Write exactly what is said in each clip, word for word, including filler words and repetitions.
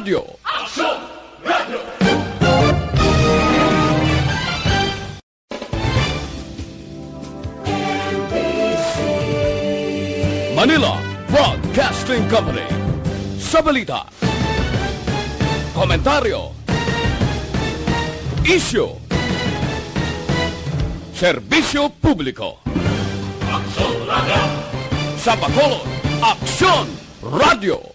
Radio. Manila Broadcasting Company. Sa balita, komentaryo, isyu, serbisyo publiko. Sa Bacolod, Aksyon Radio.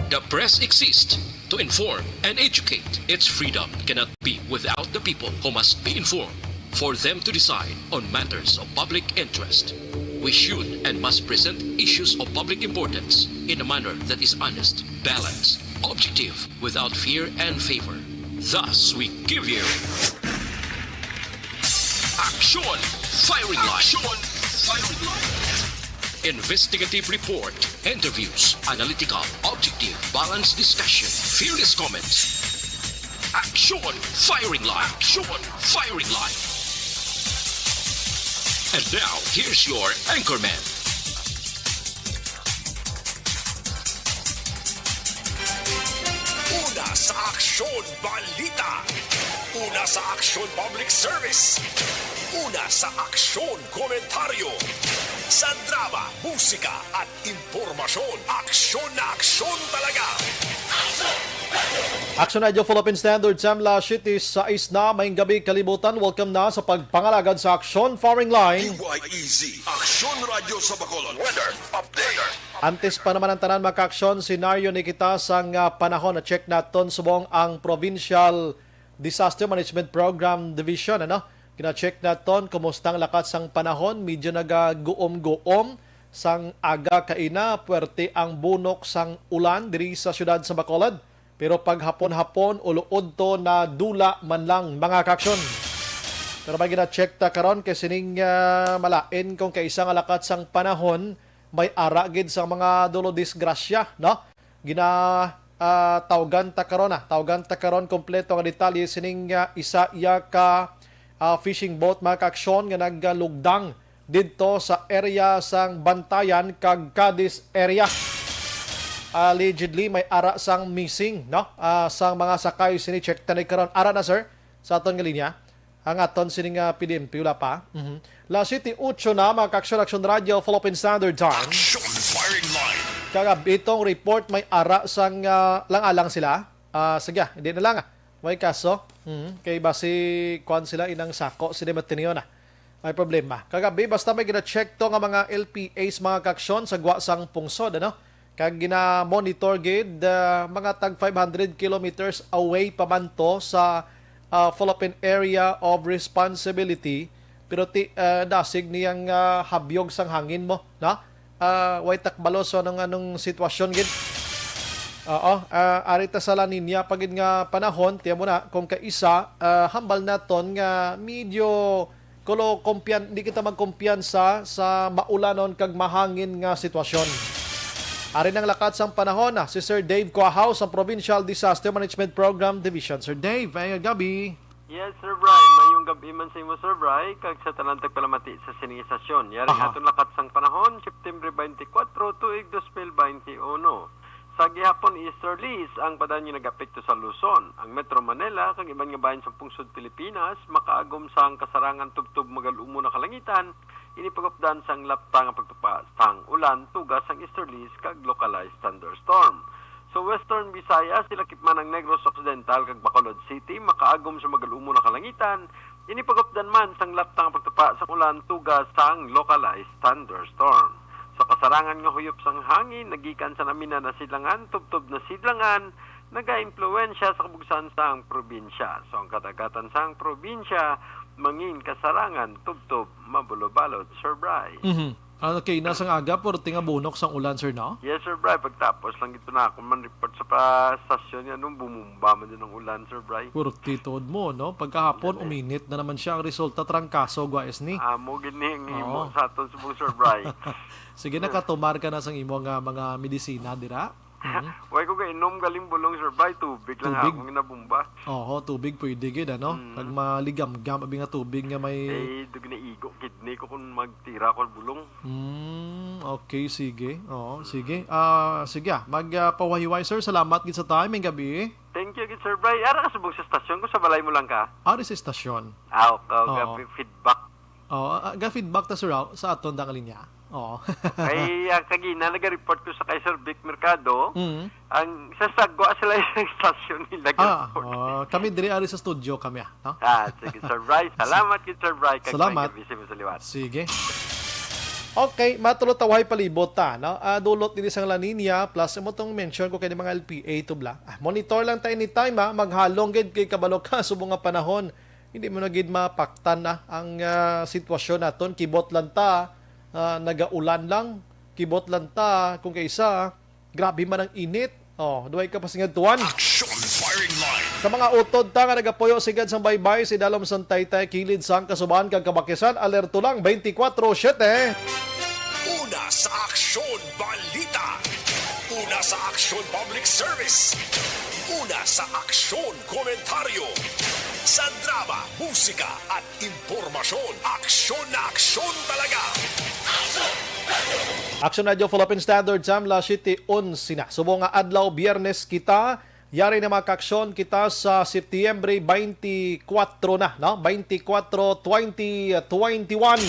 The press exists to inform and educate. Its freedom cannot be without the people who must be informed for them to decide on matters of public interest. We should and must present issues of public importance in a manner that is honest, balanced, objective, without fear and favor. Thus, we give you Action Firing Line. Action Firing Line. Investigative report, interviews, analytical, objective, balanced discussion, fearless comments. Action Firing Line. Action Firing Line. And now, here's your anchorman. Una sa Aksyon Balita. Una sa Aksyon Public Service. Una sa Aksyon Komentaryo. Sa drama, musika at impormasyon, aksyon na aksyon talaga. Action Radio Philippine Standard Time, alas siyete sais na, maayong gabi kalibutan. Welcome na sa pagpangalagad sa Aksyon Firing Line. DYEZ, Aksyon Radio sa Bacolod. Weather update. Antes pa naman ang tanan, mga kaaksyon, senaryo ni kita sang ah, panahon na check naton subong ang Provincial Disaster Management Program Division, ano? Gina-check naton kumusta ang lakat sang panahon, medyo nagaguom-guom sang aga kaina, puwerte ang bunok sang ulan diri sa siyudad sa Bacolod. Pero paghapon-hapon, uluod to na dula man lang, mga kaaksyon. Pero may gina-check ta karon kay sining ah, malain kung kaisa nga lakat sang panahon, may ara gid sa mga dulo disgrasya, no? Gina ah, tawgan ta karon, ah, tawgan ta karon kompleto nga detalye sining ah, isa iya ka ah, fishing boat, mga kaaksyon, nga nagalugdang didto sa area sang Bantayan kag Cadiz area. Allegedly, may ara sang missing, no? Ah, sang mga sakay sini, check ta ni karon. Ara na, sir, sa aton nga linya. Ang aton sini nga P D M P, wala pa. Mhm. Alas siyete otso na, mga kaaksyon, Aksyon Radio, Philippine Standard Time. Action Firing Line. Kagab itong report may ara sang ah, lang-alang sila. Ah, sige, hindi na lang. Ah. May kaso. Mhm. Kay basi kuan sila inang sako sila matiniyo na. May problema. Kagabi, basta may gina-check to nga mga L P As, mga kaaksyon, sa gwa sang pungsod, ano? Kag gina-monitor gid, ah, mga tag five hundred kilometers away pa man to sa ah, Philippine Area of Responsibility, pero ti, ah, dasig niyang ah, habyog sang hangin mo, no? Ah, way takbalo sa anong, anong sitwasyon gid. Oo, ah, ari ta sa La Nina pa gid nga panahon, tiyan mo na, kung kaisa, ah, hambal naton nga medyo kulo kumpiyan, di kita magkumpiyansa sa maulanon kag mahangin nga sitwasyon. Ari nang lakat sang panahon, ah, si Sir Dave Cuahaw sa Provincial Disaster Management Program Division. Sir Dave, ay gabi. Yes, Sir Bry. Mayong gab-i man sa imo, Sir Bry, kag sa tanan tagpalamati sa sining istasyon. Yari Aha. Aton lakat sang panahon, September twenty-four, tuig dos mil twenty-one. Sa gihapon, easterlies ang padayon nga nag-apekto sa Luzon, ang Metro Manila, kag iban nga bahin sa pungsod Pilipinas, makaagom sang kasarangan tubtob magal-umon na kalangitan, ini pagupdan sang lapta nga pagtupa sang ulan, tuga sang easterlies, kag localized thunderstorm. Sa Western Visayas, hilakip man ang Negros Occidental kag Bacolod City, makaagom sa magal-umon na kalangitan, ini pagupdan man sang lapta nga pagtupa sang ulan, tuga sang localized thunderstorm. Sa kasarangan nga huyop sang hangin nagikan sa naminan na sidlangan tubtob na sidlangan, nagaimpluwensya sa kabugsan sang probinsya. So, ang kadagatan sang probinsya mangin kasarangan tubtob mabulobalod, Sir Bry. Mhm. Ah, okay, nasang aga, purti nga bunok sang ulan, sir, no? Yes, Sir Bry. Pagtapos lang gito na ako man report sa pa stasyon nga nung bumumba man din ang ulan, Sir Bry. Purti tuod mo, no? Pagkahapon, uminit na naman siya. Ang resulta, trangkaso, guys, ni. Amo gini ang imo Oo. Sa aton subong, Sir Bry. Sige, nakatumar ka na sang imo nga mga medisina, dira? Mhm. Why ko kainom galing bulong, Sir Bry? Tubig lang. Tubig. Akong nabumba. Oo, tubig pwede gid, ano? Mm. Pag maligamgam, abi nga tubig nga may Eh, dug naigo kidney ko kung magtira ko bulong. Mm, okay, sige. Oo, sige. Ah, sige, ah. Mag, ah, pahuway-huway, sir. Salamat gid sa time, ngayong gabi. Thank you gid, Sir Bry. Ara ka subong sa stasyon ko, sa balay mo lang ka? Ari sa stasyon. Ah, okay. Oo. Gabi feedback. Oo, ah, ga-feedback ta, sir, ah, sa aton dang linya. Oo. Ay, ang kagina, naga-report ko sa kay Sir Vic Mercado, Mm. ang sa sagwa sila yung stasyon nila Ah, ga-report. Oh, kami diri ari sa studio kami, ah, no? Ah, sige, Sir Bry. Salamat gid, Sir Bry. Kag Salamat. May gabi sa liwat. Sige. Okay, matulot tawhay palibot ta, no? Ah, dulot dili sang La Nina, plus imo tong mention ko kay mga L P A tubla. Ah, monitor lang ta anytime, ha? Maghalong gid kay kabalo ka subong nga panahon. Hindi mo na gid mapaktan na ang, ah, sitwasyon naton. Kibot lang ta, ah, nagaulan lang. Kibot lang ta, kung kaisa, grabe man ang init. Oh, duway ka pa singad tuwan. Action firing line. Sa mga utod ta nga nagapuyo sigad sang baybay, sa idalom sang taytay, kilid sang kasubahan kag kabakisan, alerto lang, twenty-four seven. Una sa Aksyon Balita. Una sa Aksyon Public Service. Una sa Aksyon Komentaryo. Sa drama, musika, at impormasyon. Aksyon na aksyon talaga. Action Radio Philippine Standard Time, alas siyete onse na. Subong nga adlaw, Biyernes kita, yari na, mga kaaksyon, kita sa Setyembre twenty-four na, no? Twenty-four, twenty twenty-one.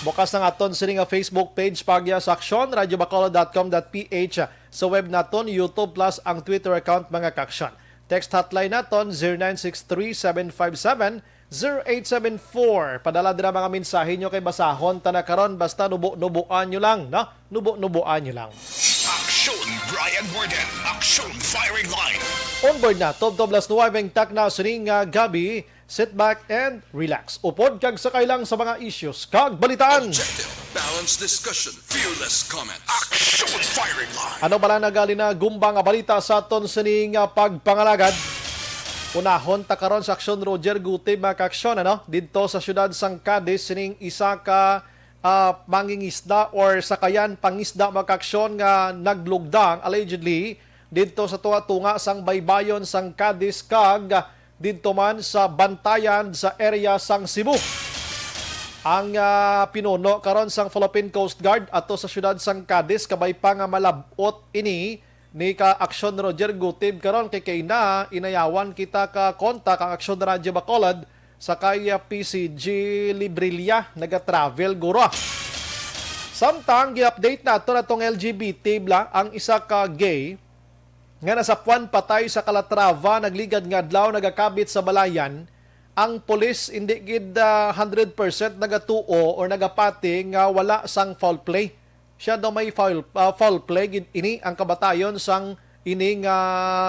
Bukas ang aton sini nga Facebook page, Pagya sa Aksyon, radyo bacolod dot com dot P H, sa web naton, YouTube, plus ang Twitter account, mga kaaksyon. Text hotline naton, zero nine six three, seven five seven, zero eight seven four. Padala dira mga mensahe nyo kay basahon ta na karon. Basta nubo-nubuan nyo lang, no? Nubo-nubuan nyo lang. Aksyon, Brian Warden. Aksyon Firing Line. On board na, tubtob alas nuwebe ang takna sining, ah, gabi. Sit back and relax. Upod kag sakay lang sa mga issues kag balitaan. Objective, balanced discussion, fearless comments. Aksyon Firing Line. Ano bala nagali na gumba nga balita sa aton sining, ah, pagpangalagad? Unahon ta karon sa aksyon, Roger Gutib, mga kaaksyon, ano? Didto sa siyudad sang Cadiz, sining isa ka, ah, mangingisda or sakayan pangisda, mga kaaksyon, nga naglugdang, allegedly, didto sa tunga-tunga sang baybayon sang Cadiz kag didto man sa Bantayan sa area sang Cebu. Ang, ah, pinuno karon sang Philippine Coast Guard ato sa siyudad sang Cadiz, kabay pa nga malab-ot ini ni ka Aksyon Roger Gutib karon, kay kaina inayawan kita ka kontak ang Aksyon Radyo Bacolod sa kay, ah, P C G Librilla, naga-travel guro. Samtang gi-update nato na tong L G B T bala, ang isa ka gay nga nasapwan patay sa Calatrava, nagligad nga adlaw, nagakabit sa balayan. Ang pulis hindi gid, ah, hundred percent nagatuo or nagapati nga wala sang foul play. Siya daw may foul, ah, foul play gid ini ang kabatayon sang ini nga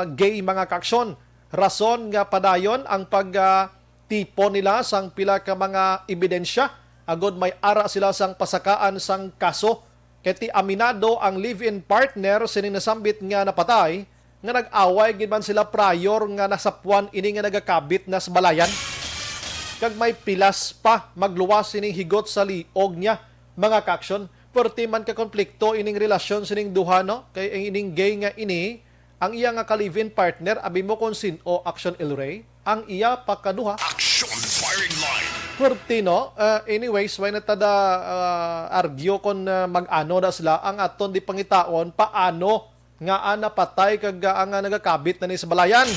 gay, mga kaaksyon. Rason nga padayon ang pag, ah, tipon nila sang pila ka mga ebidensya agod may ara sila sang pasakaan sang kaso. Kay ti aminado ang live-in partner sining nasambit nga napatay nga nag-away gid man sila prior nga nasapwan ini nga nagakabit na sa balayan. Kag may pilas pa magluwas sining higot sa liog niya, mga kaaksyon. Perti man ka konflikto ining relasyon sining duha, no? Kay ang ining gay nga ini, ang iya nga ka-live-in partner, abi mo kung sin-o, Aksyon El Rey, ang iya pakaduha. Action Firing Line. Perti, no? Uh, anyways, why na tada, uh, argue kung, uh, mag-ano na sila? Ang aton di pangitaon, paano nga, ah, napatay kag, ah, ang, ah, nagakabit na ni sa balayan.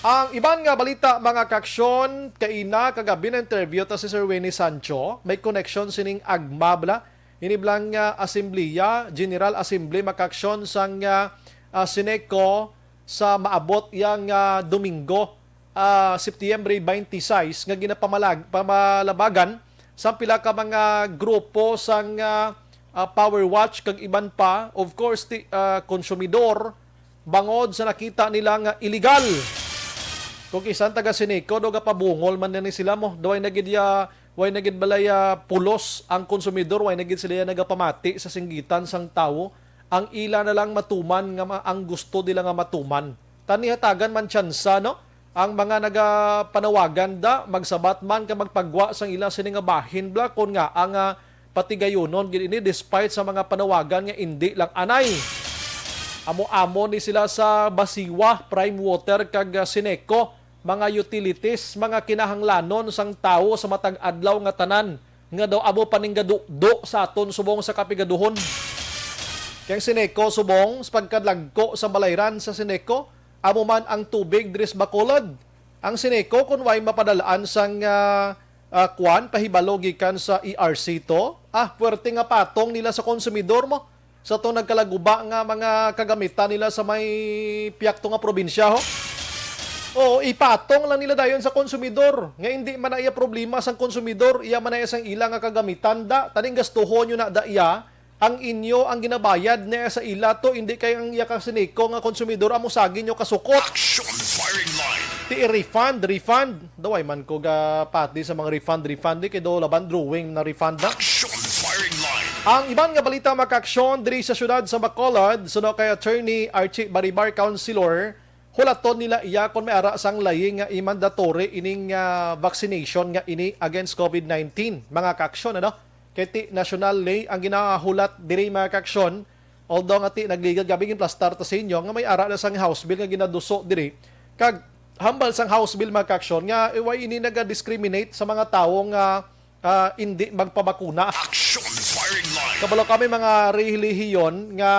Ang iban nga balita, mga kaaksyon, kaina kagabi na-interview ta si Sir Winnie Sancho, may connection sining AGMA bala. Ini bala nga Asembleya, General Assembly, mga kaaksyon, sang, ah, ah, Sineco sa maabot yang, ah, Domingo, ah, Setyembre twenty-six, nga ginapamalag-, pamalabagan sa pila ka mga grupo sang, ah, ah, Power Watch kag iban pa, of course, ti-, ah, konsumidor, bangod sa nakita nila nga iligal. Kung kisan taga Sineco, do gapabungol man ni sila mo. Way na gid ya, way na gid balay, ah, pulos ang konsumidor, way na gid sila ya nagapamati sa singgitan sang tawo. Ang ila na lang matuman nga ma-, ang gusto nila nga matuman. Tani hatagan man tsansa, no? Ang mga nagapanawagan da, magsabat man ka magpagwa sang ila sini nga bahin bala, kon nga ang, ah, patigayunon gid ini despite sa mga panawagan nga indi lang anay. Amo-amo ni sila sa Basiwa, Prime Water, kag, ah, Sineco, mga utilities, mga kinahanglanon sang tawo sa matag adlaw nga tanan, nga daw amo pa ning gadudo sa aton subong sa kapigaduhon. Kay ang Sineco subong, sa pagkalagko sa balayran sa Sineco, amo man ang tubig diri sa Bacolod. Ang Sineco, kung way mapadalaan sang, ah, ah, kwan, pahibalo gikan sa E R C to, ah, puwerte nga patong nila sa konsumidor mo. Sa to nagkalaguba nga mga kagamitan nila sa may piyakto nga probinsya, ho. Oo, ipatong lang nila dayon sa konsumidor. Nga hindi man na iya problema sang konsumidor, iya man na iya sang ila nga kagamitan da, taning gastuhon nyo na da iya, ang inyo ang ginabayad na sa ila to, hindi kay ang iya ka Sineco nga konsumidor amo sagi nyo kasukot. Action firing line. Ti refund, refund. Daway man ko ga pati sa mga refund, refund, di kay do laban drawing na refund na. Action firing line. Ang iban nga balita, mga kaaksyon, diri sa siyudad sa Bacolod, suno kay Attorney Archie Baribar, Councilor, hulaton nila iya kon may ara sang layi nga i-mandatory ining, ah, vaccination nga ini against covid nineteen, mga kaaksyon, ano? Kay ti national lay ang ginahulat diri, mga kaaksyon, although nga ti nagligad gabi ginplastar ta sa inyo nga may ara na sang House Bill nga ginaduso diri, kag hambal sang House Bill, mga kaaksyon, nga way ini naga-discriminate sa mga tawo nga, ah, indi magpabakuna. Action firing line. Kabalo kami mga rehiyon nga,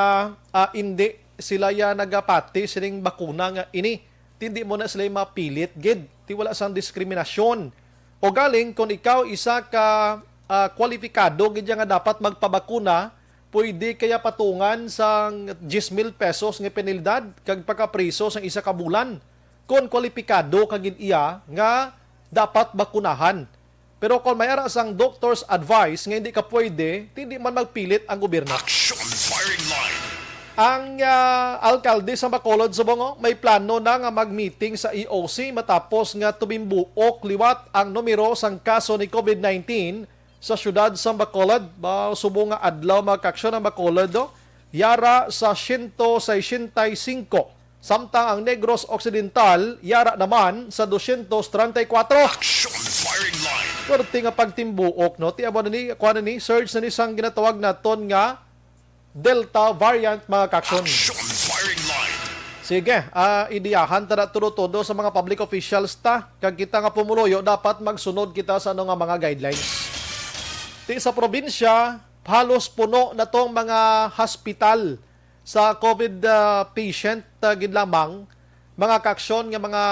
ah, indi sila ya nagapati sining bakuna nga ini. Ti hindi mo na sila mapilit gid. Ti wala sang diskriminasyon. O galing, kung ikaw isa ka, ah, kwalipikado gid ya nga dapat magpabakuna, pwede kaya patungan sang diyes mil pesos nga penalidad kag pagkapriso sang isa ka bulan. Kon kwalipikado ka gid iya nga dapat bakunahan. Pero kon may ara sang doctor's advice nga hindi ka pwede, ti di man magpilit ang gobyerno. Action firing line. Ang, ah, alkalde sa Bacolod subong, oh, may plano na nga mag-meeting sa E O C matapos nga tumimbuok liwat ang numero sang kaso ni covid nineteen sa siyudad sa Bacolod. Ba, subong nga adlaw, mga kaaksyon, ang Bacolod, oh, yara sa siyento sesenta y singko, samtang ang Negros Occidental yara naman sa dosyentos treinta y kuwatro. Action firing line. Perti nga pagtimbuok, no? Ti amo na ni, kuha na ni, surge na ni sang ginatawag naton nga Delta variant, mga kaaksyon. Action firing line. Sige, ah, idiyahan ta na todo-todo sa mga public officials ta, kag kita nga pumuluyo dapat magsunod kita sa ano nga mga guidelines. Ti sa probinsya, halos puno na tong mga hospital sa covid, ah, patient, ah, gid lamang, mga kaaksyon, nga mga,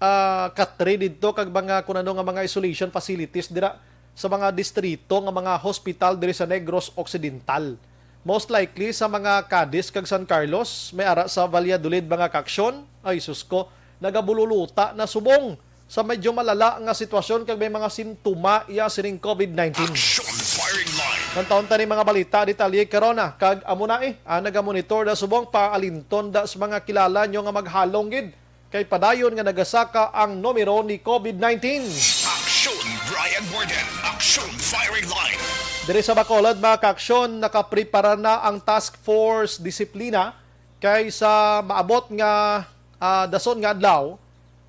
ah, katre didto kag mga kun ano nga mga isolation facilities dira sa mga distrito nga mga hospital diri sa Negros Occidental. Most likely sa mga Cadiz kag San Carlos, may ara sa Valladolid, mga kaaksyon. Ay, sus ko, nagabululuta na subong sa medyo malala nga sitwasyon kag may mga sintoma iya sining covid nineteen. Action firing line. Nantaon ta ni mga balita, detalye karon, ah, kag amo na, eh, ah, nagamonitor na subong, paalinton da sa mga kilala nyo nga maghalong gid, kay padayon nga nagasaka ang numero ni covid nineteen. Action, Brian Warden. Action firing line. Diri sa Bacolod, mga kaaksyon, nakaprepara na ang Task Force Disiplina kay sa maabot nga, ah, dason nga adlaw,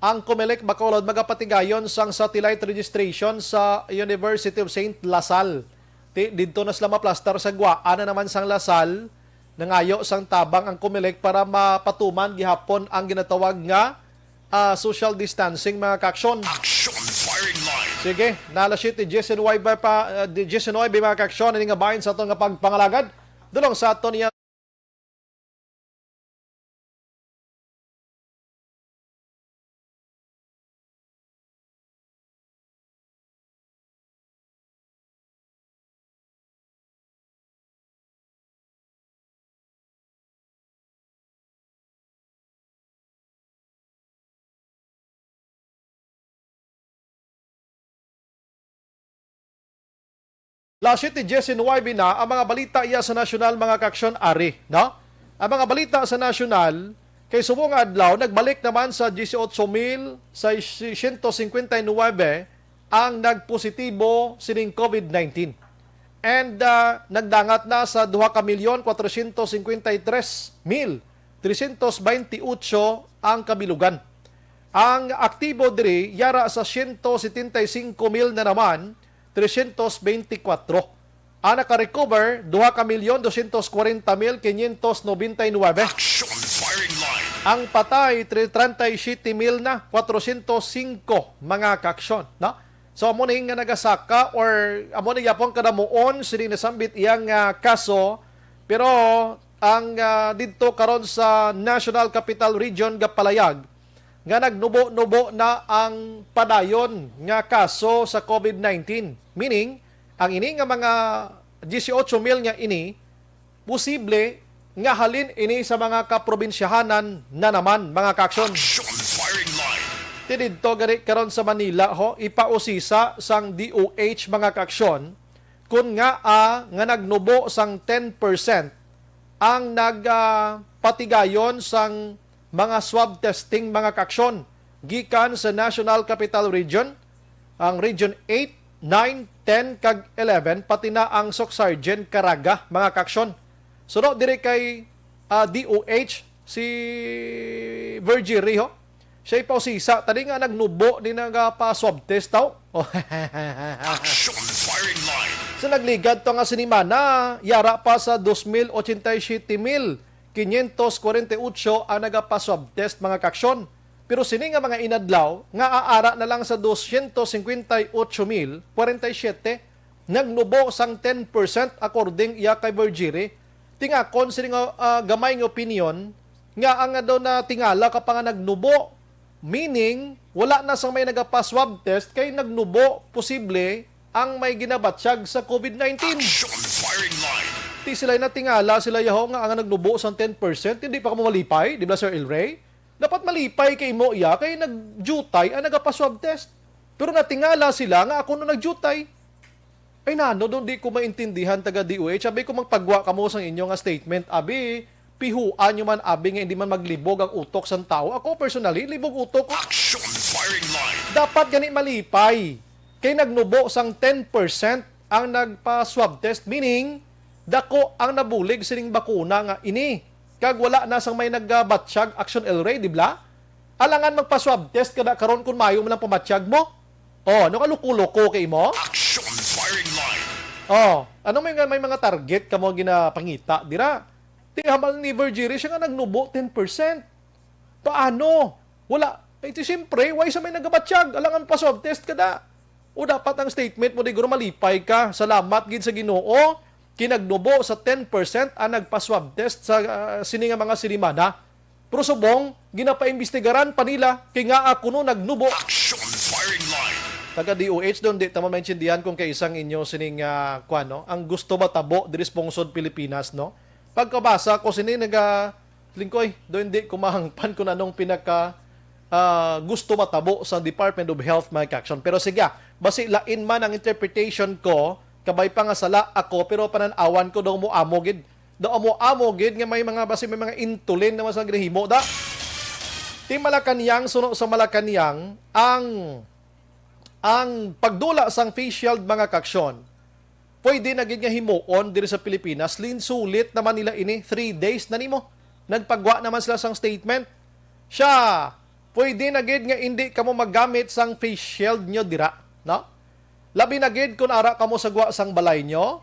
ang Comelec Bacolod magapatigayon sang satellite registration sa University of Saint La Salle. Ti, didto na sila maplastar sa guwaan na naman sang La Salle. Nangayo sang tabang ang Comelec para mapatuman gihapon ang ginatawag nga, ah, social distancing, mga kaaksyon. Action firing line. Sige, na alas siyete diecinuebe pa, ah, di, diecinuebe, mga kaaksyon, ini nga bahin sa aton nga pagpangalagad. Dulong sa aton iya. Alas siyete diecinuebe na ang mga balita iya sa nasyonal, mga kaaksyon, ari, no? Ang mga balita sa nasyonal, kay subong nga adlaw, nagbalik naman sa dieciocho mil seiscientos cincuenta y nueve ang nagpositibo sining covid nineteen. And, ah, nagdangat na sa duha ka milyon, kwatrocientos cincuenta y tres mil trescientos veintiocho ang kabilugan. Ang aktibo diri yara sa siyento setenta y singko mil na naman, trescientos beintikwatro. Ang naka-recover, duha ka milyon dosyentos kwarenta mil kinyentos nobenta y nuebe. Action Firing Line. Ang patay, tri-, treinta y siete mil na kwatrosyentos singko, mga kaaksyon, no? So, amo ni nga nagasaka or amo ni gyapon kadamuon sini nasambit iyang, ah, kaso. Pero ang, ah, didto karon sa National Capital Region gapalayag nga nagnubo-nubo na ang padayon nga kaso sa covid nineteen. Meaning, ang ini nga mga diyesyocho mil nga ini, posible nga halin ini sa mga kaprobinsyahanan na naman, mga kaaksyon. Action Firing Line. Ti didto gani karon sa Manila, ho, ipausisa sang D O H, mga kaaksyon, kun nga, ah, nga nagnubo sang ten percent ang nag, ah, patigayon sang mga swab testing, mga kaaksyon, gikan sa National Capital Region, ang Region eight, nine, ten, kag eleven, pati na ang Soc Sargent Caraga, mga kaaksyon. Suno diri kay, ah, D O H, si Virgie Riho, siya ipausisa, tani nga nagnubo ni nagapa-swab test taw. Action Firing Line. Sa nagligad to nga sinimana, yara pa sa dos mil ochenta y siete mil quinientos cuarenta y ocho ang nagapa-swab test, mga kaaksyon. Pero sini nga mga inadlaw nga aara na lang sa dosyentos cincuenta y ocho mil cuarenta y siete, nagnubo sang ten percent, according iya kay Virgie Riho. Tingakon sini nga, ah, gamay nga opinyon nga ang daw na tingala ka pa nga nagnubo, meaning wala na sang may nagapa-swab test kay nagnubo, posible ang may ginabatyag sa covid nineteen. Action Firing Line. Ti sila natingala sila yaho nga ang nagnubo sang ten percent, hindi pa kamo malipay, di ba, Sir El Rey? Dapat malipay kay imo iya kay nagjutay ang nagapa-swab test. Pero natingala sila nga ako no nagjutay. Ay nano, don di ko maintindihan, taga D O H. Abi ko, magpagwa kamo sang inyo nga statement. Abi, pihuan nyo man, abi, nga hindi man maglibog ang utok sang tawo. Ako personally, libog utok ko. Action Firing Line. Dapat gani malipay kay nagnubo sang ten percent ang nagpa-swab test, meaning dako ang nabulig sining bakuna nga ini, kag wala na sang may nagabatyag, Action El Rey, di bla? Alangan magpa-swab test ka na karon kung mayo man lang pamatyag mo. Oh, ano ka, luko-luko kay imo? Action Firing Line. Oh, ano may nga, may mga target ka mo ginapangita dira? Ti hambal ni Virgie Riho, siya nga nagnubo ten percent. Paano? Wala. Eh, ti siyempre, why sa may nagabatyag? Alangan pa swab test ka da. O dapat ang statement mo, di guro malipay ka. Salamat gid sa Ginoo, kinagnubo sa ten percent ang nagpa-swab test sa, ah, sini nga mga sinimana. Pero subong, ginapaimbestigaran pa nila kay ngaa kuno nagnubo. Action Firing Line. Taga D O H don, di ta maintindihan kung kaisang inyo sining, ah, kwan, no? Ang gusto matabo diri sa pungsod Pilipinas, no? Pagkabasa ko sini, naga, lingkoy, do hindi ko mahangpan kung anong pinaka, ah, gusto matabo sa Department of Health, mga kaaksyon. Pero sige, ah, basi lain man ang interpretation ko, kabay pa nga sala ako, pero panan-awan ko daw mo amo gid. Daw amo-amo gid nga may mga, basi may mga intulin naman sa ginahimo da. Ti Malacañang, suno sa Malacañang, ang, ang pagdula sang face shield, mga kaaksyon, pwede na gid nga himuon diri sa Pilipinas. Linsulit naman nila ini, three days na nimo. Nagpagwa naman sila sang statement. Siya, pwede na gid nga indi kamo magamit sang face shield nyo dira, no? Labi na gid kun ara kamo sa gwa sang balay nyo,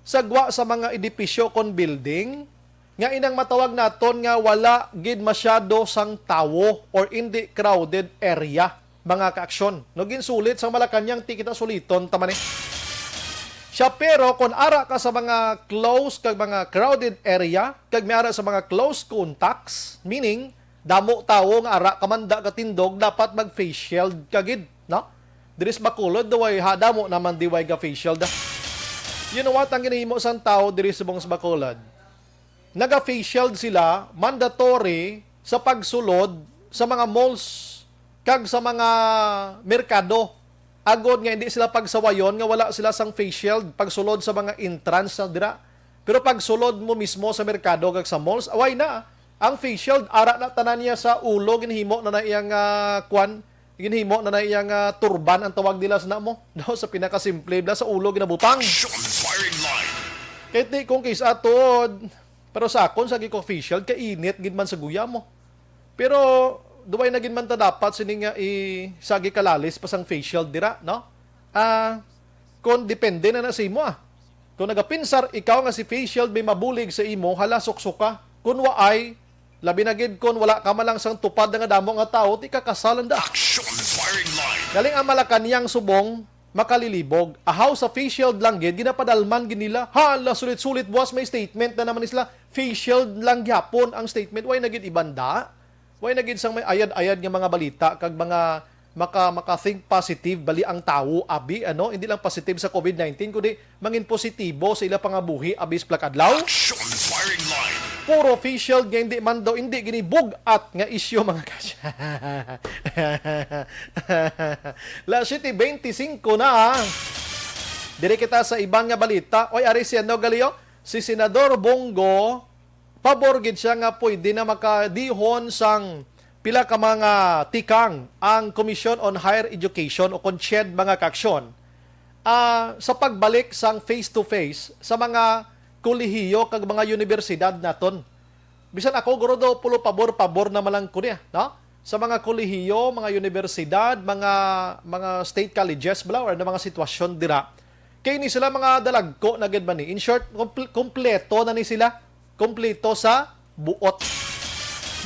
sa gwa sa mga edipisyo kon building, nga inang matawag naton nga wala gid masyado sang tawo or indi crowded area, mga kaaksyon. No, ginsulit sang Malacañang, ti kita suliton ta man, eh. Siya, pero kon ara ka sa mga close kag mga crowded area, kag may ara sa mga close contacts, meaning, damo tawo nga ara ka man da katindog, dapat mag-face shield ka gid, no? Diri sa Bacolod, duway ha, damo naman diway ga-face shield, ah. You know what? Ang ginahimo sang tawo diri subong sa Bacolod, naga-face shield sila, mandatory sa pagsulod sa mga malls kag sa mga merkado, agod nga hindi sila pagsawayon nga wala sila sang face shield pagsulod sa mga entrance na dira. Pero pagsulod mo mismo sa merkado kag sa malls, away na. Ang face shield, ara na tanan niya sa ulo, ginhimo na na iyang, ah, kwan, ginhimo na na iyang, ah, turban ang tawag nila sa namo. No, sa pinakasimple, bla, sa ulo ginabutang. Action Firing Line. Kay ti kung kis-a tuod, pero sa akon, sa gi ko face shield, kainit gid man sa guya mo. Pero duway na gid man ta dapat sini nga i-, sagi kalalis pa sang face shield dira, no? Ah, kung depende na na sa imo, ah. Kung nagapinsar ikaw nga si face shield may mabulig sa imo, hala, suksoka. Kung waay, labi na gid kung wala ka man lang sang tupad nga damo nga tawo, ti kakasalan da. Action firing line. Galing ang Malacañang subong, makalilibog. Ahaw sa face shield lang gid, ginapadalman gid nila. Hala, sulit-sulit buwas may statement na naman sila. Face shield lang gyapon ang statement. Way na gid ibanda? Way na gid sang may ayad-ayad nga mga balita kag mga maka maka-think positive bali ang tawo, abi, ano, hindi lang positive sa COVID nineteen kundi mangin positibo sa ila pangabuhi, abi, sa plakadlaw. Action firing line. Puro face shield nga hindi man daw, hindi gini bug-at nga isyu, mga kas-, La siete veinticinco na. Diri kita sa iban nga balita. Oy, ari si ano, Galio? Si Senador Bong Go, pabor gid siya nga pwede na makadihon sang pila ka mga tikang ang Commission on Higher Education o kon CHED, mga kaaksyon, ah, sa pagbalik sang face-to-face sa mga kolehiyo kag mga universidad naton. Bisan ako, guro, daw pulo pabor-pabor na man lang ko niya, no? Sa mga kolehiyo, mga universidad, mga mga state colleges bala, or na mga sitwasyon dira, kay ni sila mga dalagko na gid man ni. In short, kompl- kompleto na ni sila. Kompleto sa buot.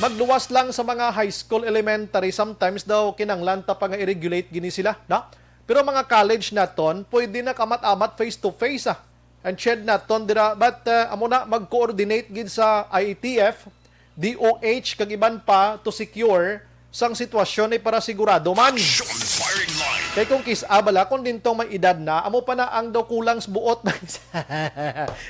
Magluwas lang sa mga high school, elementary, sometimes daw kinanglan ta pa nga i-regulate gini sila, no? Pero mga college naton, pwede na kamat-amat face to face, ah. Ang CHED naton dira, but uh, amo na, mag-coordinate gid sa I A T F, D O H kag iban pa to secure sang sitwasyon ni para sigurado man. Action firing line. Kay kung kis-a bala, kung dintong may edad na, amo pa na ang daw kulang sa buot.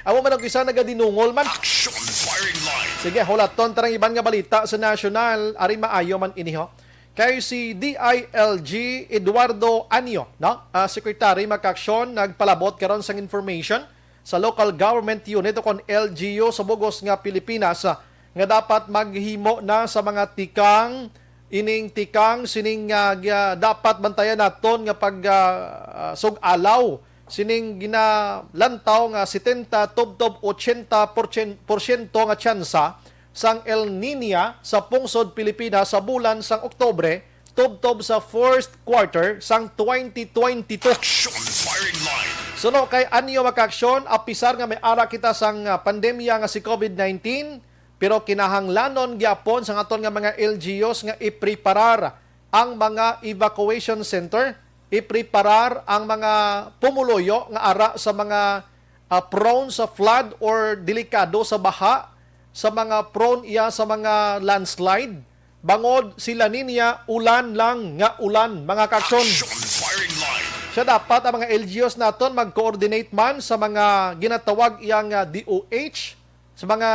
Amo man ang kisa nagadinungol man. Action firing line. Sige, hulaton tarang iban nga balita sa nasyonal, ari maayo man ini, ho. Kay si D I L G Eduardo Anyo, no? Ah, Secretary, mga kaaksyon, nagpalabot karon sang information sa local government unit o kon L G U sa bugos nga Pilipinas, ah, nga dapat maghimo na sa mga tikang, ining tikang sining, ah, ga- dapat bantayan naton nga pag, ah, ah, sug-alaw sining ginalantaw nga setenta tubtob ochenta porsyento nga tsansa sang El Niña sa pungsod Pilipinas sa bulan sang Oktubre tubtob sa first quarter sang twenty twenty-two. Action firing line. Suno kay Anyo, mga kaaksyon, apisar nga may ara kita sang, ah, pandemya nga si COVID nineteen, pero kinahanglanon gyapon sa aton nga mga L G Us nga ipreparar ang mga evacuation center, ipreparar ang mga pumuluyo nga ara sa mga, ah, prone sa flood or delikado sa baha, sa mga prone iya sa mga landslide, bangod si La Niña, ulan lang nga ulan, mga kaaksyon. Action firing line. Siya dapat ang mga L G Us naton mag-coordinate man sa mga ginatawag iya nga D O H, sa mga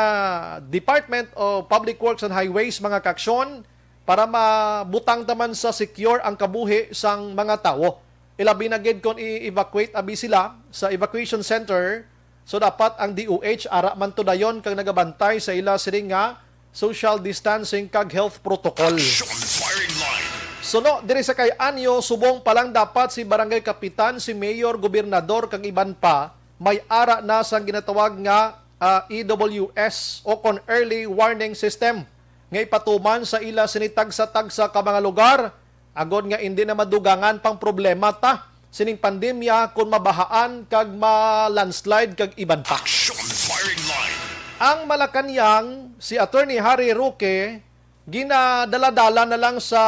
Department of Public Works and Highways, mga kaaksyon, para mabutang ta man sa secure ang kabuhi sang mga tawo. Ilabi na gid kon i-evacuate abi sila sa evacuation center, so dapat ang D O H ara man to dayon kag nagabantay sa ila sining nga social distancing kag health protocol. Action firing line. Suno diri sa kay Anyo, subong pa lang dapat si barangay kapitan, si mayor, gobernador kag iban pa may ara na sang ginatawag nga, ah, E W S o kon early warning system nga ipatuman sa ila sini tagsa-tagsa ka mga lugar, agod nga indi na madugangan pang problema ta sining pandemya kon mabahaan kag ma-landslide kag iban pa. Action firing line. Ang Malacañang, si Attorney Harry Roque, ginadaladala na lang sa,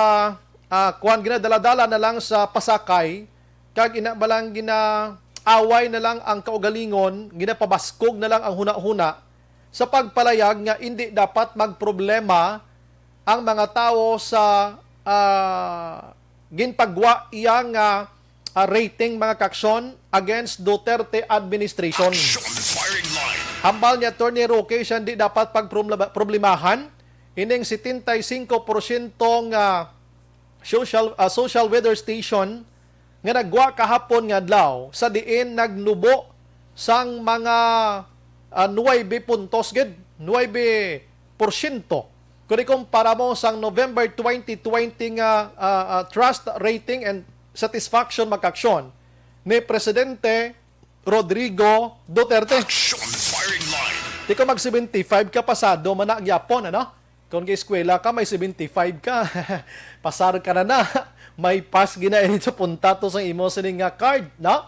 ah, kuwan, ginadaladala na lang sa pasakay, kag ina ba lang ginaaway na lang ang kaugalingon, ginapabaskog na lang ang hunahuna sa pagpalayag nga indi dapat magproblema ang mga tawo sa, ah, ginpagwa iya nga, ah, rating, mga kaaksyon, against Duterte administration. Action firing line. Hambal ni Attorney Roque, siya hindi dapat pagproblemahan ining setenta y cinco porsyento nga social, ah, social weather station nga nagwa kahapon nga adlaw, sa diin nagnubo sang mga, ah, nuwebe puntos gid, nuwebe porsyento. Kung ikumpara mo sang November twenty twenty nga, ah, ah, trust rating and satisfaction, mga kaaksyon, ni Presidente Rodrigo Duterte. Action firing line. Di ko mag seventy-five ka, pasado man na gyapon, ano? Kung kay eskwela ka, may seventy-five ka. Pasar ka na na. May pass gina ini sa puntato sa imo sining nga card, no?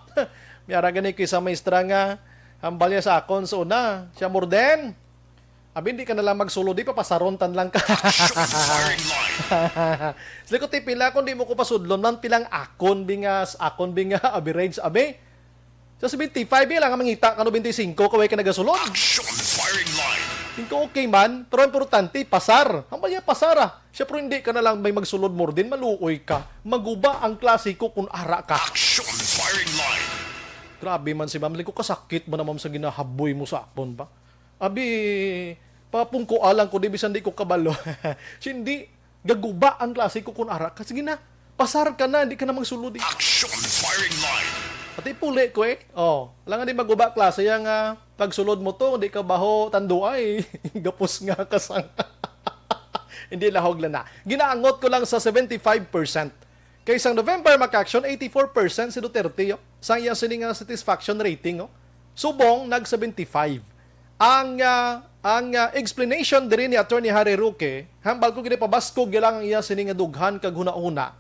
May ara gani ko isa maestra nga, Hambal niya sa akon sa una, siya, "Morden, abi, hindi ka na lang magsulod, di papasaron tan lang ka." Action firing line. Sila ko, "Ti pila kung di mo ko pasudlon man, pilang akon bi nga, akon bi nga average, abi?" Sa seventy-five, eh, lang mangita ka no twenty-five, kaway ka nagasulod. Action firing line. Tingko, "Okay man, pero importante, pasar." Hambal niya, "Pasar, ah." Siya, "Pero hindi ka na lang may magsulod, Morden, maluoy ka. Maguba ang klase ko kung ara ka." Action firing line. Grabe man si ma'am. Tingko, "Kasakit man na, ma'am, sa ginahaboy mo sa akon ba?" Abi, papungko alang ko, di bisan di ko kabalo. Siya, "Hindi, gaguba ang klase ko kung ara ka. Sige na, pasar ka na, hindi ka na magsulod, eh." Action firing line. Pati puli ko, eh. Oh, alangan di maguba klase yang, ah, pagsulod mo to, di ka baho tanduay. Gapos nga kasang. Hindi, lahog lang na. Ginaangot ko lang sa seventy-five percent. Kay sang November, mga ka-aksyon, eighty-four percent si Duterte, oh, sang iya sini nga satisfaction rating, oh. Subong nag seventy-five. Ang, ah, ang, ah, explanation diri ni Attorney Harry Roque, hambal ko gini, pabaskog lang ang iya sini nga dughan kag hunahuna.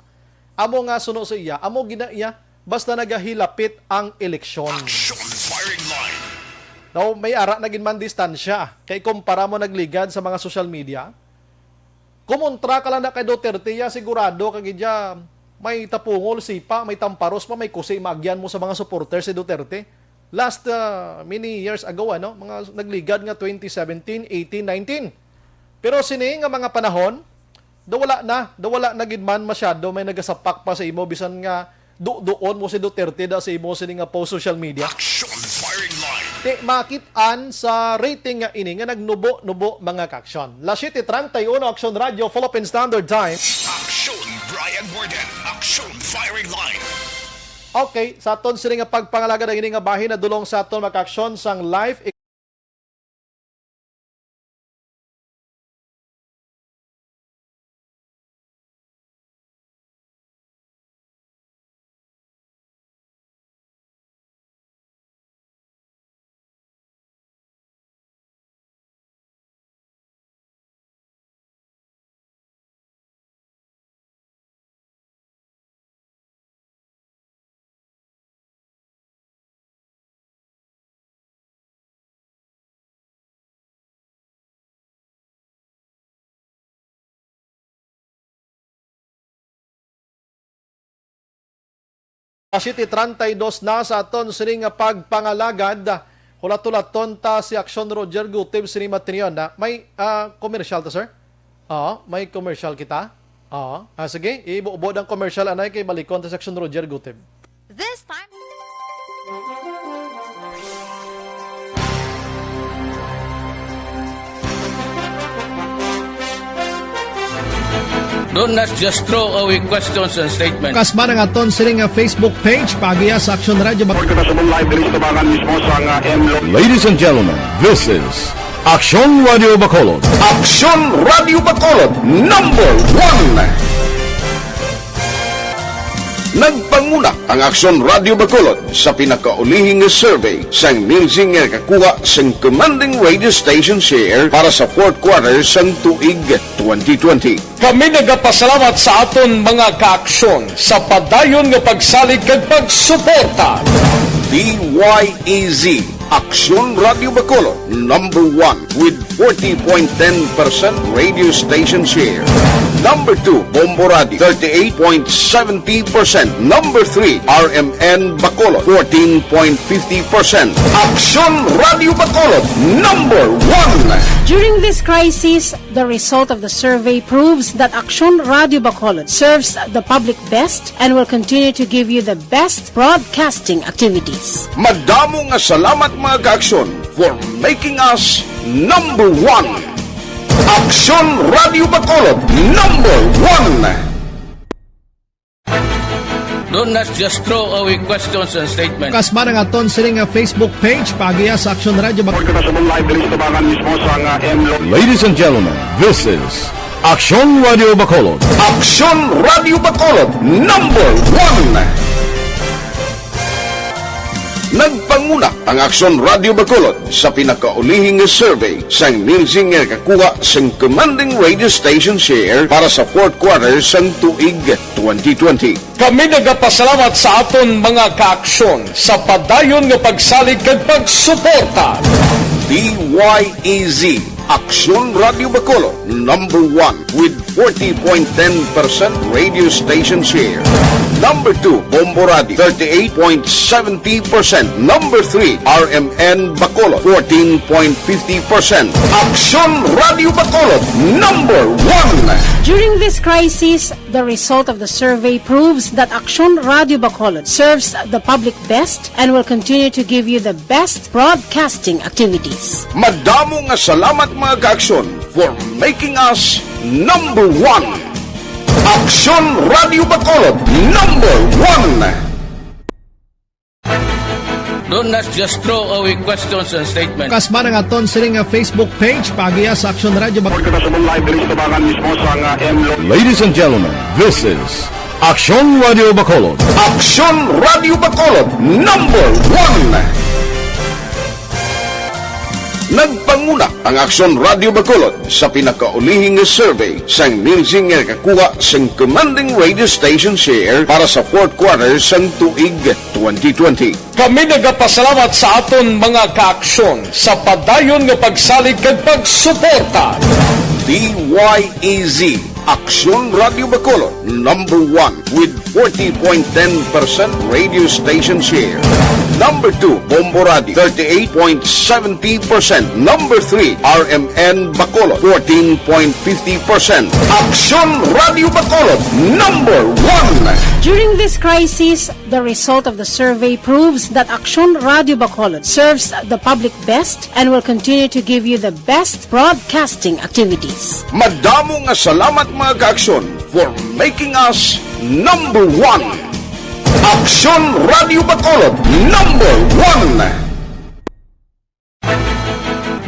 Amo nga suno sa iya, amo gina iya, basta nagahilapit ang eleksyon. Action firing line. Now, may ara na gid man distansya. Kay kumpara mo nagligad sa mga social media, kumontra ka lang na kay Duterte, ya, sigurado ka gid ya, may tapungol, sipa, may tamparos pa, may kusi, maagyan mo sa mga supporters si Duterte. Last, ah, many years ago, ano, mga nagligad nga twenty seventeen, eighteen, nineteen. Pero sini nga mga panahon, daw wala na, daw wala na gid man masyado may nagasapak pa sa imo, bisan nga duduon mo si Duterte da sa imo sini nga post social media. Action firing line. Ti makit-an sa rating nga ini nga nagnubo-nubo, mga ka-aksyon. Las siete treinta y uno, Aksyon Radyo, Philippine Standard Time. Action, Brian Warden. Action firing line. Okay, sa aton sini nga pagpangalagad ang ini nga bahin, nadulong sa aton, mga ka-aksyon, sang live Siete treinta y dos na sa aton sini nga pagpangalagad. Hulat-hulaton ta si Aksyon Roger Gutib sini matinyon na. May, ah, commercial ta, sir? Oo, may commercial kita. Oo. Ah, sige, ibubo ang commercial, anay, kay balikon ta si Aksyon Roger Gutib. This time. Don't, let's just throw away questions and statements. Kasma ang aton sini nga Facebook page, pagiya sa Aksyon Radyo Bacolod. Kita sa live diri sa tabangan mismo sa nga M Lo. Ladies and gentlemen, this is Aksyon Radyo Bacolod. Aksyon Radyo Bacolod, number one. Nagpanguna ang Aksyon Radyo Bacolod sa pinakaulihi nga survey sang Nielsen nga nakakuha sang commanding radio station share para sa fourth quarter sang tuig twenty twenty. Kami nagapasalamat sa aton mga kaaksyon sa padayon nga pagsalig kag pagsuporta. D Y E Z, Aksyon Radyo Bacolod, number one with forty point ten percent radio station share. Number two, Bombo Radio, thirty-eight point seventy percent. Number three, R M N Bacolod, fourteen point fifty percent. Aksyon Radyo Bacolod, number one. During this crisis, the result of the survey proves that Aksyon Radyo Bacolod serves the public best and will continue to give you the best broadcasting activities. Madamo nga salamat, mga kaaksyon, for making us number one. Aksyon Radyo Bacolod, number one. Don't, let's just throw away questions and statements. Kasma ang aton sini nga Facebook page, pagiya sa Aksyon Radyo Bacolod. Kita sa live diri sa tabangan mismo sa nga M Lo. Ladies and gentlemen, this is Aksyon Radyo Bacolod. Aksyon Radyo Bacolod, number one. Nagpanguna ang Aksyon Radio Bacolod sa pinakaulihi nga survey sang Nielsen nga nakakuha sang commanding radio station share para sa fourth quarter sang tuig twenty twenty. Kami nagapasalamat sa aton mga kaaksyon sa padayon nga pagsalig kag pagsuporta. D Y E Z, Aksyon Radio Bacolod, number one with forty point ten percent radio station share. Number two, Bombo Radio, thirty-eight point seventy percent. Number three, R M N Bacolod, fourteen point fifty percent. Aksyon Radio Bacolod, number one. During this crisis, the result of the survey proves that Aksyon Radio Bacolod serves the public best and will continue to give you the best broadcasting activities. Madamo nga salamat, mga kaaksyon, for making us number one. Aksyon Radio Bacolod, number one. Don't, let's just throw away questions and statements. Kasman ang aton sining nga Facebook page, paagiha sa Aksyon Radio Bag- Report kita sa live diri sa tubangan mismo sa nga M Lo- Ladies and gentlemen, this is Aksyon Radio Bacolod. Aksyon Radio Bacolod, number one. Nagpanguna ang Aksyon Radio Bacolod sa pinakaulihi nga survey sang Nielsen nga nakakuha sang commanding radio station share para sa fourth quarter sang tuig twenty twenty. Kami nagapasalamat sa aton mga kaaksyon sa padayon nga pagsalig kag pagsuporta. D Y E Z, Aksyon Radio Bacolod, number one with forty point ten percent radio station share. Number two, Bombo Radio, thirty-eight point seventy percent. Number three, R M N Bacolod, fourteen point fifty percent. Aksyon Radio Bacolod, number one. During this crisis, the result of the survey proves that Aksyon Radio Bacolod serves the public best and will continue to give you the best broadcasting activities. Madamo nga salamat, mga kaaksyon, for making us number one. Aksyon Radio Bacolod, number one.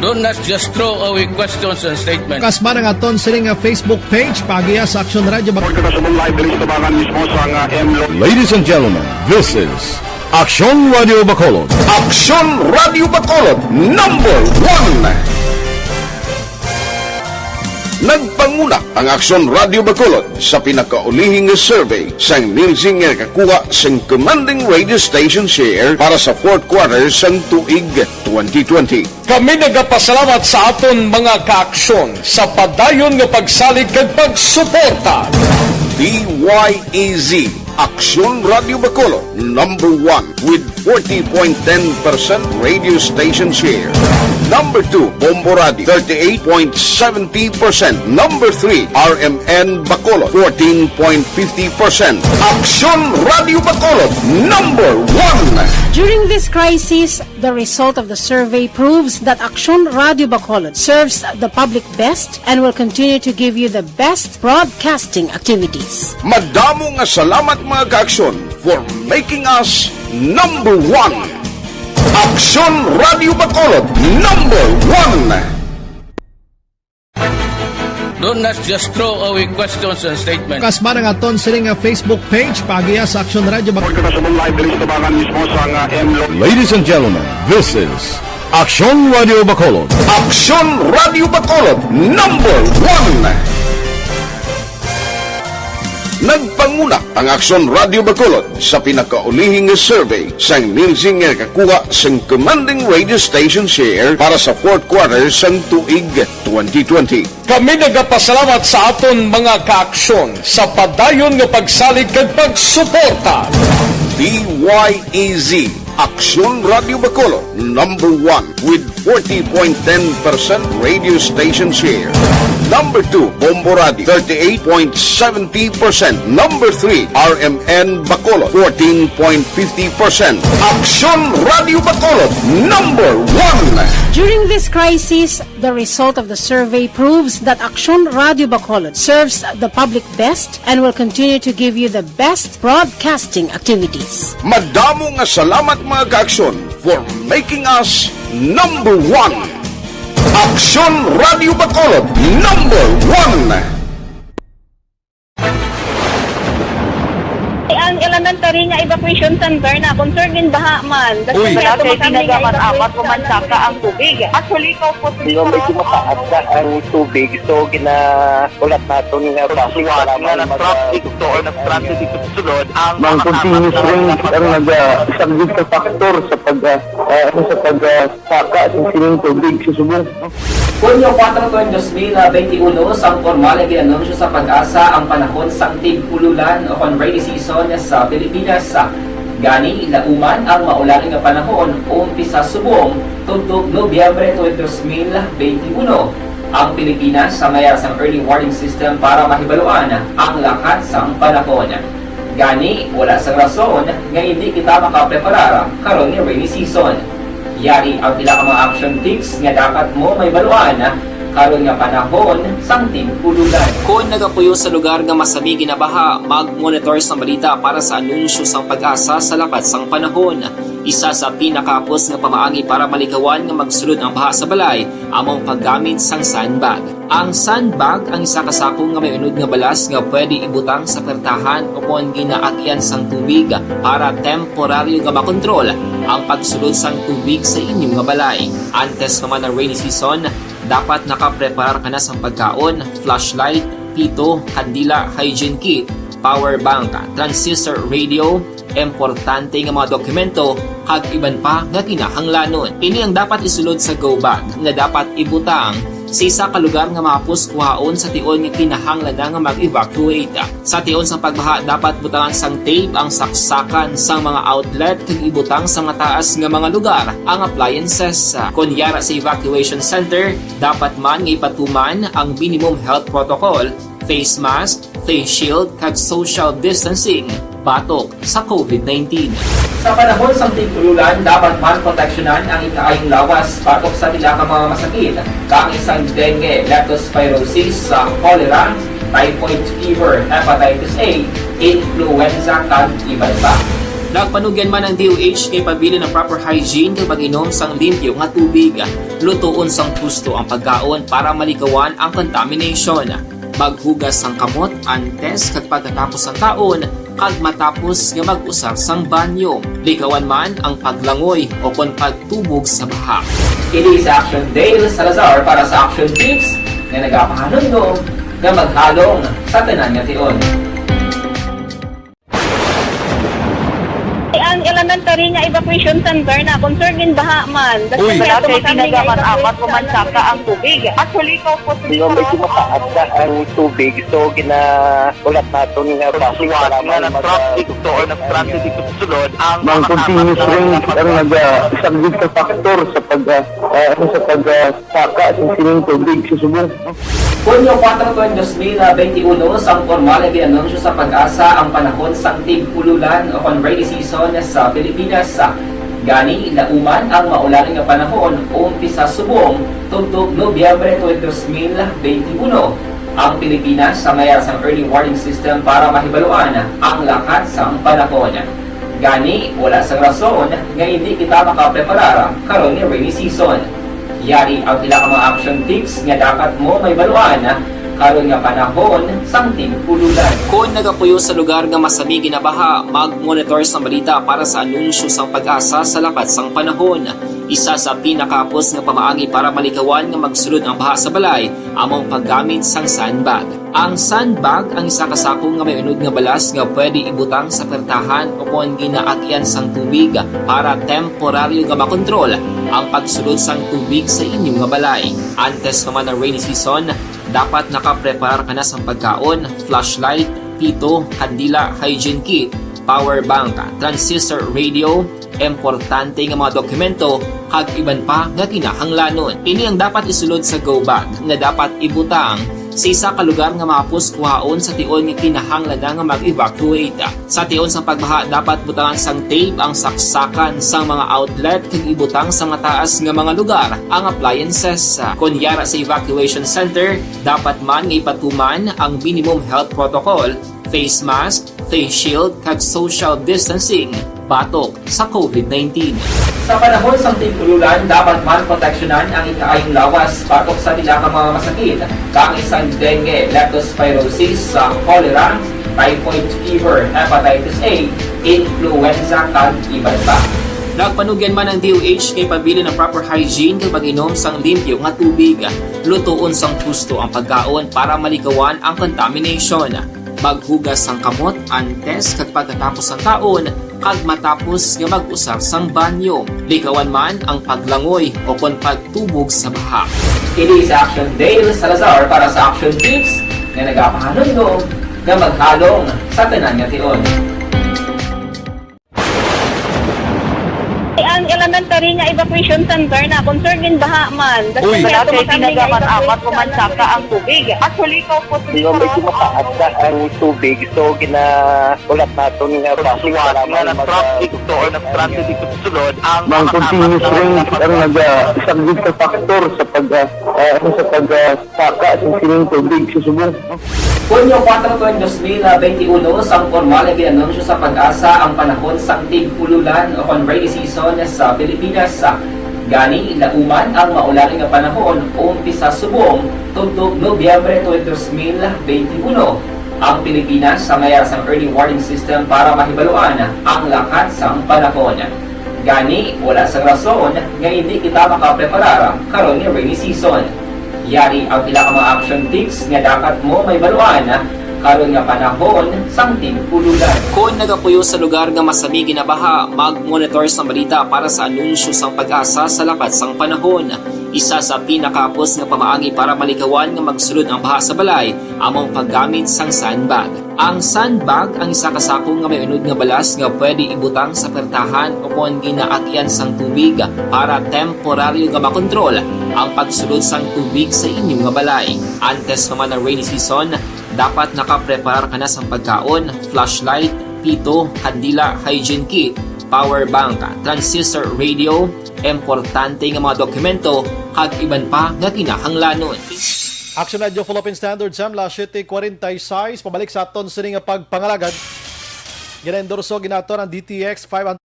Don't, let's just throw away questions and statements. Kasman ang aton sining nga Facebook page, paagiha sa Aksyon Radio Bag- Report kita sa live diri sa tubangan mismo sa nga M Lo- Ladies and gentlemen, this is Aksyon Radio Bacolod. Aksyon Radio Bacolod, number one. Nagpanguna ang Aksyon Radio Bacolod sa pinakaulihi nga survey sang Nielsen nga nakakuha sang commanding radio station share para sa fourth quarter sang tuig twenty twenty. Kami nagapasalamat sa aton mga kaaksyon sa padayon nga pagsalig kag pagsuporta. D Y E Z, Aksyon Radio Bacolod, number one with forty point ten percent radio station share. Number two, Bombo Radio, thirty-eight point seventy percent. Number three, R M N Bacolod, fourteen point fifty percent. Aksyon Radio Bacolod, number one. During this crisis, the result of the survey proves that Aksyon Radio Bacolod serves the public best and will continue to give you the best broadcasting activities. Madamo nga salamat, mga kaaksyon, for making us number one. Aksyon Radio Bacolod, number one. Don't, let's just throw away questions and statements. Kasman ang aton sining nga Facebook page, paagiha sa Aksyon Radio Bag- Report kita sa live diri sa tubangan mismo sa nga M Lo- Ladies and gentlemen, this is Aksyon Radio Bacolod. Aksyon Radio Bacolod, number one. Nagpanguna ang Aksyon Radio Bacolod sa pinakaulihi nga survey sang Nielsen nga nakakuha sang commanding radio station share para sa fourth quarter sang tuig twenty twenty. Kami nagapasalamat sa aton mga kaaksyon sa padayon nga pagsalig kag pagsuporta. D Y E Z, Aksyon Radio Bacolod, number one with forty point ten percent radio station share. Number two, Bombo Radio, thirty-eight point seventy percent. Number three, R M N Bacolod, fourteen point fifty percent. Aksyon Radio Bacolod, number one. During this crisis, the result of the survey proves that Aksyon Radio Bacolod serves the public best and will continue to give you the best broadcasting activities. Madamo nga salamat, mga kaaksyon, for making us number one. Aksyon Radio Bacolod, number one. Ang elementary nga Evacuation center na, concern din baha man. Uy. Wala kay tinaga man apat ko man saka ang tubig. Actually, ikaw po, di ba, medyo mataas na ang tubig, so ginahulat naton nga basi para nga mag- nag-traffic to or nag-transit dito sa sulod ang mga continuous rain ang nag-, ah, isang big factor sa pag, ah, ah, ano, sa pag, ah, saka sa sining tubig sa subong. Hunyo kuwatro, dos mil benti uno, sang pormal nga gin-anunsyo sa PAGASA ang panahon sang tig-ululan o kon rainy season sa Pilipinas. Gani, lauman ang maulan nga panahon umpisa subong tubtob Nobyembre twenty, dos mil benti uno. Ang Pilipinas sa mayar sang early warning system para mahibaluan ang lakat sang panahon. Gani, wala sang rason nga indi kita makapreparar karon nga rainy season. Yari ang pila ka mga action tips nga dapat mo mahibaluan karon nga panahon sang tig-ululan. Kon nagapuyo sa lugar nga masami ginabaha, mag-monitor sang balita para sa anunsyo sang PAGASA sa lakat sang panahon. Isa sa pinakahapos nga pamaagi para malikawan nga magsulod ang baha sa balay amo ang paggamit sang sandbag. Ang sandbag ang isa ka sako nga may unod nga balas nga pwede ibutang sa pertahan o kon ginaagian sang tubig para temporaryo nga makontrol ang pagsulod sang tubig sa inyo nga balay. Antes pa man ang rainy season, dapat nakapreparar ka na sang pagkaon, flashlight, pito, kandila, hygiene kit, power bank, transistor radio, importante nga mga dokumento, kag iban pa nga kinahanglanon. Ini ang dapat isulod sa go bag nga dapat ibutang sa isa ka lugar nga mahapos kuhaon sa tion nga kinahanglan na nga mag-evacuate. Sa tion sang pagbaha, dapat butangan sang tape ang saksakan sang mga outlet kag ibutang sa mataas nga mga lugar ang appliances. Kon yara sa evacuation center, dapat man nga ipatuman ang minimum health protocol, face mask, face shield, kag social distancing batok sa COVID nineteen. Sa panahon sang tig-ululan, dapat man proteksyonan ang ikaayong lawas batok sa pila ka mga masakit, kaangay sang dengue, leptospirosis, sa cholera, typhoid fever, hepatitis A, influenza, kag iban pa. Nagpanugyan man ang D O H nga ipabilin ang proper hygiene kag pag-inom sang limpyo nga tubig. Lutoon sang husto ang pagkaon para malikawan ang contamination. Maghugas sang kamot antes kag pagkatapos sang kaon kag matapos nga mag-usar sang banyo. Likawan man ang paglangoy o kon pagtubog sa baha. Kini si Action Dale Salazar para sa Action Tips nga nagapahanumdom nga maghalong sa tanan nga tion. Ang elementary nga evacuation center na, concern din baha man. Uy. Wala kay tinaga man apat ko man saka ang tubig. Actually, ikaw po, di ba, medyo mataas na ang tubig, so ginahulat naton nga basi para nga man mag- nag-traffic to or nag-transit dito sa sulod ang mga continuous rain ang nag-, ah, isang big factor sa pag, ah, ah, ano, sa pag, ah, saka sa sining tubig sa subong. Hunyo kuwatro, dos mil benti uno, sang pormal nga gin-anunsyo sa PAGASA ang panahon sang tig-ululan o kon rainy season sa Pilipinas. Gani, lauman ang maulan nga panahon umpisa subong tubtob Nobyembre twenty, dos mil benti uno. Ang Pilipinas sa mayar sang early warning system para mahibaluan ang lakat sang panahon. Gani, wala sang rason nga indi kita makapreparar karon nga rainy season. Yari ang pila ka mga action tips nga dapat mo mahibaluan karon nga panahon sang tig-ululan. Kon nagapuyo sa lugar nga masami ginabaha, mag-monitor sang balita para sa anunsyo sang PAGASA sa lakat sang panahon. Isa sa pinakahapos nga pamaagi para malikawan nga magsulod ang baha sa balay amo ang paggamit sang sandbag. Ang sandbag ang isa ka sako nga may unod nga balas nga pwede ibutang sa pertahan o kon ginaagian sang tubig para temporaryo nga makontrol ang pagsulod sang tubig sa inyo nga balay. Antes pa man ang rainy season, dapat nakapreparar ka na sang pagkaon, flashlight, pito, kandila, hygiene kit, power bank, transistor radio, importante nga mga dokumento, kag iban pa nga kinahanglanon. Ini ang dapat isulod sa go bag nga dapat ibutang sa isa ka lugar nga mahapos kuhaon sa tion nga kinahanglan na nga mag-evacuate. Sa tion sang pagbaha, dapat butangan sang tape ang saksakan sang mga outlet kag ibutang sa mataas nga mga lugar ang appliances. Kon yara sa evacuation center, dapat man nga ipatuman ang minimum health protocol, face mask, face shield, kag social distancing batok sa COVID nineteen. Sa panahon sang tig-ululan, dapat man proteksyonan ang ikaayong lawas batok sa pila ka mga masakit, kaangay sang dengue, leptospirosis, sa cholera, typhoid fever, hepatitis A, influenza, kag iban pa. Nagpanugyan man ang D O H nga ipabilin ang proper hygiene kag mag-inom sang limpyo nga tubig. Lutoon sang husto ang pagkaon para malikawan ang contamination. Maghugas sang kamot antes kag pagkatapos sang kaon, kag matapos nga mag-usar sang banyo. Likawan man ang paglangoy o kon pagtubog sa baha. Ini sa Action Dale Salazar para sa Action Tips nga nagapahanumdom nga maghalong sa tanan nga tion. Ang elementary nga evacuation center na concerned in baha man. Uy. Wala kay tinagaman amat o mansaka ang tubig. Actually, ko po Di ba, medyo mataas na ang tubig, so ginaulat naton nga bus nga nag-traffic to or nag-transit dito sa sulod ang Mang mga continuous tapat na rain ang nagpapagawa. Nagasaglit sa factor sa pag, ah, ah, ano, sa pag, ah, saka sa sining tubig sa subong. Hunyo kuwatro, dos mil benti uno, sang pormal nga gin-anunsyo sa PAGASA ang panahon sang tig-ululan o kon rainy season sa Pilipinas. Gani, lauman ang maulan nga panahon, umpisa subong tubtob Nobyembre twenty, dos mil benti uno. Ang Pilipinas sa mayar sang early warning system para mahibaluan ang lakat sang panahon. Gani, wala sang rason nga hindi kita makapreparar karon nga rainy season. Yari ang pila ka mga action tips nga dapat mo mahibaluan karon nga panahon sang tig-ululan. Kon nagapuyo sa lugar nga masami ginabaha, mag-monitor sang balita para sa anunsyo sang PAGASA sa lakat sang panahon. Isa sa pinakahapos nga pamaagi para malikawan nga magsulod ang baha sa balay amo ang paggamit sang sandbag. Ang sandbag ang isa ka sako nga may unod nga balas nga pwede ibutang sa pertahan o kon ginaagyan sang tubig para temporaryo nga makontrol ang pagsulod sang tubig sa inyo nga balay. Antes pa man ang rainy season, dapat nakapreparar ka na sang pagkaon, flashlight, pito, kandila, hygiene kit, power bank, transistor radio, importante nga mga dokumento, kag iban pa nga kinahanglanon. Action Radio Philippine Standard Time, las siete cuarenta y seis. Pabalik sa aton sini nga pagpangalagad. Gina-endorso ginato ang D T X five hundred.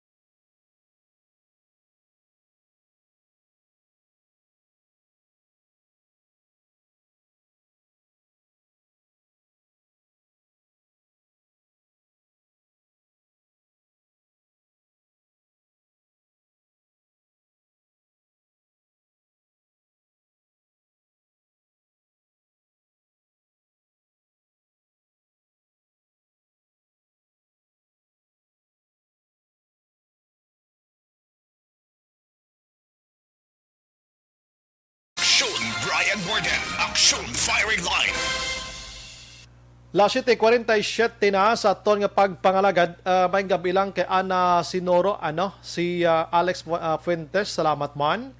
Action Brian Morgan, Action Firing Line. Las siete cuarenta y siete na sa aton nga pagpangalagad, ah, maayong gab-i lang kay Ana Sinoro, ano, si, ah, Alex Fu-, ah, Fuentes, salamat man.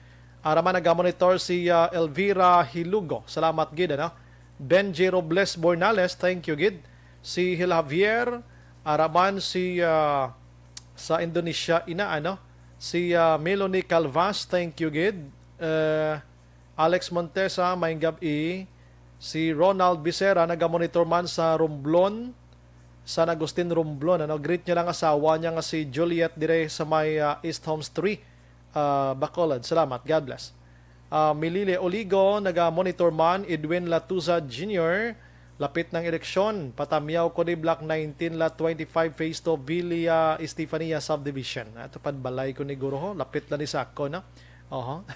Ara man nagamonitor si, ah, Elvira Hilugo, salamat gid, ano. Benji Robles Bornales, thank you gid. Si Hil Javier, ara man si, ah, sa Indonesia, ina, ano, si, ah, Melanie Calvas, thank you gid. Eh, Alex Montesa, maayong gab-i. Si Ronald Becerra, nagamonitor man sa Romblon, San Agustin, Romblon. Ano, greet niya lang asawa niya nga si Juliet dire sa may, ah, East Homes three, ah, Bacolod. Salamat. God bless. Ah, Milile Oligo, naga-monitor man. Edwin Latuza Junior, lapit ng eleksyon. Patamyaw ko ni Block nineteen, Lot twenty-five, Phase two, Villa Estefania Subdivision. Ato pad balay ko ni Guro, ho. Lapit lang ni sa ako, no? Oho.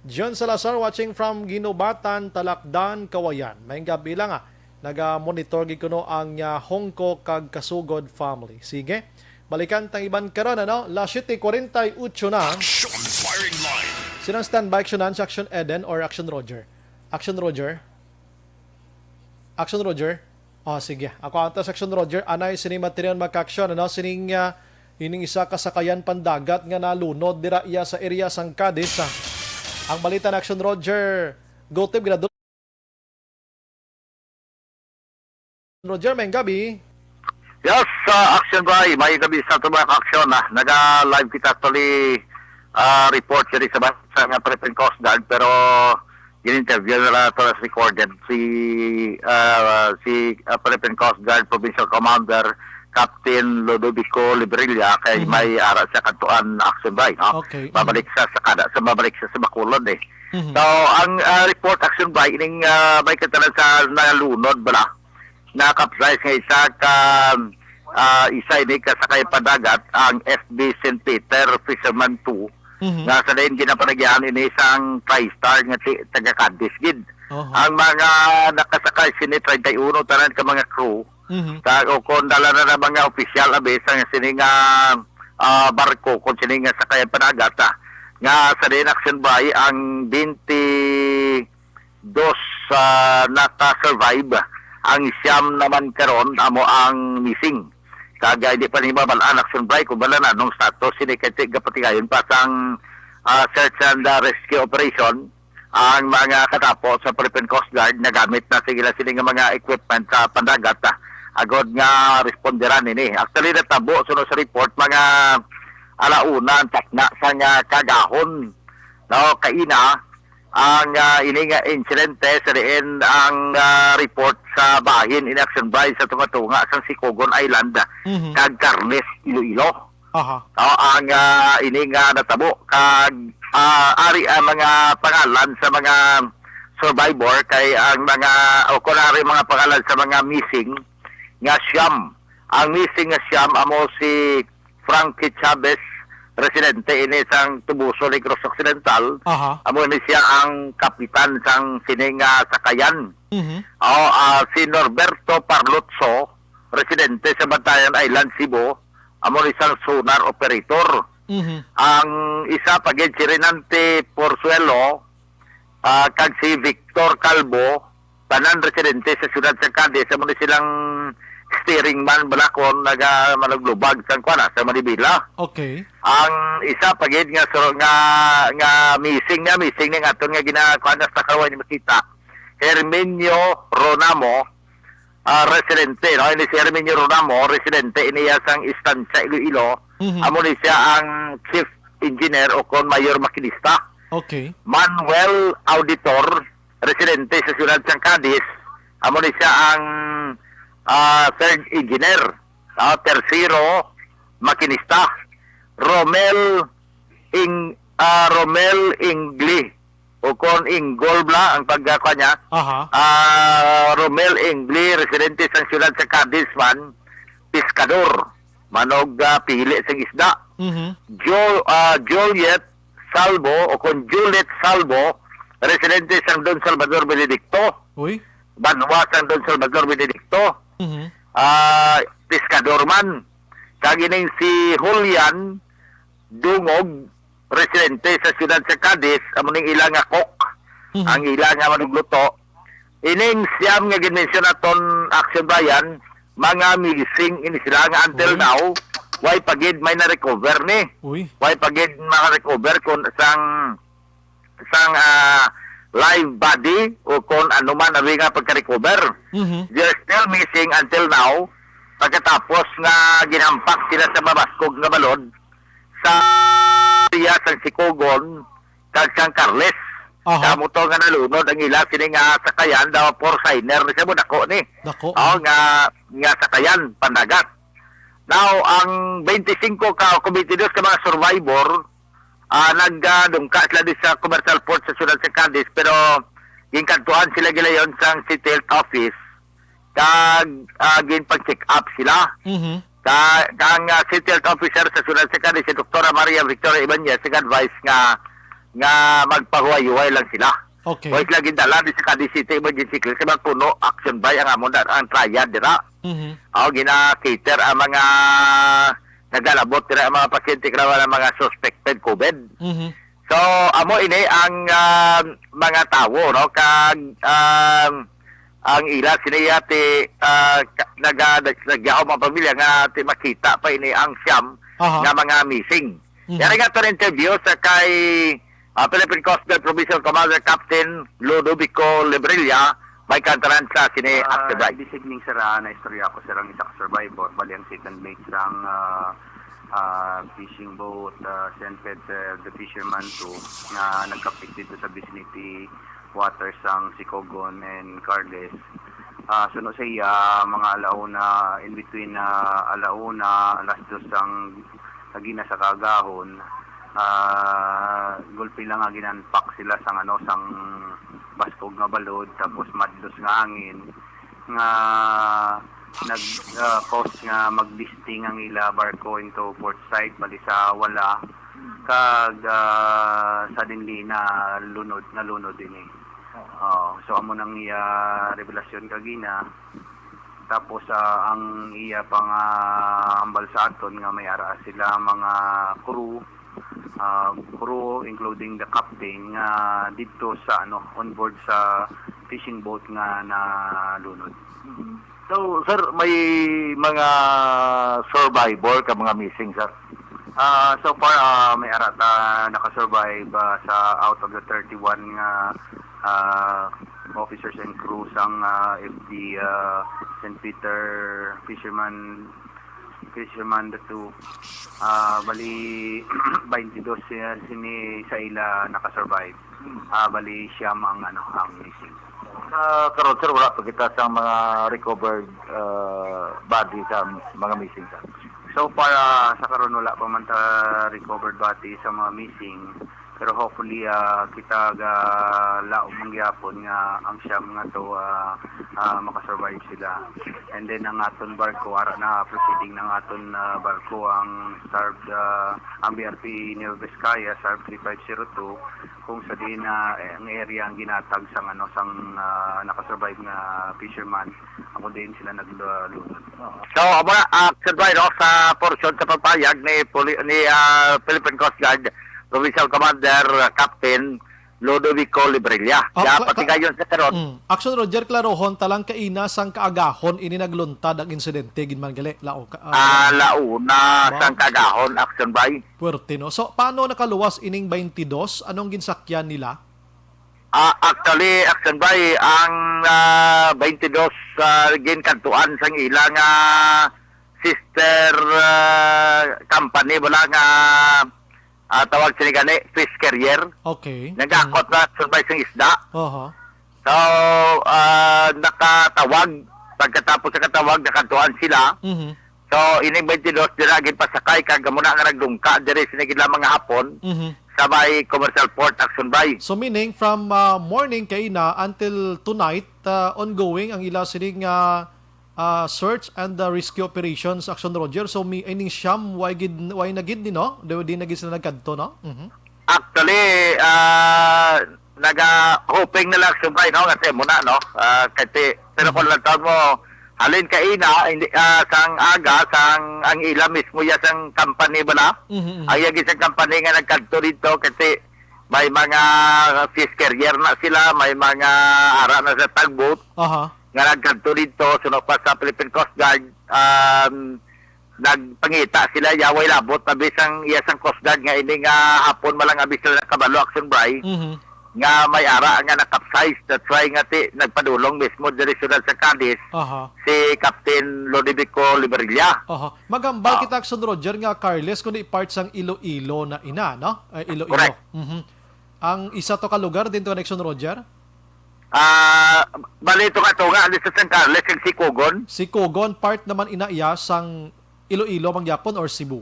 John Salazar watching from Guinobatan, Talakdan, Cauayan. Maayong gab-i lang, ah. Naga-monitor gid kuno ang, ah, Hongko kag Kasugod family. Sige. Balikan tang iban karon, ano? Las siete cuarenta y ocho na. Action Firing Line. Sinang standby, Action Hans, Action Eden, or Action Roger? Action Roger? Action Roger? Oh, sige. Ako ang tas Action Roger. Anay, sini material magka-action, ano? Sining, ah, ining isa ka sakayan pandagat nga nalunod dira iya sa area sang Cadiz, ah. Ang balita na Action Roger. Go, Tib, ginadul-, Roger, maayong gab-i. Yes, uh, Action Bay, maayong gab-i sa aton mga ka-action, ah. Naga-live kita actually, ah, report diri sa bansa nga Philippine Coast Guard, pero gin-interview na lang to as recorded si, ah, si, ah, Philippine Coast Guard Provincial Commander Captain Ludovico Librilla kay Mhm. may ara sa kantuan Action Bay, no? Okay, mhm. Babalik sa sakada, sa babalik sa, sa Bacolod, eh. Mhm. So, ang, ah, report Action Bay, ining, ah, may katalan sa nalunod bala. Nakapsay nga isa ka, ah, isa ini ka sakay padagat ang F B Saint Peter Fisherman two, Mhm. nga sa diin ginapanagyahan ini sang TriStar nga ti-, taga Cadiz gid. Oho. Ang mga nakasakay sini treinta y uno tanan ka mga crew. Mhm. Sa, o kung dala na ng mga opisyal, abi, sa sini nga, ah, barko, kung sini nga sakayan padagat, ah, nga sa diin action by ang twenty-two, ah, naka-survive, ang siyam naman karon amo ang missing. Kag, ah, hindi pa nimo mabalaan action by kung bala na anong status sini kay ti-, gapatigayon pa sang, ah, search and, ah, rescue operation ang mga katapo sa Philippine Coast Guard nagamit na sila sini nga mga equipment sa pandagat, ah, agod nga responderan ini. Actually, natabo suno sa report mga alauna ang takna sa nga kagahon, no, kaina ang, ah, ini nga insidente sa diin ang, ah, report sa bahin in action by sa tunga-tunga sang Sikogon Island Mhm. kag Carles, Iloilo. Aha. O, ang, ah, ini nga natabo kag, ah, ari ang mga pangalan sa mga survivor kay ang mga, o kunwari mga pangalan sa mga missing nga siyam. Ang missing nga siyam amo si Frankie Chavez, residente ini sang Tubuso, Negros Occidental. Aha. Amo ni siya ang kapitan sang sini nga sakayan. Mhm. O, ah, si Norberto Parlotso, residente sa Bantayan Island, Cebu, amo ni sang sonar operator. Mhm. Ang isa pa gid si Renante Porzuelo, ah, kag si Victor Calvo, tanan residente sa siyudad sa Cadiz, amo ni silang steering man balakon naga manuglubag sang kuana sa Manibela. Okay. Ang isa pa gid nga sur-, nga, nga missing niya, missing niya nga aton nga ginakuan sa karon, hindi makita. Herminio Ronamo, ah, residente, no? Ini si Herminio Ronamo, residente ini iya sang Estancia, Iloilo. Mhm. Amo ni siya ang chief engineer o kon mayor makinista. Okay. Manuel Auditor, residente sa siyudad sang Cadiz. Amo ni siya ang, ah, third engineer, ah, tersero makinista. Romel Ing-, ah, Romel Ingli, o kon Inggol bala ang pagkuha niya. Aha. Ah, Romel Ingli, residente sang siyudad sa Cadiz man, piskador, manog, ah, pili sang isda. Mhm. Jo-, ah, Juliet Salvo, o kon Juliet Salvo, residente sang Don Salvador Benedicto. Uy. Banwa sang Don Salvador Benedicto. Mhm. Ah, piskador man. Kag ining si Julian Dungog, residente sa siyudad sa Cadiz, amo ning ila nga cook, Mhm. ang ila nga manugluto. Ining siyam nga ginmensyon naton, Action Brian, mga missing ini sila nga until Uy. now, way pa gid may na-recover ni. Uy. Way pa gid maka-recover kung sang, sang, ah, live body o kung ano man ang nga pagka-recover. Mhm. They're still missing until now. Pagkatapos nga ginhampak sila sa mabaskog nga balod sa area sang Sikogon kag sang Carles. Aha. Sa amo to nga nalunod ang ila sini nga sakayan, daw four seater ni siya, mo dako ni. Dako. Oh, nga, nga sakayan pandagat. Now, ang twenty-five ka o twenty-two ka mga survivor, ah, nagdungka sila di sa commercial port sa siyudad sa Cadiz, pero ginkadtuan sila gilayon sang city health office kag, ah, ginpag-check up sila. Mhm. Ka-, kang, ah, city health officer sa siyudad sa Cadiz, si Doktora Maria Victoria Ibanez, nag-advise nga, nga magpahuway-huway lang sila. Okay. Huway sila gindala di sa Cadiz City Emergency Clinic, sa mga kuno, action by ang amon na, ang triad dira. Mhm. Aw, gina-cater ang mga nagalabot dira, ang mga pasyente, kalawa ng mga suspected COVID. Mhm. So, amo ini ang, ah, mga tawo, no? Kag, ah, ang ila sini ti, ah, ka-, naga-, nag-, nagyaho mga pamilya nga ti makita pa ini ang siyam Aha. nga mga missing. Mhm. Yari nga to interview sa kay, ah, Philippine Coast Guard Provincial Commander Captain Ludovico Lebrilla, may kantaran sa sini Ah, after break. This evening, sir, ah, naistorya ako, sir, ang isa ka survivor, bali ang second mate sang, ah, ah, fishing boat, ah, Saint Peter the Fisherman two, nga nagkapit dito sa vicinity waters sang Sikogon and Carles. Ah, suno sa iya, mga alauna, in between, ah, alauna, alas dos ang lagi na sa kagahon, ah, gulpi lang nga ginampak sila sang, ano, sang baskog nga balod, tapos madlos nga hangin. nga nag, ah, cause nga mag-disting ang ila barko into port side, bali sa wala, kag, ah, suddenly na lunod, nalunod ini. Oo. So amo nang iya revelasyon kagina. Tapos, ah, ang iya pang, ah, hambal sa aton nga may ara sila mga crew, ah, crew including the captain nga didto sa, ano, on board sa fishing boat nga nalunod. Mhm. So, sir, may mga survivor ka mga missing, sir? Ah, so far, ah, may ara ta naka-survive, ah, sa out of the thirty-one nga, ah, officers and crew sang, ah, F D, ah, Saint Peter Fisherman, Fisherman the two. Ah, bali, twenty-two siya, sini sa ila naka-survive. Ah, bali, siyam ang, ano, ang missing. Sa karon, sir, wala pa kita sa mga recovered, ah, body sa mga missing, sir? So far, ah, sa karon, wala pa man ta recovered body sa mga missing. Pero hopefully, ah, kita ga laom man gyapon nga ang siyam nga to, ah, ah, makasurvive sila. And then ang aton barko, ara na proceeding ng aton, ah, barko ang Starved, ah, ang B R P Nueva Vizcaya, Starved three five zero two, kung sa diin na, eh, ang area ang ginatag sang, ano, sang, ah, nakasurvive nga fisherman, ang kung diin sila naglunod. So, amo na, ah, Sir Brian, no, sa porsyon sa pagpahayag ni Poli-, ni, ah, Philippine Coast Guard Provincial Commander, ah, Captain Lodovico Librilla. Oh, ya, ka-, ka-, patigayon sa karot. Mm. Action Roger, klarohon ta lang, kaina sang kaagahon ini nagluntad ang insidente, gid man gali, lao ka, ah, Ah, launa Ba? sang kaagahon, Action Bay. Puwerte, no? So, paano nakaluwas ining twenty-dos? Anong ginsakyan nila? Ah, actually, Action Bay, ang, ah, twenty-dos, ah, ginkadtuan sang ila nga sister, ah, company, wala nga, ah, tawag sini gani, fish carrier. Okay. Nagakot Mm. na, Action Bay, sang isda. Oho. So, ah, nakatawag. Pagkatapos sa katawag, nakadtuan sila. Mhm. So, ining twenty-dos dira ginpasakay kag amo na nga nagdungka diri sini gid lamang nga hapon Mhm. sa may commercial port, Action Bay. So, meaning from, ah, morning kaina until tonight, ah, ongoing ang ila sining, ah, ah, search and, ah, rescue operations, Action Roger. So, mi-, ining siyam, way gid, way na gid ni, no? Di, di na gid sila nagkadto, no? Mhm. Actually, ah, naga-hoping na lang, Action Bay, no? Kasi muna, no? Ah, kasi, pero Mhm. kung lang taon mo, halin kaina, hindi, ah, sang aga, sang, ang ila mismo ya sang company bala. Mhm, mhm. Ang iya gisang company nga nagkadto dito kasi may mga fish carrier na sila, may mga ara na sa tugboat Aha. nga nagkadto dito, suno pa sa Philippine Coast Guard, um, nagpangita sila, ya, way labot na bisang iya sang Coast Guard nga ini nga hapon malang abi sila nakabalo, Action Bay, Mhm. nga may ara nga na-capsize. That's why nga ti, nagpadulong mismo diri siyudad sa Cadiz Aha. si Captain Lodovico Librilla. Aha. Magambal Ah. kita, Action Roger, nga Carles, kundi part sang Iloilo na ina, no? Eh, Iloilo. Correct. Mhm. Ang isa to ka lugar din to, Action Roger? Ah, bali, tunga-tunga, ano sa San Carlos, yung Sicogon? Sicogon, part naman ina iya sang Iloilo man gyapon or Cebu?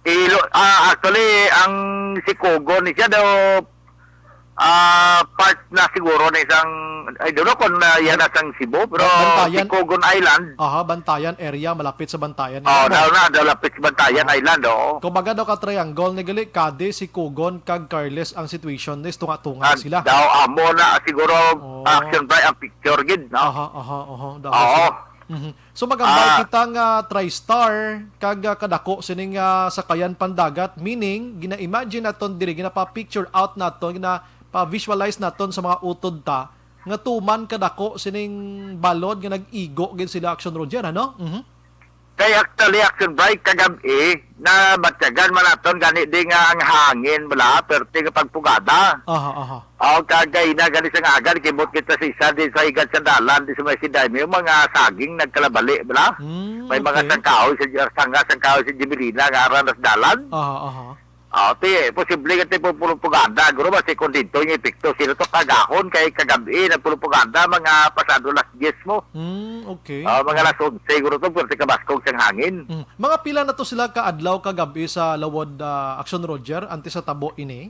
Ilo-, ah, actually, ang Sicogon, siya daw, ah, part na siguro na isang, I don't know kung na, yan na sang Cebu, pero Ba-, Bantayan. Sicogon Island. Aha, Bantayan area, malapit sa Bantayan. Oh, Ano? daw na, daw lapit sa Bantayan Ah. Island, oo. Kumbaga daw ka triangle ni gali, Cadiz, Sicogon, kag Carles ang situation is tunga-tunga Ah, sila. daw amo na siguro Oh. Action Bay ang picture gid, no? Aha, aha, aha, daw Oo. sila. Mhm. So, magambal Ah. kita nga TriStar kag, ah, kadako sining, ah, sakayan pandagat, meaning gina-imagine naton diri, ginapa-picture out naton, ginapa-visualize naton sa mga utod ta nga tuman kadako sining balod nga nag-igo gid sila, Action Roger, ano? Mhm. Kay actually, Action Bright, kagab-i, nabatyagan man naton gani di nga ang hangin bala, perti nga pagpugada. Aha, aha. O, kagay na gani sa nga agad, kimot kita sa isa di sa higad sa dalan, di sa may Sidaymi, yung mga saging nagkalabali bala. Hmm, May mga okay. sangkahoy sa, sanga sangkahoy sa Jimelina nga aran sa dalan. Aha, aha. Ah, ti, posible nga ti pupulupugada, guro ba si kondito yung epekto. Sino to kagahon kay kagab-i nagpulupugada, mga pasado las diyes mo. Hmm, okay. Ah, mga Ah. las onse, guro to, pwerte kabaskog sang hangin. Hmm. Mga pila na to sila ka adlaw, kagab-i sa lawod, ah, Action Roger, antes sa tabo ini?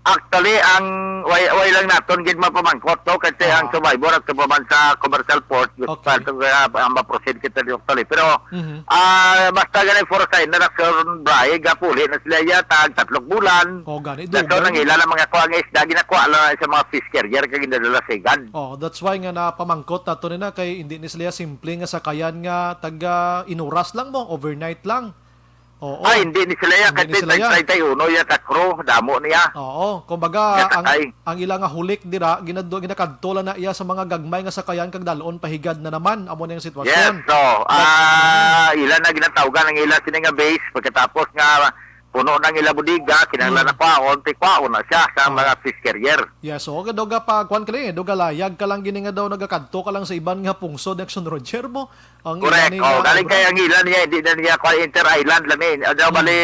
Actually, ang way, way lang naton gid mapamangkot, no? Kasi ang Ah. survivor at pa man sa commercial port, Okay. pa, uh, ang ma-proceed kita di actually. Pero, Mhm. ah, basta ganun, for sign na Action Bray, gapuli na sila yata, tatlong bulan. Oh, gani, Daso dugang. nang ila lang mga kuha nga isda, ginakuha lang sa mga fish carrier, kag ginadala sa igad. Oh, that's why nga napamangkot nato ni na kay hindi ni sila simple nga sakayan nga taga inuras lang mo, overnight lang. Oo. Ay, hindi ni sila ya, Hindi ni kasi sila ya. treinta y uno ya ka crew, damo niya. Oo, kumbaga, Nga ang, sakay. ang ila nga hulik dira, ginadto, ginakadto lang na iya sa mga gagmay nga sakayan kag dalon pahigad na naman. Amo na yung sitwasyon. Yes, so, But, ah, ila na ginatawgan ang ila sini nga base, pagkatapos nga puno na ang ila bodega, kinahanglan Mm. na kwaon, ti kwaon na siya sa Oo. mga fish carrier. Yes, so, duga pa, kwan ka ni, duga layag ka lang gini nga daw, nagakadto ka lang sa iban nga pungsod, Action Roger mo. Ang Correct. ila ni Oh, nga galing obra. kay ang ila niya, hindi na niya kwa inter-island lang eh. Ano, Hmm. bali,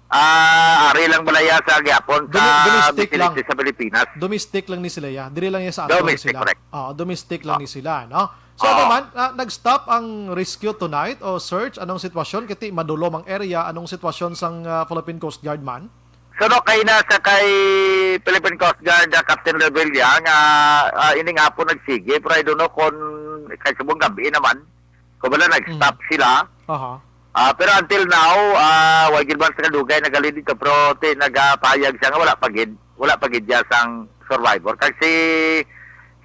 ah, ari lang balaya sa gyapon Domi-, sa domestic lang. Sa Pilipinas. Domestic lang ni sila, ya. Diri lang ya sa ato Domestic, sila. correct. Ah, domestic lang Ah. ni sila, no? So, Ah. ano man, ah, nag-stop ang rescue tonight o search? Anong sitwasyon? Kiti madulom ang area. Anong sitwasyon sang, ah, Philippine Coast Guard man? So, no, kay na sa kay Philippine Coast Guard, ah, Captain Revilla, nga, ah, ining hapon nagsige, pero I don't know kung kay subong gabi naman, kung wala nag-stop Mm. sila. Aha. Ah, pero until now, ah, wa gid man sa kadugay nagali dito, pero ti-, nagapahayag siya nga wala pa gid, wala pa gid siya sang survivor. Kag si,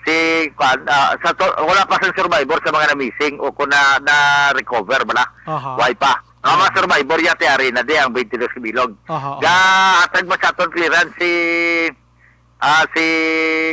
si, kwan, ah, sa to, wala pa sang survivor sa mga na-missing o kung na, na-recover bala. Aha. Why pa? Ang mga Aha. survivor yati ari na di ang twenty-two ka bilog. Aha, aha. Gahatag man sa aton clearance si, ah, si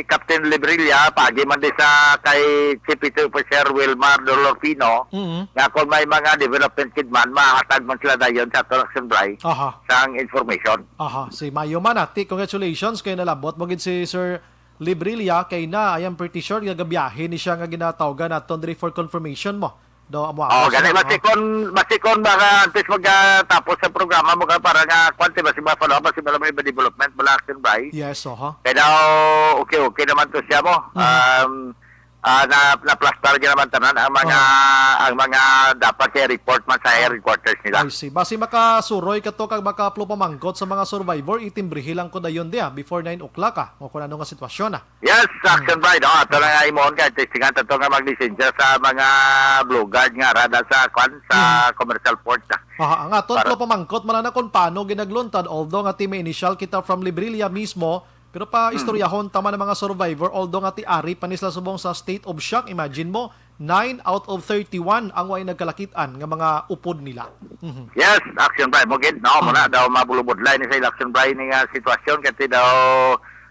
Captain Librilla, pagi man di sa kay Chief Petty Officer Wilmar Dolorfino, Mhm. nga kung may mga development kid man, mahatag man sila dayon sa aton Action Bray Aha. sang information. Aha, si Mayo man, ati, congratulations kay nalabot mo gid si Sir Librilla kay na, I am pretty sure nga gabiyahe ni siya nga ginatawgan naton diri for confirmation mo. Do, amo Oh, ako gani, siya, basi oh. kon, basi kon baka antes magkatapos sa programa mo ka para nga, kwan, ti, basi ma-follow up, basi wala may development, wala Action Bray. Yes, oho. Kaya daw, okay, okay naman to siya mo. Mhm. Um, ah, na, na-plaster niya naman tanan ang mga, Oh. ang mga dapat sa report man sa Oh. headquarters nila. I see. Basi makasuroy ka to kag makaplo pamangkot sa mga survivor, itimbrihi lang ko dayon di, ah, before nine o'clock, ah. O kung ano nga sitwasyon, ah. Yes, Hmm. Action Bray, no? Ato lang nga imoon kay testingan tato nga maglisensya sa mga Blue Guard nga rada sa, kwan, sa Hmm. commercial port, ah. Aha, ang aton Para plo pamangkot man na kung paano ginagluntad, although nga ti may initial kita from Librilla mismo, pero pa Hmm. istoryahon ta man ang mga survivor, although nga ti ari pa ni sila subong sa state of shock. Imagine mo, nine out of thirty-one ang way nagkalakit-an nga mga upod nila. Mhm. Yes, Action Bray. Mo gid, no, mo na Hmm. daw mabulubudlay ni sa Action Bray ni nga sitwasyon, kasi daw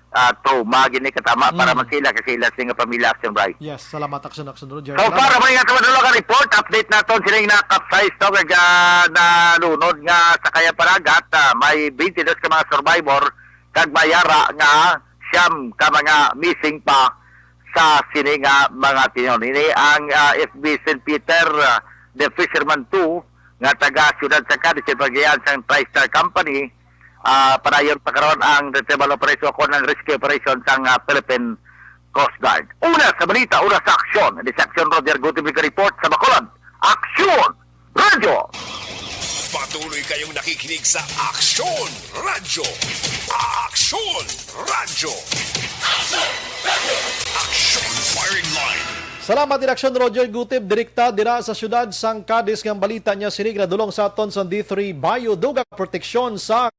ah, trauma gini katama para Mm. man sila, kasi ila sila nga pamilya, Action Bray. Yes, salamat, Action, Action Roger. So, Salamat. para may nga tumadalo ka report, update naton sining na-capsize to, kag, ah, nalunod nga sakayan panagat, ah, may twenty-two ka mga survivor, kag may ara nga siyam ka mga missing pa sa sini nga mga tinyon. Ini ang, ah, F B Saint Peter, ah, the Fisherman two, nga taga siyudad sa Cadiz, sa pagayaan sang TriStar Company, ah, padayon pa karon ang retrieval operation o ang rescue operation sang, ah, Philippine Coast Guard. Una sa balita, una sa aksyon. Ini si Aksyon Roger Gutib report sa Bacolod. Aksyon! Radyo! Patuloy kayong nakikinig sa Aksyon Radyo. Aksyon Radyo. Aksyon Firing Line. Salamat, Aksyon Roger Gutib, direkta dira sa siyudad sang Cadiz, nga balita niya sinig na dulong sa aton sa D three Bio. Dugang proteksyon sa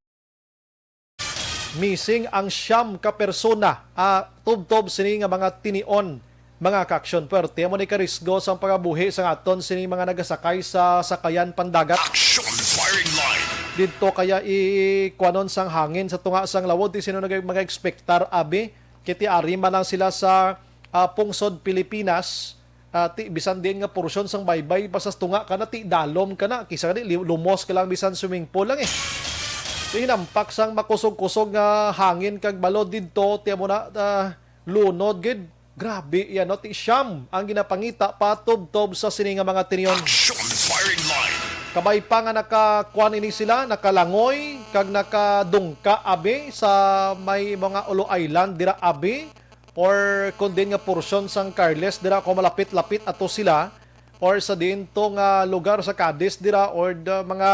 missing ang siyam ka persona, ah, tubtob sini nga mga tinion, mga kaaksyon. Puwerte amo ni karisgo sang pangabuhi sang aton sini mga nagasakay sa sakayan pandagat. Action Firing Line. Didto kaya i-, kuwanon sang hangin sa tunga sang lawod, ti sino nag-, mag-ekspektar, abi? Kay ti ari man lang sila sa, ah, pungsod Pilipinas, ah, ti, bisan diin nga porsyon sang baybay, basta sa tunga ka na, ti dalom ka na. Kisa gani, li-, lumos ka lang, bisan swimming pool lang eh. Ti hinampak sang makusog-kusog nga hangin kag balod didto, ti amo na, ah, lunod gid. Grabe yan, no? Ti siyam ang ginapangita patubtob sa sini nga mga tinion. Action Firing Line. Kabay pa nga nakakuan ini sila, nakalangoy, kag nakadungka, abi, sa may mga Olo Island, dira, abi, or kon diin nga porsyon sang Carles, dira, kung malapit-lapit ato sila, or sa diin to nga lugar sa Cadiz, dira, or the mga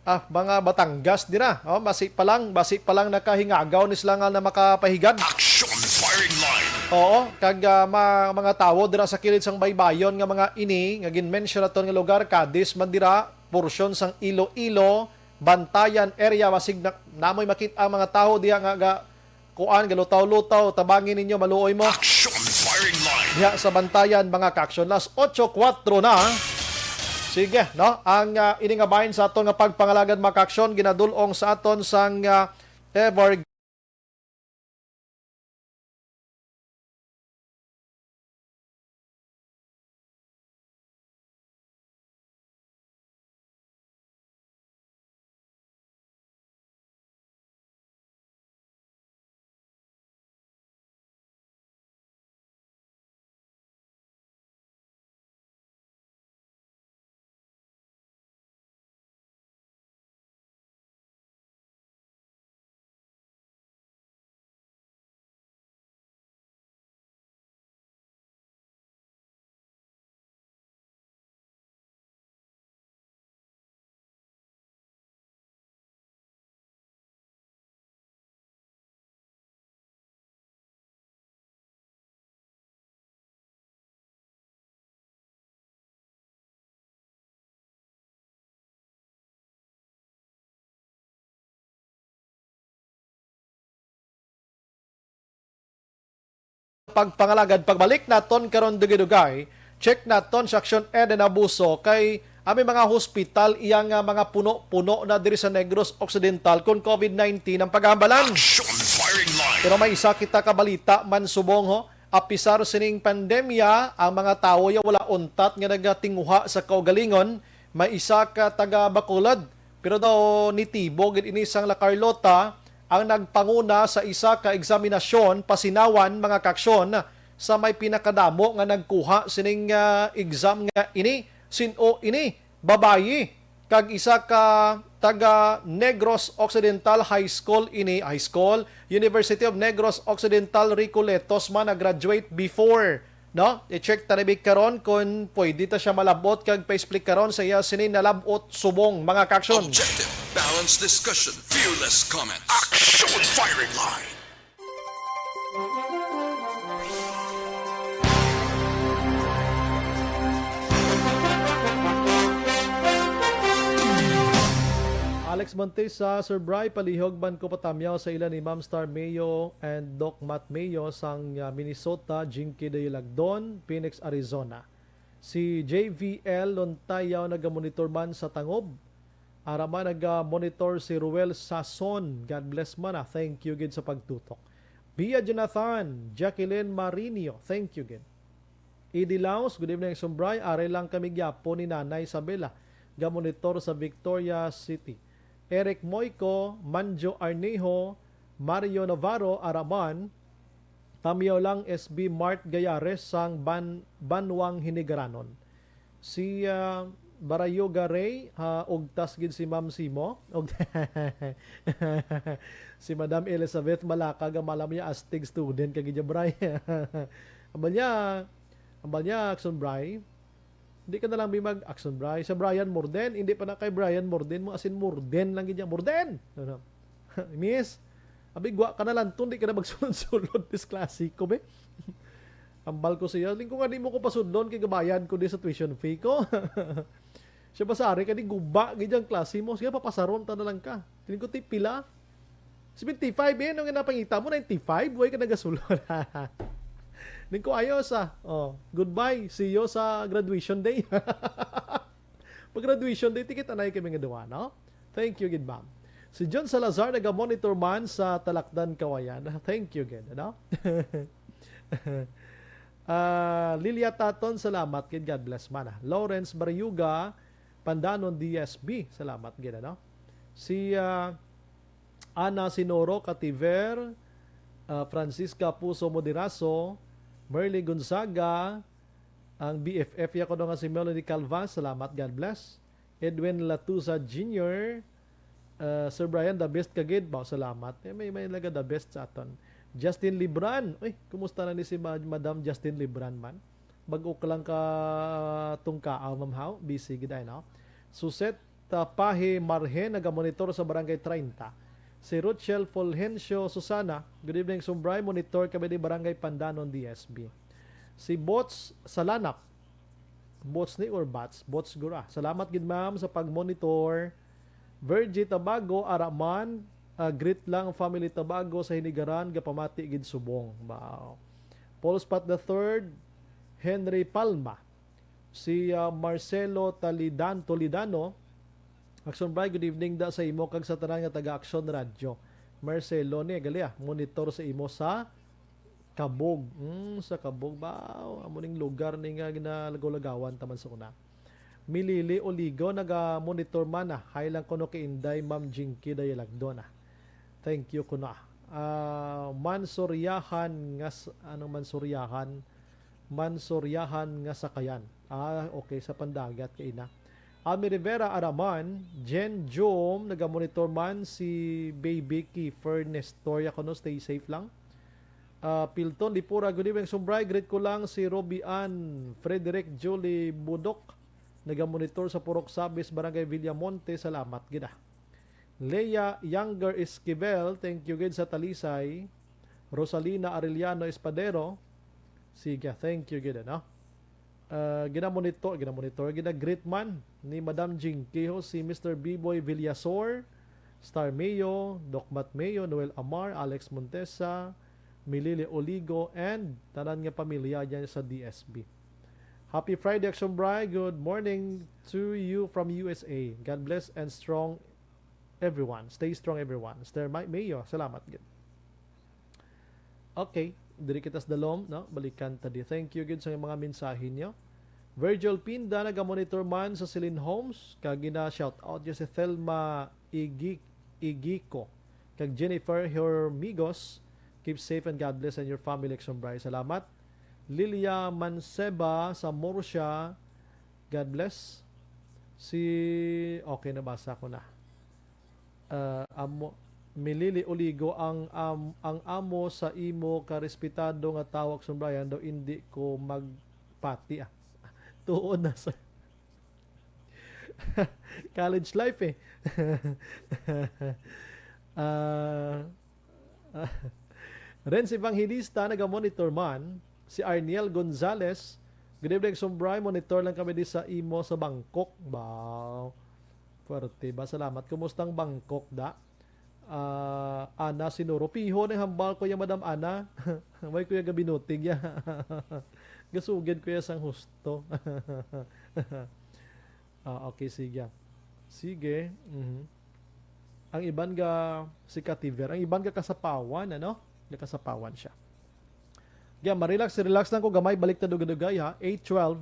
ah, mga Batangas dira. Oh, basi pa lang, basi pa lang nakahingagaw ni sila nga na makapahigad. Action firing line. Oo, kag, ah, ma-, mga tawo dira sa kilid sang baybayon nga mga ini nga ginmensyon naton nga lugar, Cadiz man dira, porsyon sang Iloilo, Bantayan area, basig na, namoy makit ang mga tawo diha nga ga, kuan, galutaw-lutaw, tabangi ninyo, maluoy mo. Action firing line. Diha sa Bantayan, mga ka-action. Las otso kuwatro na. Sige, no? Ang, ah, ini nga bahin sa aton nga pagpangalagad, mga ka-action, ginadul-ong sa aton sang, ah, ever pagpangalagad. Pagbalik naton karon dugay-dugay, check naton sa Action Ed and Abuso kay ang mga hospital iya nga mga puno-puno na diri sa Negros Occidental kon COVID nineteen ang paghambalan. Action firing line. Pero may isa kita ka balita man subong ho, apisar sining pandemya, ang mga tawo ya wala untat nga nagatinguha sa kaugalingon, may isa ka taga Bacolod, pero daw nitibo gid ini sang La Carlota, ang nagpanguna sa isa ka eksaminasyon pasinawan, mga ka-action, sa may pinakadamo nga nagkuha sining, ah, exam nga ini, sin-o ini, babayi, kag isa ka taga Negros Occidental High School ini, high school, University of Negros Occidental Recoletos man nag-graduate before, no? I-check ta ni Vic karon kung pwede ta siya malabot kag pa-explain karon sa iya sini nalabot subong, mga ka-action. Objective, balanced discussion, fearless comment. Action firing line. Alex Montesa, Sir Bry, palihog man ko patamyaw sa ila ni Ma'am Star Mayo and Doc Matt Mayo sang, ah, Minnesota, Jinky Dayulagdon, Phoenix, Arizona. Si J V L Lontayaw nagamonitor man sa Tangob. Ara man naga-monitor si Ruel Sason. God bless man, ah. Thank you gid sa pagtutok. Bia Jonathan, Jacqueline Marinio, thank you gid. Edi Laos, good evening, Sumbray. Ari lang kami gyapon ni Nanay Isabela, ga-monitor sa Victoria City. Eric Moico, Manjo Arnejo, Mario Navarro, Araman, Tamyaw lang, S B Mart Gayares sang Ban-, Banwang Hinigaranon. Si, ah, Barayoga Ray, ha, ugtas gid si Ma'am Simo. Og si Madam Elizabeth Malaka, gamala niya astig student ka gid, Bray. Ambal niya, ambal niya, Action Bray. Hindi ka na lang may mag-action, Bray. Sa Brian Morden, hindi pa na kay Brian Morden mo, as in Morden lang gid niya. Morden! Ano? Miss, abi, gwa ka na lang, tun, di ka na magsulod-sulod, Miss Classico, be. Ambal ko siya, lingko nga di mo ko pasudlon kay gabayad ko di sa tuition fee ko. Siya ba, sari ka di guba gid ang klase mo. Sige, papasaron ta na lang ka. Tingin ko, ti pila? Seventy-five eh, nung napangita mo, ninety-five, way ka nagasulod. Ning ko, ayos ah. Oh, goodbye. See you sa graduation day. Pag graduation day, tikit anay kami nga duwa, no? Thank you gid, ma'am. Si John Salazar, naga-monitor man sa Talakdan, Kawayan. Thank you gid, ano? Ah, Lilia Taton, salamat gid. God bless man, ah. Lawrence Bariuga, Pandanon, D S B, salamat gid, ano? Si, ah, Ana Sinoro Cativer, ah, Francisca Puso Moderaso, Merly Gonzaga, ang B F F ya ko nga si Melody Calva, salamat, God bless. Edwin Latusa Junior, ah, Sir Brian, the best ka gid. Baw, salamat. Eh, may, may laga the best sa aton. Justin Libran. Uy, kumusta na ni si Ma-, Madam Justin Libran man? Bag-o ka lang ka tungkaa, ma'am, haw? Busy gid ay, no? Suset Tapahi Marhen, nagamonitor sa Barangay treinta. Si Ruchel Fulgencio Susana, "Good evening, Sumbray. Monitor kami di Barangay Pandanon, D S B." Si Bots Salanap, Bots ni or Bats? Bots gura. "Salamat gid, ma'am, sa pag-monitor." Virgie Tabago, "Araman, ah, greet lang family Tabago sa Hinigaran, gapamati gid subong." Wow. Paul Spot the third, Henry Palma. Si, ah, Marcelo Talidan-, Toledano, "Action Bray, good evening da sa imo kag sa tanan nga taga Action Radyo." Marcelo ni, gali, ah, monitor sa imo sa Kabog. Mm, sa Kabog. Wow, amo ning lugar ni nga ginalagaw-lagawan taman sa una. Milili Oligo, naga-monitor man, ah. "Hi lang kuno kay Inday, Ma'am Jinky Dayalagdon, ah." Thank you kuno, ah. Ah, Mansuryahan nga s-, ano, Mansuryahan? Mansuryahan nga sakayan. Ah, okay, sa pandagat kay ina. Ami Rivera Araman, Jen Jom, naga-monitor man, si Baby Kiefer Nestor, ya kuno, stay safe lang. Ah, Pilton Lipura, "Good evening, Sumbray. Greet ko lang si Robbie Ann Frederick Julie Budok, naga-monitor sa Purok Sabis, Barangay Villamonte. Salamat gid, ah." Leia Younger Esquivel, "Thank you gid sa Talisay." Rosalina Arellano Espadero, sige, thank you gid, ano? Ah, ginamonitor, ginamonitor, gina-greet man ni Madam Jinky ho si Mister Biboy Villasor, Star Mayo, Doc Matt Mayo, Noel Amar, Alex Montesa, Milili Oligo, and tanan nga pamilya dyan sa D S B. "Happy Friday, Action Bray. Good morning to you from U S A. God bless and strong everyone. Stay strong, everyone." Star Mike Mayo, salamat gid. Okay, diri kita sa dalom, no? Balikan ta di. Thank you gid sa mga mensahe niyo. Virgil Pinda, naga-monitor man sa Celine Homes, kag gina-shout out niya si Thelma Igi-, Igiko, kag Jennifer Hormigos. "Keep safe and God bless and your family, Action Bray." Salamat. Lilia Manseba sa Murcia, God bless. Si, okay, nabasa ko na. Ah, amo, Milili Oligo, ang am-, ang amo sa imo ka respetado nga tawo, Action Bray, daw indi ko magpati, ah. Tuod na, sir. College life, eh. Ah, Renz Evangelista, naga-monitor man. Si Arniel Gonzales, "Good evening, Sumbray. Monitor lang kami di sa imo sa Bangkok." Wow. Fuerte ba? Salamat. Kumusta ang Bangkok, da? Ah, Ana Sinuro. Piho na hambal ko ya, Madam Ana. May kuya gabinutig ya. Gasugid ko ya sang husto. Ah, okay, sige. Sige. Mhm. Ang iban ga si Kativer, ang iban ga kasapawan, ano? Ga kasapawan siya. Kaya ma-relax, relax lang ko gamay, balik ta dugay-dugay, ha. Eight twelve.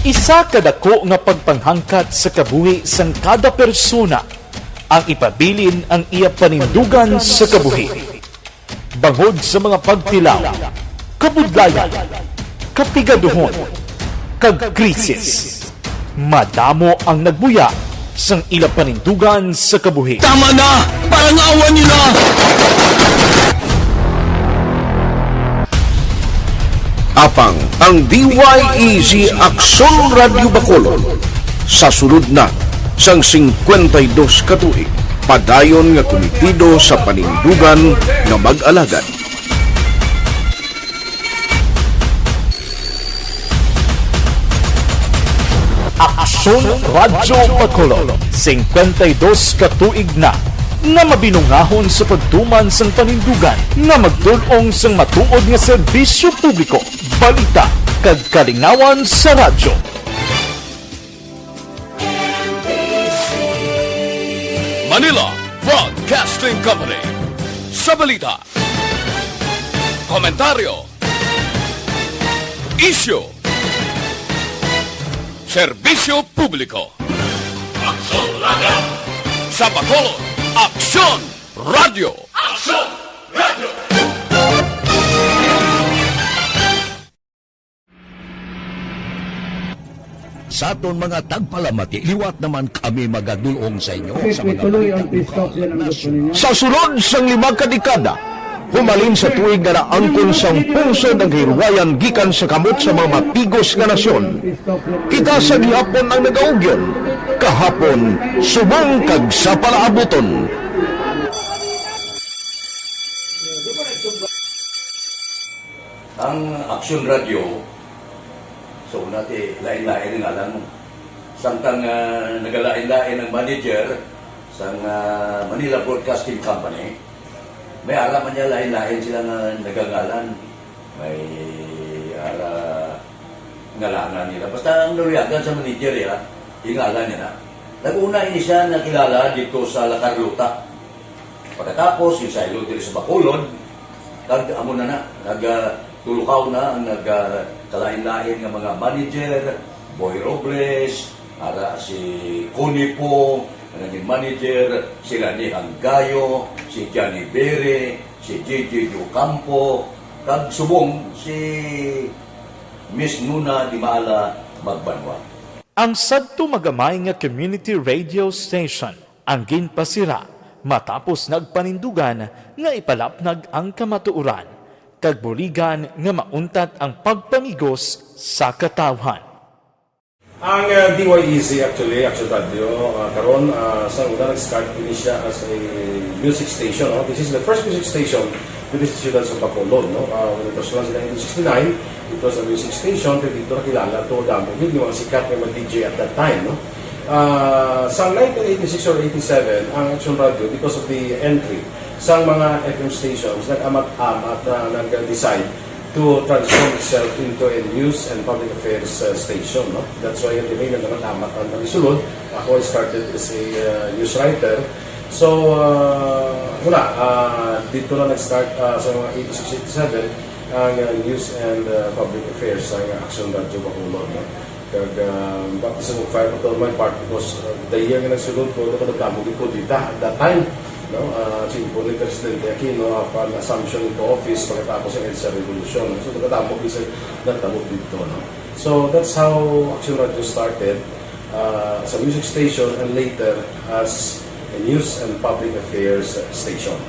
Isa ka dako nga pagpanghangkat sa kabuhi sang kada persona ang ipabilin ang iya panindugan sa kabuhi. Bangod sa mga pagtilaw, kabudlayan, kapigaduhon, kag krisis, madamo ang nagbuya sang ila panindugan sa kabuhi. Tama na! Parang awa nila! Apang ang D Y E G Aksyon Radyo Bacolod sa sulod na sang singkwenta y dos ka tuig, padayon nga kumitido sa panindugan nga mag-alagad. Aksyon Radyo Bacolod, singkwenta y dos ka tuig na nga mabinungahon sa pagtuman sang panindugan nga magtul-ong sang matuod nga serbisyo publiko, balita, kag kalingawan sa radyo. Manila Broadcasting Company. Sa balita, komentaryo, isyu, serbisyo publiko. Aksyon Radyo. Sa Bacolod, Aksyon Radyo. Aksyon Radyo. Sa aton mga tagpalamati, liwat naman kami magadulong sa inyo sa mga balita lokal, nasyonal. Sa sulod sang lima ka dekada, humalin sa tuig nga naangkon sang pungsod ang kahirwayan gikan sa kamot sa mga mapigos nga nasyon, kita sa gihapon ang nagaugyon, kahapon, subong kag sa palaabuton. Ang Aksyon Radio, sa una ti lain-lain ang ngalan mo. Samtang, ah, nagalain-lain ang manager sang, ah, Manila Broadcasting Company, may ara man niya lain-lain sila nga nagangalan. May ara ngalanan nila. Basta ang naluyagan sa manager, ya, ingalan niya na. Nag-una ini siya nakilala dito sa La Carlota. Pagkatapos, yung saylo diri sa Bacolod, kag amo na na, nag, ah, tulukaw na ang nag, ah, kalain-lain nga mga manager, Boy Robles, ara si Connie Pong, ang naging manager, si Rani Hanggayo, si Johnny Bere, si J J Ocampo, kag subong si Miss Nuna Dimala Magbanwa. Ang sadto magamay nga community radio station ang ginpasira matapos nagpanindugan nga ipalapnag ang kamatuoran kag buligan nga mauntat ang pagpamigos sa katawhan. Ang, uh, D Y E Z actually, Action Radio, uh, karon, uh, sa una nag-start ini siya as a music station, no? This is the first music station diri sa siyudad sa Bacolod, no? Uh, when it was launched in nineteen sixty-nine, it was a music station, pero dito nakilala to damo gid yung mga sikat nga mga D J at that time, no? Ah, sa nineteen eighty-six or eighty-seven, ang Action Radio, because of the entry sa mga F M stations, nag-amat-amat na nag-decide to transform itself into a news and public affairs, uh, station, no? That's why yung name nag-amat-amat ang nagsulod. Ako, I started as a, uh, news writer. So, uh, wala, uh, dito na nag-start, uh, sa mga eighty-six, eighty-seven, ang, uh, news and, uh, public affairs sa Action Radio Bacolod, no? Kag, ah, baptism of fire pa to on my part because, ah, the year nga nagsulod ko, ano ko, nagdamo gid ko dita at that time, no? Ah, tiempo ni Presidente Aquino, apan assumption into office pagkatapos ng EDSA Revolution. So, nagdamo gid sa nagdamo dito, no? So, that's how Action Radio started, ah, as a music station and later as a news and public affairs station.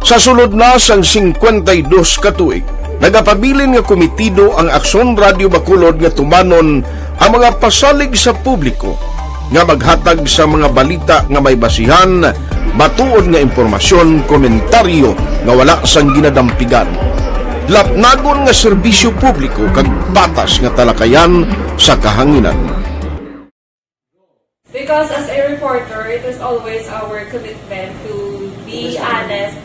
Sa sulod na sang singkwenta y dos ka tuig, nagapabilin nga komitido ang Aksyon Radio Bacolod nga tumanon ang mga pasalig sa publiko nga maghatag sa mga balita nga may basihan, matuod nga impormasyon, komentaryo nga wala sang ginadampigan, lapnagon nga serbisyo publiko kag patas nga talakayan sa kahanginan. Because as a reporter, it is always our commitment to be honest,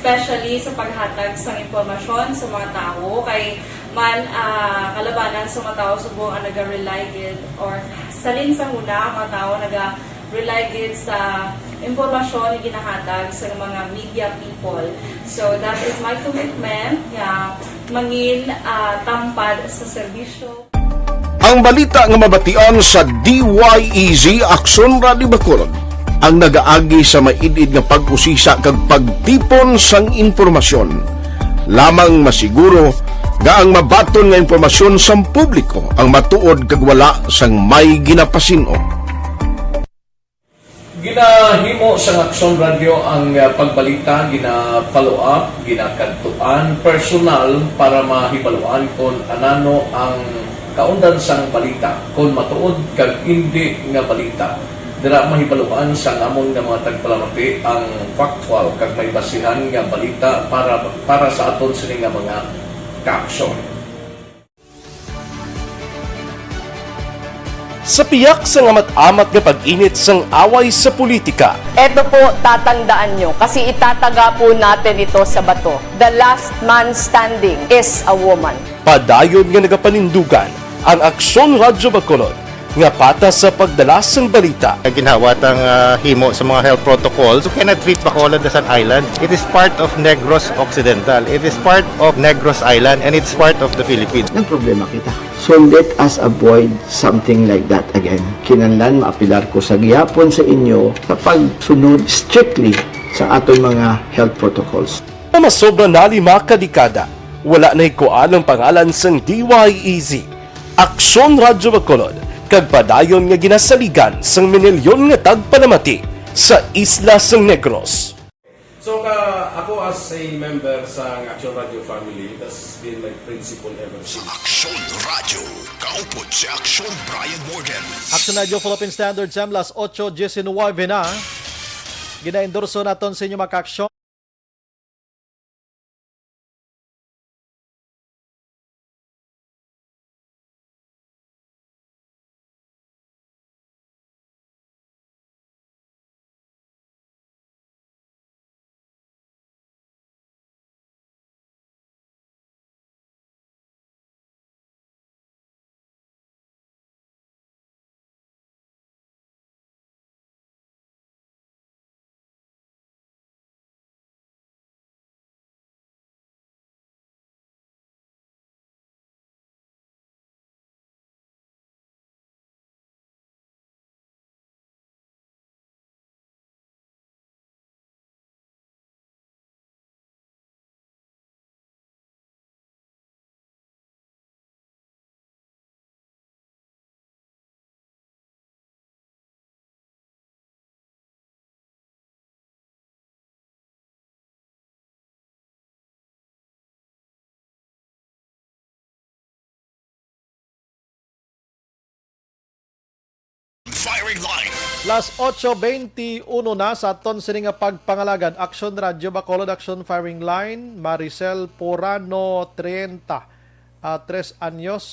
especially sa paghatag sang impormasyon sa mga tawo. Kay man, ah, kalabanan sa mga tawo subong ang naga-rely gid, or salin sa huna ang mga tawo naga-rely gid sa impormasyon nga ginahatag sa mga media people. So that is my commitment, nga mangin, ah, tampad sa serbisyo. Ang balita nga mabatian sa D Y E Z Aksyon Radio Bacolod ang nagaagi sa maid-id nga pag-usisa kag pagtipon sang impormasyon. Lamang masiguro nga ang mabaton nga impormasyon sang publiko ang matuod kag wala sang may ginapasin-o. Ginahimo sang Aksyon Radio ang, ah, pagbalita, gina-follow up, ginakadtuan personal para mahibaluan kon anano ang kaundan sang balita, kon matuod kag indi nga balita. Dira mahibaluan sang amon nga mga tagpalamati ang factual kag may basihan nga balita para, para sa aton sini nga mga kaaksyon. Sa piyak sang amat-amat nga pag-init sang away sa politika, Eto po, tatandaan nyo, kasi itataga po natin ito sa bato. The last man standing is a woman. Padayon nga nagapanindugan ang Aksyon Radyo Bacolod nga patas sa pagdala sang balita. Ginhawa tang, ah, himo sa mga health protocols. You cannot treat Bacolod as an island. It is part of Negros Occidental. It is part of Negros Island, and it's part of the Philippines. Nagproblema kita. So let us avoid something like that again. Kinahanglan maapilar ko sa gihapon sa inyo sa pagsunod strictly sa aton mga health protocols. Nga masobra na lima ka dekada, wala na hikuan ang pangalan sang D Y E Z, Aksyon Radyo Bacolod, kag padayon nga ginasaligan sang minilyon nga tagpanamati sa isla sang Negros. So, ka, ako as a member sa Action Radio family, that's been my principle ever since. Action Radio, kaupod si Action Brian Morgan. Action Radio Philippine Standard Time, las ocho diecinueve na. Ginaendorso naton sa inyo, mga ka-aksyon. Firing line. Las ocho veintiuno na sa aton sini nga pagpangalagad. Action Radio Bacolod, Action Firing Line, Maricel Porano, treinta, ah, tres anyos.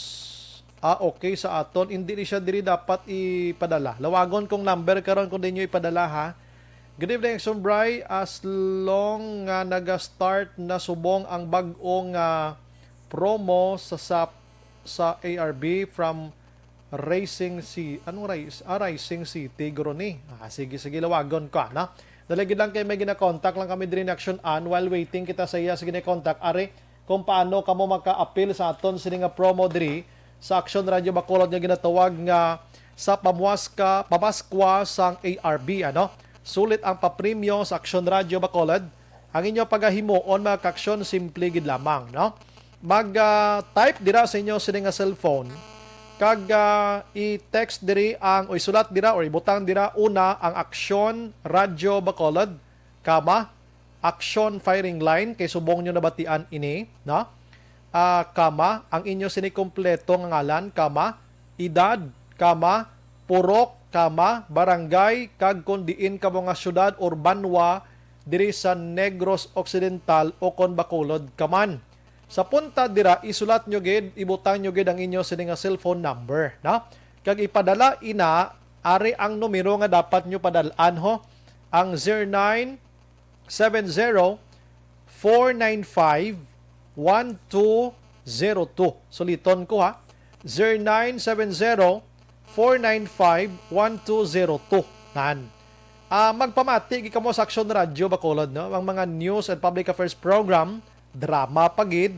Ah, okay sa aton. Hindi ni siya diri dapat ipadala. Lawagon kong number karon kung di nyo ipadala, ha. Good evening, Action Bri. As long nga naga-start na subong ang bag-o nga promo sa, sa, sa A R B from Racing Ci-, anong Ri-, ah, Racing City, guro ni. Ah, sige, sige, lawagon ko, ano? Dali gid lang kay may gina-contact lang kami diri ni Action Ann while waiting kita sa iya sa gina-contact. Ari, kung paano kamo maka-appeal sa aton sini nga promo diri sa Action Radio Bacolod nga ginatawag nga sa pamwaska, pamaskwa sang A R B, ano? Sulit ang papremyo sa Action Radio Bacolod. Ang inyo pagahimuon, mga ka-aksyon, simple gid lamang, no? Mag, ah, type dira sa inyo sini nga cellphone, kag, ah, i-text diri ang, o isulat dira, or ibutang dira, una, ang Aksyon Radyo Bacolod, kama, Aksyon Firing Line, kay subong nyo nabatian ini, no? Ah, kama, ang inyo sini kompleto nga ngalan, kama, edad, kama, purok, kama, barangay, kag kon diin kamo nga syudad or banwa diri sa Negros Occidental o kon Bacolod ka man. Sa punta dira, isulat nyo gid, ibutang nyo gid ang inyo sini nga cellphone number, no? Kag ipadala ina, ari ang numero nga dapat nyo padal-an, ho, ang zero nine seven zero, four nine five, one two zero two. Suliton ko, ha. Zero nine seven zero, four nine five, one two zero two. Nan. Ah, magpamati gid kamo sa Aksyon Radyo Bacolod, no? Ang mga news and public affairs program, drama pa gid.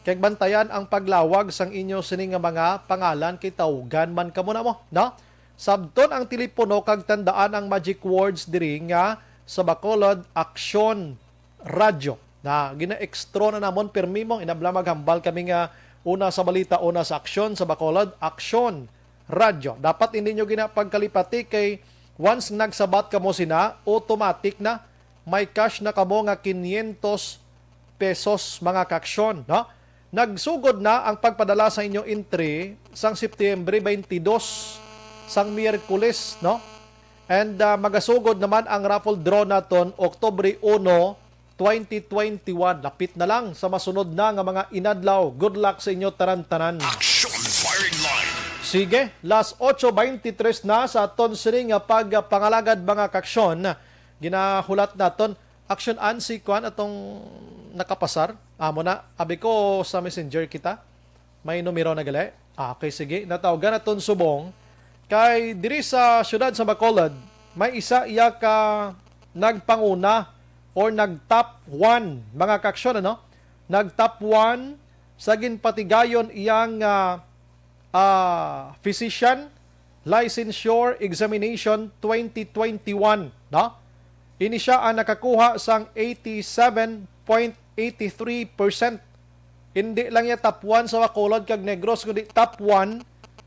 Kag bantayan ang paglawag sang inyo sini nga mga pangalan kay tawgan man kamo namo, no? Sabton ang telepono kag tandaan ang magic words diri nga sa Bacolod, Aksyon Radyo. Na gina-extra na namon pirmi mo, inabla maghambal kami nga una sa balita, una sa aksyon sa Bacolod, Aksyon Radyo. Dapat hindi nyo gina pagkalipati kay once nagsabat kamo sina, automatic na may cash na kamo nga quinientos pesos, mga ka-aksyon, no? Nagsugod na ang pagpadala sa inyo entry sang September twenty-two, sang Miyerkules, no? And, ah, magasugod naman ang raffle draw naton Oktubre uno, twenty twenty-one. Lapit na lang sa masunod na nga mga inadlaw. Good luck sa inyo tanan-tanan. Action Firing Line. Sige, las ocho veintitrés na sa aton sini nga pagpangalagad, mga ka-aksyon. Ginahulat naton. Action Ann, si kuan atong nakapasar. Amo na, abi ko sa messenger kita. May numero na gali. Ah, okay, sige. Natawgan naton subong. Kay diri sa siyudad sa Bacolod, may isa iya ka nagpanguna or nag-top one, mga ka-aksyon, ano? Nag-top one sa ginpatigayon iyang, ah, ah, physician licensure examination twenty twenty-one, no? Ini siya ang nakakuha sang eighty-seven point eighty-three percent. Hindi lang iya top one sa Bacolod kag Negros, kundi top one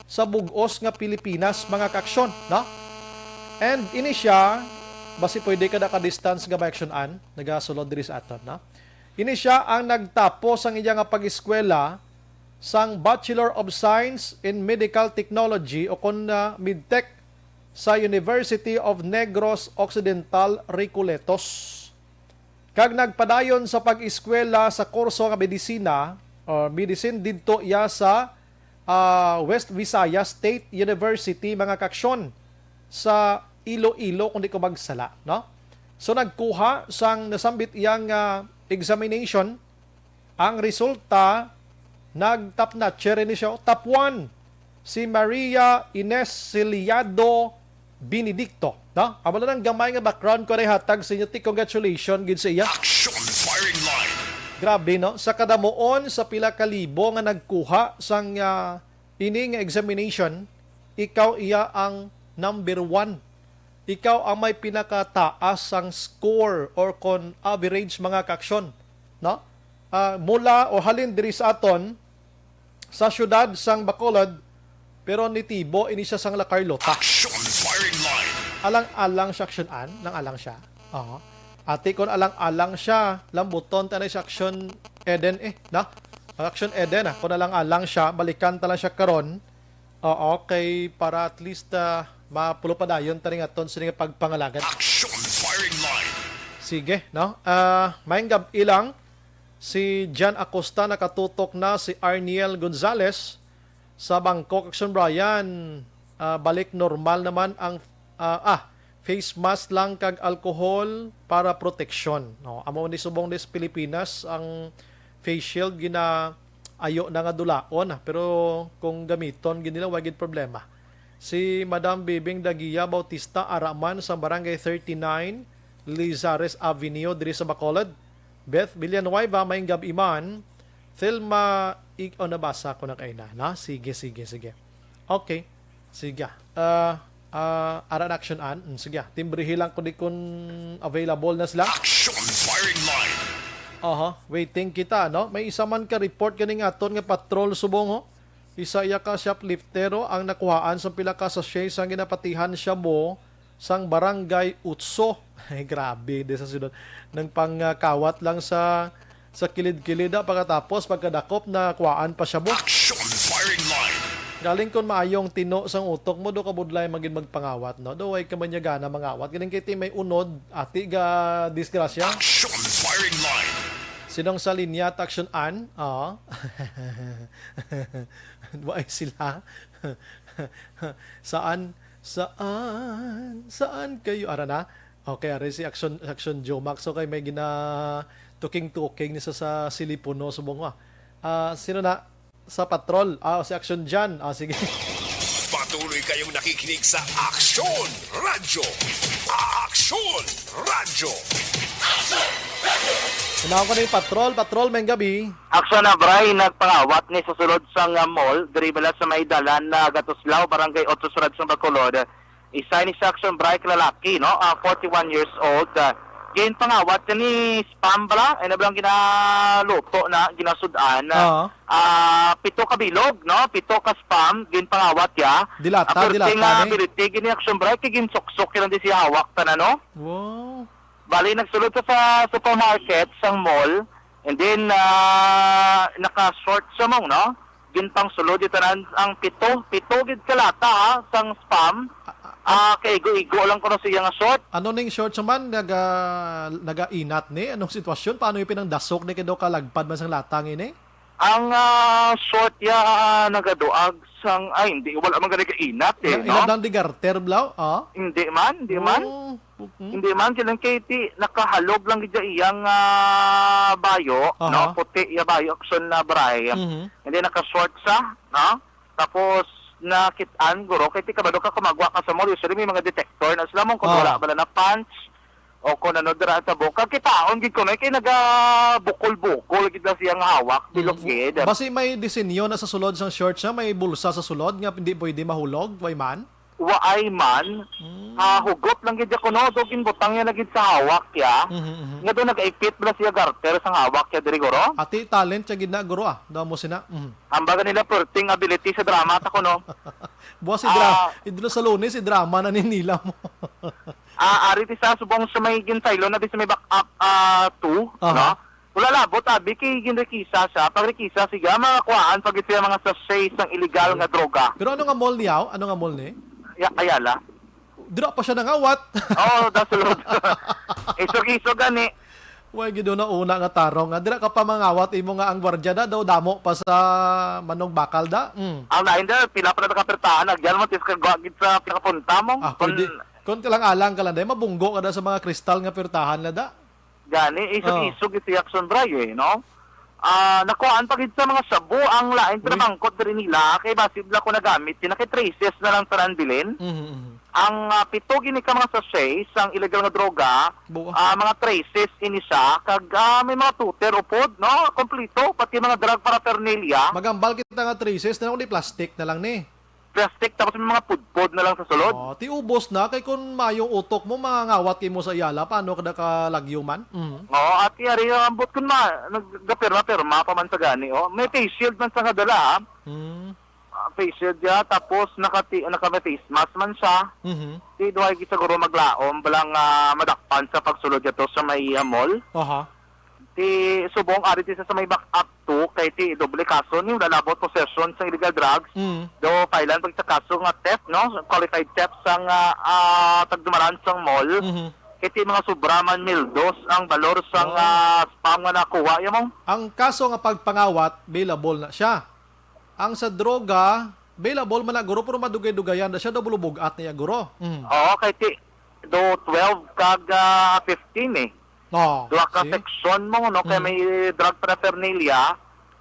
sa bug-os nga Pilipinas, mga kaaksyon, no? And ini siya, basi pwede ka naka-distance nga maaksyonan, nagasulod diri sa aton, no? Ini siya ang nagtapos sang iya nga pag-eskwela sang Bachelor of Science in Medical Technology o kon, ah, MedTech sa University of Negros Occidental, Recoletos. Kag nagpadayon sa pag-eskwela sa kurso nga medisina or medicine didto iya sa, ah, West Visayas State University, mga kaaksyon, sa Iloilo, kung di ko magsala, no? So, nagkuha sang nasambit iyang, ah, examination. Ang resulta, nag-top notcher ini siya, top one, si Maria Ines Ciliado Benedicto, no? Amo na ang gamay nga background ko na ihatag sa inyo, ti. Congratulations gid sa iya. Action firing line. Grabe, no? Sa kadamuon sa pila ka libo nga nagkuha sang, ah, ini nga examination, ikaw iya ang number one. Ikaw ang may pinakataas sang score or kon average, mga kaaksyon, no? Ah, mula o halin diri sa aton, sa siyudad sang Bacolod, pero nitibo ini siya sang La Carlota. Action firing line. Alang-alang siya, action an, lang alang siya. Oo. Ati, kon alang-alang siya, lambuton ta na sa Action Eden, eh, no? Ang Action Eden, ah, kon alang-alang siya, balikan ta lang siya karon. Oo, kay para at least, ah, mapulo pa dayon ta rin aton sini nga pagpangalagad. Action firing line. Sige, no? Ah, maayong gab-i lang. Si Jan Acosta nakatutok na, si Arniel Gonzalez sa Bangkok. Action, Brian, ah, balik normal naman ang, ah, ah, face mask lang kag alcohol para proteksyon, no? Amo ni subong dis Pilipinas, ang face shield ginaayo na nga dulaon, ah, pero kung gamiton gid nila, wa gid problema. Si Madam Bibing Dagia Bautista, ara man sa Barangay thirty-nine, Lizares Avenue, diri sa Bacolod. Beth Villanueva, maayong gab-i man. Thelma Ig-, oh, nabasa ko na kaina, no? Sige, sige, sige. Okay. Sige. Ah, ah, ara na, action an. Mm, sige. Timbrihi lang ko di kun available na sila. Action firing line. Aha, waiting kita, no? May isa man ka report ganing aton nga patrol subong, ho. Isa iya ka shoplifter, ho, ang nakuhaan sa pila ka sachet sang ginapatihan shabu sang Barangay Utso. Ay, grabe, di sa sunod. Nang pangkawat lang sa, sa kilid-kilid, ah, pagkatapos, pagkadakop, na kuhaan pa shabu. Action firing line. Galing kon maayong tino sang utok mo, do ka budlay magin magpangawat, no? Do, way ka man niya gana mangawat. Galing kay ti may unod, ati ga disgrasya. Action firing line. Sinong sa linya, action an? Oo. Wa ay sila. Saan? Saan? Saan kayo? Ara na. Okay, ari si Action, Action Joe Max. Okay, may gina tuking-tuking ni sa, sa silipono subong, ah. Ah, sino na? Sa patrol. Ah, si Action Jan. Ah, sige. Patuloy kayong nakikinig sa Action Radyo. Action Radyo. Unahon ko na yung patrol. Patrol, maayong gab-i. Action na, Bray, nagpangawat ni sa sulod sang, ah, mall, diri bala sa may dalan na Gatuslao, Barangay Otso, Surad sang Bacolod. Isa ni sa action, Bray, ka lalaki, no? Ah, forty-one years old. Ah, ginpangawat ka ni spam bala, ay na bala ang ginaluto na, ginasud-an na, Oo. ah, pito ka bilog, no? Pito ka spam, ginpangawat ya. Dilata, Aperte dilata nga ni. Biriti, gini action, Bray, kay ginsuksok yun ang di siya hawak, tanan, no? Wow. Bali, nagsulod sa, sa supermarket, sang mall, and then, ah, naka-short siya mong, no? Ginpangsulod ito na ang pito, pito gid ka lata, ha, sang spam. Ah, ah, ah. Ah, kaigo-igo lang kuno siya nga short. Ano ning short siya man? Naga-, nagainat ni? Anong sitwasyon? Paano yung pinangdasok ni kay daw kalagpad man sang lata ini? Ang, ah, short ya, ah, nagaduag sang, ay, hindi, wala man gani kainat, eh, Na, no? Ilang lang di garter, blaw? Ah? Hindi man, hindi man. Oh, mm. Hindi man, silang kay ti, nakahalog lang gid iyang, ah, bayo, Aha. no? Puti ya bayo, action na, Bray. Mhm. Hindi, naka-short siya, no? Tapos, nakit-an, guro, kay ti kabalo ka, kumagwa ka sa mall, usually may mga detector na sila mong kung Ah. wala bala na pants, o kung ano, dira sa buka. Kitaon gid ko, no? Kay nagabukol-bukol gid na siyang hawak, bilog Mm. gid. Basi may disenyo na sa sulod sang short siya, may bulsa sa sulod nga hindi pwede mahulog, way man? Waay man, Mm. ah, hugot lang gid ya kuno, do ginbutang niya na gid sa hawak ya. Mhm, mhm. Nga do nagaipit bala siya garter sang hawak ya diri, guro. Ati talent siya gid na, guro, ah. Daw mo sina. Mhm. Ang baga nila perting ability sa drama ta kuno. Buwas si dra-, Ah. idlo sa Lunes, si drama na ninila mo. Ah, ari ti sa subong sa may ginsaylo na di sa may back up, ah, two, Aha. no? Wala labot, abi, kay ginrikisa siya. Pag rikisa, sige, ah, makakuhaan pag siya mga sachet sang illegal nga droga. Pero ano nga mall niya? Ano nga mall ni? Ya-, Ayala. Dira pa siya nangawat. Oo, dasulod. Isog-isog gani. Way gid na una nga tarong nga dira ka pa mangawat, imo nga ang gwardiya na daw damo pa sa manong bakal da. Mm. Ang lain da, pila pa na nakapirtahan, agyan mo, tis kagwa gid sa pinapunta mo. Ah, Kun pwede. Kun kalang-alang ka lang, day, mabunggo ka da sa mga kristal nga pirtahan na da. Gani, isog-isog Oh. si Action Bray, eh, no? Ah, nakuhaan pa gid sa mga shabu ang lain Uy. pinamangkot diri nila, kay basi bala ko nagamit, sina kay traces na lang tanan bilin. Mhm, mhm. Ang, ah, pito gini ka mga sachet sang illegal nga droga, Buwa. ah, mga traces ini siya, kag, ah, may mga tuter upod, no? Kompleto, pati mga drug paraphernalia. Magambal kita nga traces na kung di plastic na lang ni. Plastic, tapos may mga pudpod na lang sa sulod. Oh, ti ubos na, kay kung mayong utok mo, mangangawat kay mo sa iyala, paano kada ka lagyo man? Mm. Oo, at yari, ambot kun ma-, nagapirma-pirma pa man sa gani, oh. May face shield man sa kadala, ah. Mm. Ah, face shield ya, tapos nakati-, naka may face mask man siya. Mhm. Di duhay gid siguro maglaom, balang, ah, madakpan sa pagsulod yato sa may, ah, mall. Aha. Ti subong ari ti sa, sa may back up two, kay ti doble kaso ni, wala labot possession sang illegal drugs. Mm. Do filean pag sa kaso nga theft, no? Qualified theft sang, ah, ah, tagdumaran sang mall. Mhm. Kay ti mga sobra man mil dos ang balor sang, Oh. ah, spam nga nakuha, ya mo? Ang kaso nga pagpangawat, bailable na siya. Ang sa droga, bailable man na guro, pero madugay-dugayan na siya, daw bulubog-at niya guro. Mm. Oo, kay ti, do twelve kag, ah, fifteen eh. Oh, Duha ka see? section mo, no? Kay Mm. may drug paraphernalia,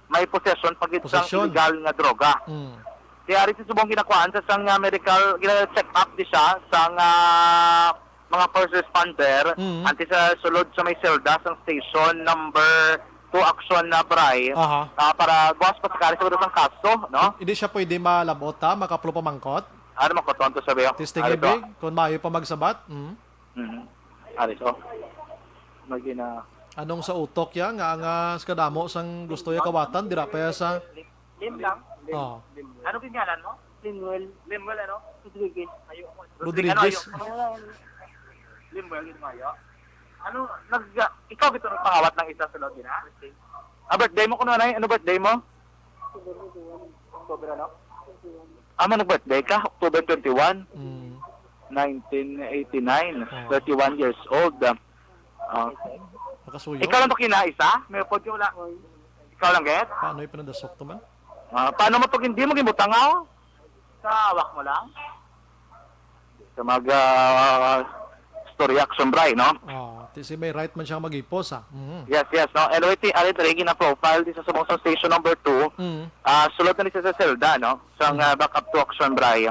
may possession pa gid sang Possession. illegal nga droga. Mm. Kaya ari sa subong ginakuhaan sa sang, ah, medical, gina-check up di siya sang, ah, mga first responder, Mm. antes sa sulod sa may selda sang station number two action na Bray, Aha. ah, para buwas pa sakali sa sang kaso, no? Hindi siya pwede malabot, ha? Makaplo pamangkot? Ano man ko to, sabi ko? Testing Ano to? Ibig, kung maayo pa magsabat. Mm. Mhm. Ari, so, magina- Anong sa utok ya nga, nga sa kadamo sang gusto ya kawatan, dira pa ya sa Lim lang. Oh. Ano gingalan mo? Limuel. Limuel, ano? Rodriguez. Ayo mo. Rodriguez. Ano, ayo. Limuel, gid mo, ayo. Ano, nag-, ikaw gito nagpangawat ng isa sa loob, ha? Ah, birthday mo kuno, nay? Ano birthday mo? October, ano? Ah, man, nag-birthday ka? October twenty-one? Mm. Nineteen eighty-nine. Oh. Thirty-one years old. Ah. Makasuyo? Ikaw lang to kinaisa? May upod ka, wala? Ikaw lang, gid? Paano yung pinadasok to man? Ah, paano mo to, hindi mo gimutangaw? Sa hawak mo lang? Sa mga, ah, story action, Bray, no? Oh, ti si may right man siya magipos, ah. Mhm. Yes, yes, no? Anyway, ti, ari, diri, gina-profile, di sa subong sa station number two. Mm. Ah, sulod na ni siya sa selda, no? Sang, Mm. ah, backup to action, Bray.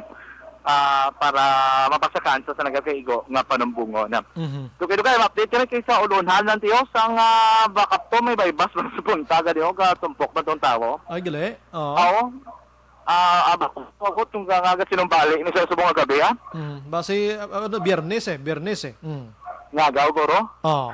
Ah, para mapasakan sa, sa nagakaigo nga panumbungon. Mhm. Dugay-dugay, ma-update ka na kay sa ulunhan lang, tiyo. Sang, ah, backup to, may baybas man sa punta, gani, oh, katumpok man tong tawo. Ay, gali? Oo. Oo. Ah, aba, ako itong nga, nga sinumbali ni sa subong nga gabi, ha? Mm. Basi, ah, ano, Biyernes eh, Biyernes eh. Mm. Nga, gaw, guro? Oo.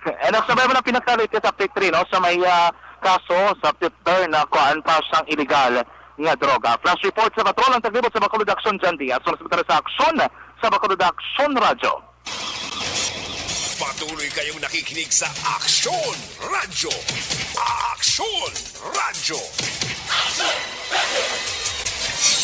Eh, nagsabay mo na pinakalit sa P three, no? Sa may, ah, kaso sa Peter na kuhaan pa sang illegal nga droga. Flash report sa patrol ang taglibot sa Bacolod Action dyan, Diaz. Sa Sekretaryo sa Aksyon sa Bacolod Action Radyo. Patuloy kayong nakikinig sa Aksyon Radyo. Aksyon Radyo.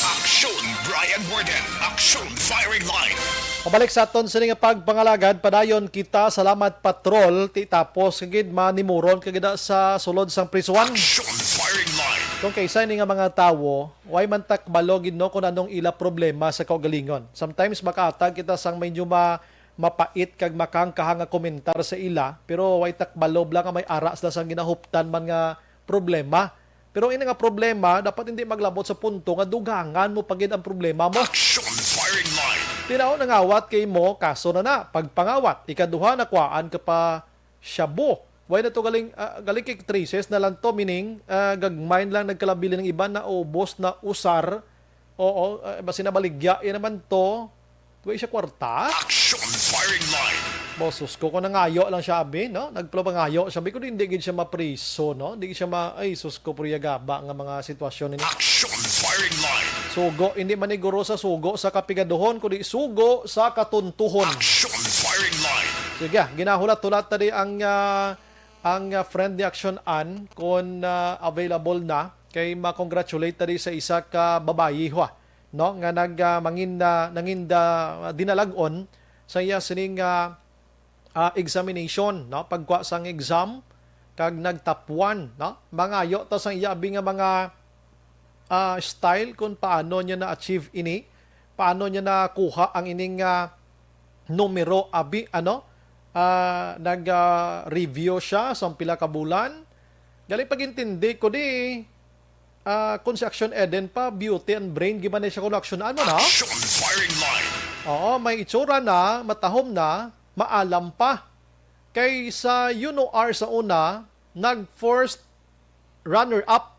Aksyon Brian Warden. Aksyon Firing Line. Pabalik sa aton sini nga pagpangalagad, padayon kita. Salamat, Patrol. Ti tapos ka gid manimuron ka gid sa sulod sang prisuhan. Aksyon Firing Line. Kung kaisa ini nga mga tawo, way man ta kabalo gid, no, kung anong ila problema sa kaugalingon. Sometimes makahatag kita sang medyo ma-, mapait kag makangkaha nga komentar sa ila, pero way ta kabalo bala nga may ara sila sang ginahuptan man nga problema. Pero ini nga problema dapat hindi maglabot sa punto nga dugangan mo pa gid ang problema mo. Action Firing Line. Tinaw, nangawat kay mo, kaso na na. Pagpangawat, ikaduha, nakuhaan ka pa shabu. Way na to galing, ah, galing kay traces na lang to, meaning, ah, gagmay lang nagkalabili ng iban, naubos na usar. Oo, ah, basi nabaligya, yan naman to. Way siya kwarta? Action firing line. Bo, sus ko, kung nangayo lang siya, abi, no? Nagpapangayo siya, abi, kung hindi gid siya mapriso, no? Hindi gid siya ma-, ay, sus ko, pero yagaba nga mga sitwasyon ini. Action firing line. Sugo, hindi man ni guro sa sugo sa kapigaduhon, kundi sugo sa katuntuhon. Action firing line. Sige, ah, ginahulat-hulat ta di ang, ah, ang, ah, friend ni Action Ann, kung, ah, available na, kay ma-congratulate ta di sa isa ka babayi, ha, no, nga nag, ah, mangin-, ah, nangin-, ah, dinalag-on sa iya sining, ah, ah, examination, no, pagkuha sang exam, kag nag-top one, no? Mangayo ta sang iya abi nga mga, ah, style kung paano niya na-achieve ini, paano niya nakuha ang ining, ah, numero, abi, ano? Ah, nag, ah, review siya sa pila ka bulan. Gali pag-intindi ko di, ah, kung si Action Eden pa, beauty and brain, giman na siya kung Action Ann mo na? Action firing line. Oo, may itsura na, matahom na, maalam pa. Kay sa UNOR sa una, nag first runner-up.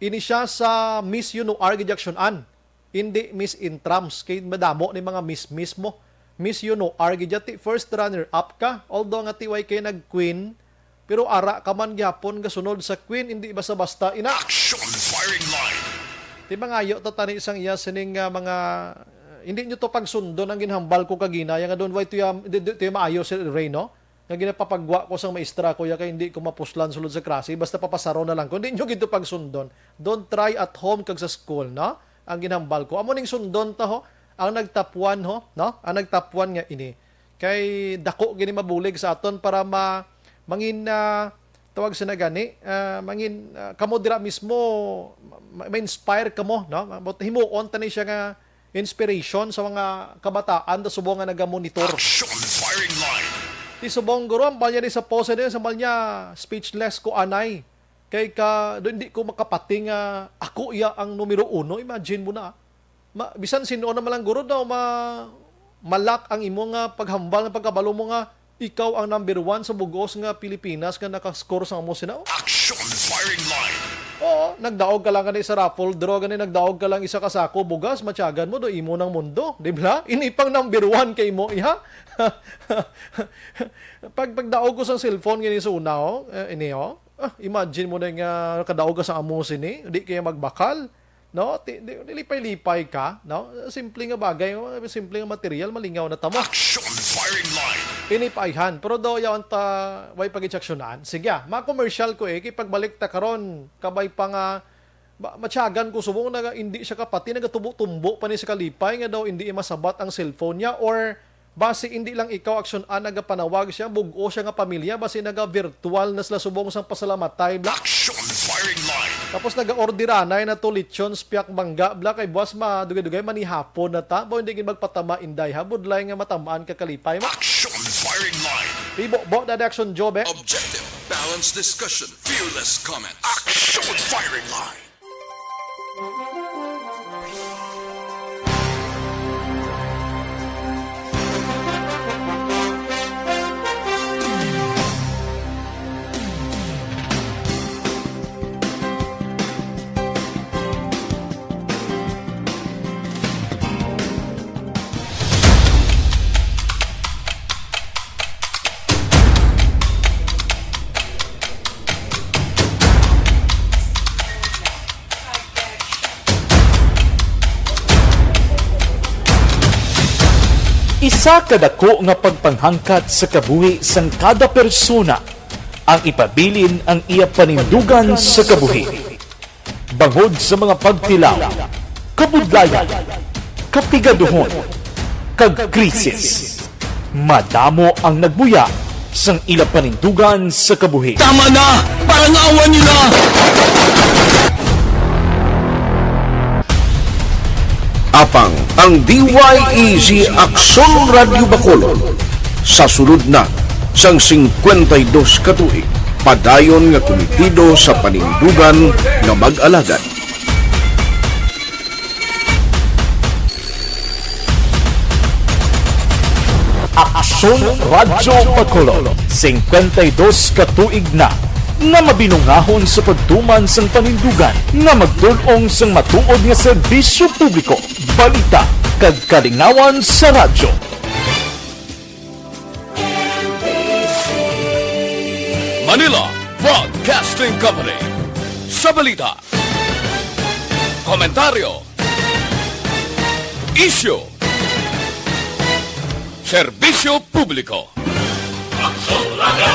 Ini siya sa Miss UNOR gid Action Ann. Hindi Miss Intrams. Kay madamo ni mga Miss mismo. Miss UNOR gid ti first runner-up ka. Although nga ti way kay nag-queen, pero ara ka man gyapon gasunod sa queen, hindi basta-basta ina. Action firing line. Ti mangayo ta tani sang iya sining, ah, mga, hindi nyo to pagsundon ang ginhambal ko kagina, ya nga doon, way tuya, di, di, tuya maayo si Ray, no? Nga ginapapagwa ko sang maestra ko, ya kay hindi ko mapuslan sulod sa klase, basta papasaro na lang. Kung di nyo gid to pagsundon, don't try at home kag sa school, no? Ang ginhambal ko. Amo ning sundon ta, ho, ang nagtapuan, ho, no? Ang nagtapuan nga ini. Kay dako gini mabulig sa aton para ma-, mangin, ah, tawag sa na gani, ah, mangin, ah, kamo dira mismo, ma-, ma-inspire kamo, no? But himuon ta ni siya nga inspiration sa mga kabataan da subong nga nagamonitor. Action firing line. Ti subong guro, ang balya ni sa pose niya, sa balya, speechless ko anay. Kay ka, do, hindi ko makapati nga ako iya ang numero uno. Imagine mo na. Ma-, bisan sino naman lang guro daw, ma-, malak ang imo nga paghambal, nga pagkabalo mo nga ikaw ang number one sa bugos nga Pilipinas nga nakascore sa amo sina. Action firing line. Oo, nagdaog ka lang gani sa raffle draw, gani nagdaog ka lang isa ka sako bugas, matyagan mo, do imo nang mundo, di ba? Ini pang number one kay mo, iha? Pag, pagdaog ko sa cellphone gani sa una, oh, eh, ini, oh. Ah, imagine mo na nga kadaog ka sa amo sini, di kaya magbakal. No? Ti-, di-, dilipay-lipay ka, no? Simple nga bagay, mga simple nga material, malingaw na tamo. Action firing line. Ini pa ayhan, pero daw yaon ta, way pag-instruksyonan. Sige, ah, ma-commercial ko eh, kay pagbalik ta karon, kabay pa nga, ma-, matyagan ko subong na hindi siya kapati, nagatubo-tumbo pa ni sa kalipay nga daw hindi masabat ang cellphone niya, or basi hindi lang ikaw, Action Ann, nagapanawag siya, bug-o siya nga pamilya, basi naga-virtual na sila subong sang pasalamatay, bla. Action firing line. Tapos naga-orderanay na to, lechon, spiak, mangga, bla, kay buwas madugay-dugay, manihapon na ta. Bo, hindi gid magpatama, inday, ha? Budlay nga matamaan ka kalipay, ma. Action firing line. Ibo, bo, dada Action Joe, be. Objective, balanced discussion, fearless comments. Action firing line. Isa ka dako nga pagpanghangkat sa kabuhi sang kada persona ang ipabilin ang iya panindugan sa kabuhi. Bangod sa mga pagtilaw, kabudlayan, kapigaduhon, kag krisis, madamo ang nagbuya sang ila panindugan sa kabuhi. Tama na! Parangawan niyo na! Apang ang D Y E G Aksyon Radyo Bacolod sa sulod na sang singkwenta y dos ka tuig, padayon nga kumitido sa panindugan nga mag-alagad. Aksyon Radyo Bacolod, singkwenta y dos ka tuig na. nga mabinungahon sa pagtuman sang panindugan nga magdul-ong sang matuod nga serbisyo publiko, balita, kag kalingawan sa radyo. Manila Broadcasting Company. Sa balita, komentaryo, isyu, serbisyo publiko. Aksyon Radio.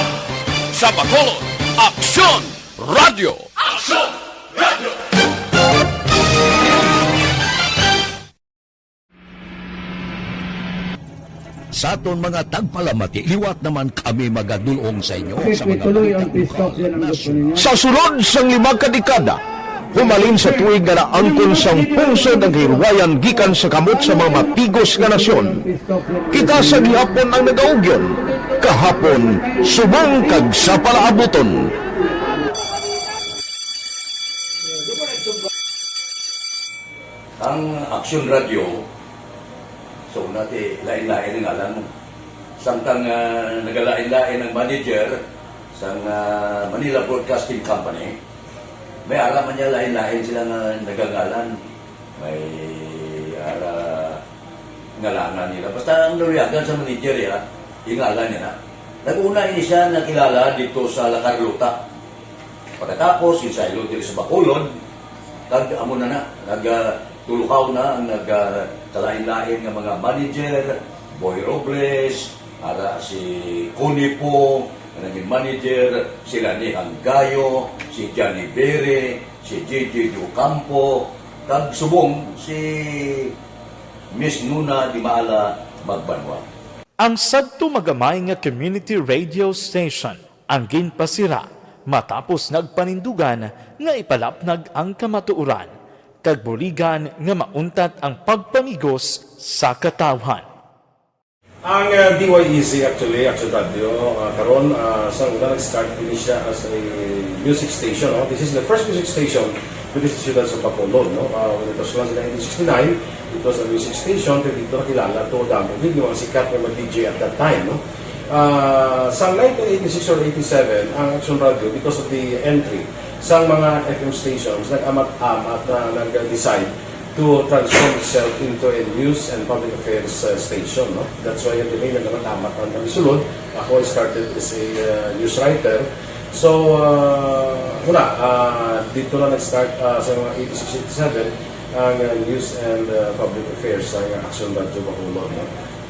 Sa Bacolod, Aksyon Radio. Aksyon Radio. Sa aton mga tagpalamati, liwat naman kami magadul-ong sa inyo sa mga balita. Sa sulod sang lima ka dekada, humalin sa tuig nga naangkon sang pungsod ang kahilwayan gikan sa kamot sa mga matigos nga nasyon, kita sa gihapon ang nagaugyon, kahapon, subong kag sa palaabuton. Ang Aksyon Radio, so, una ti, lain-lain ang ngalan mo. Samtang, ah, nagalain-lain ang manager sang, ah, Manila Broadcasting Company, may ara man niya lain-lain sila nga nagangalan. May ara ngalanan nila. Basta ang naluyagan sa manager, ya, yung ngalan niya na. Nag-una ini siya nakilala dito sa La Carlota. Pagkatapos, ginsaylo diri sa Bacolod, kag amo na na, nag, ah, tuluhaw na ang nag, ah, kalain-lain nga mga manager, Boy Robles, ara si Connie Pong, nga naging manager, sila ni Hanggayo, si Johnny Bere, si J J Ocampo, kag subong si Miss Nuna Di Maala Magbanwa. Ang sadto magamay nga community radio station ang ginpasira matapos nagpanindugan nga ipalapnag ang kamatuoran kag buligan nga mauntat ang pagpamigos sa katawhan. Ang, uh, D Y E Z actually, Action Radio, uh, karon, uh, sa una nag-start ini siya as a music station, no? This is the first music station with the Ciudad sa Bacolod, no? Uh, when it was launched in nineteen sixty-nine, it was a music station, pero dito nakilala to, damo gid yung mga sikat nga mga D J at that time, no? Ah, sa nineteen eighty-six or eighty-seven, ang Action Radio, because of the entry sa mga F M stations, nag-amat-amat na nag-decide to transform itself into a news and public affairs, uh, station, no? That's why yung nag-amat-amat ang kami sulod. Ako, I started as a, uh, news writer. So, uh, wala, uh, dito na nag-start, uh, sa mga eighty-six, eighty-seven, ang, uh, news and, uh, public affairs sa Action Radio Bacolod, no?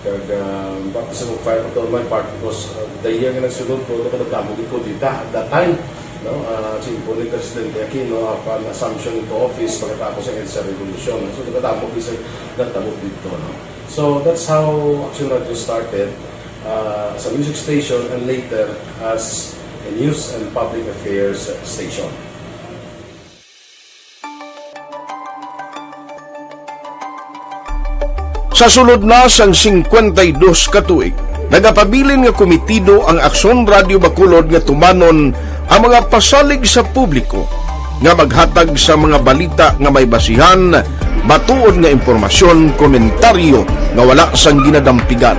Kag, ah, baptism of fire pa to my part because, ah, the year nga nagsulod ko, nakadamo gid ko dita at that time, no? Ah, si Impo ni Presidente Aquino, upon assumption into office, pagkatapos ang EDSA Revolution, no? So, nakadamo gid sa natabo dito, no? So, that's how Action Radio started, ah, as a music station and later as a news and public affairs station. Sa sulod na sang singkwenta y dos ka tuig, nagapabilin nga komitido ang Aksyon Radio Bacolod nga tumanon ang mga pasalig sa publiko nga maghatag sa mga balita nga may basihan, matuod nga impormasyon, komentaryo nga wala sang ginadampigan,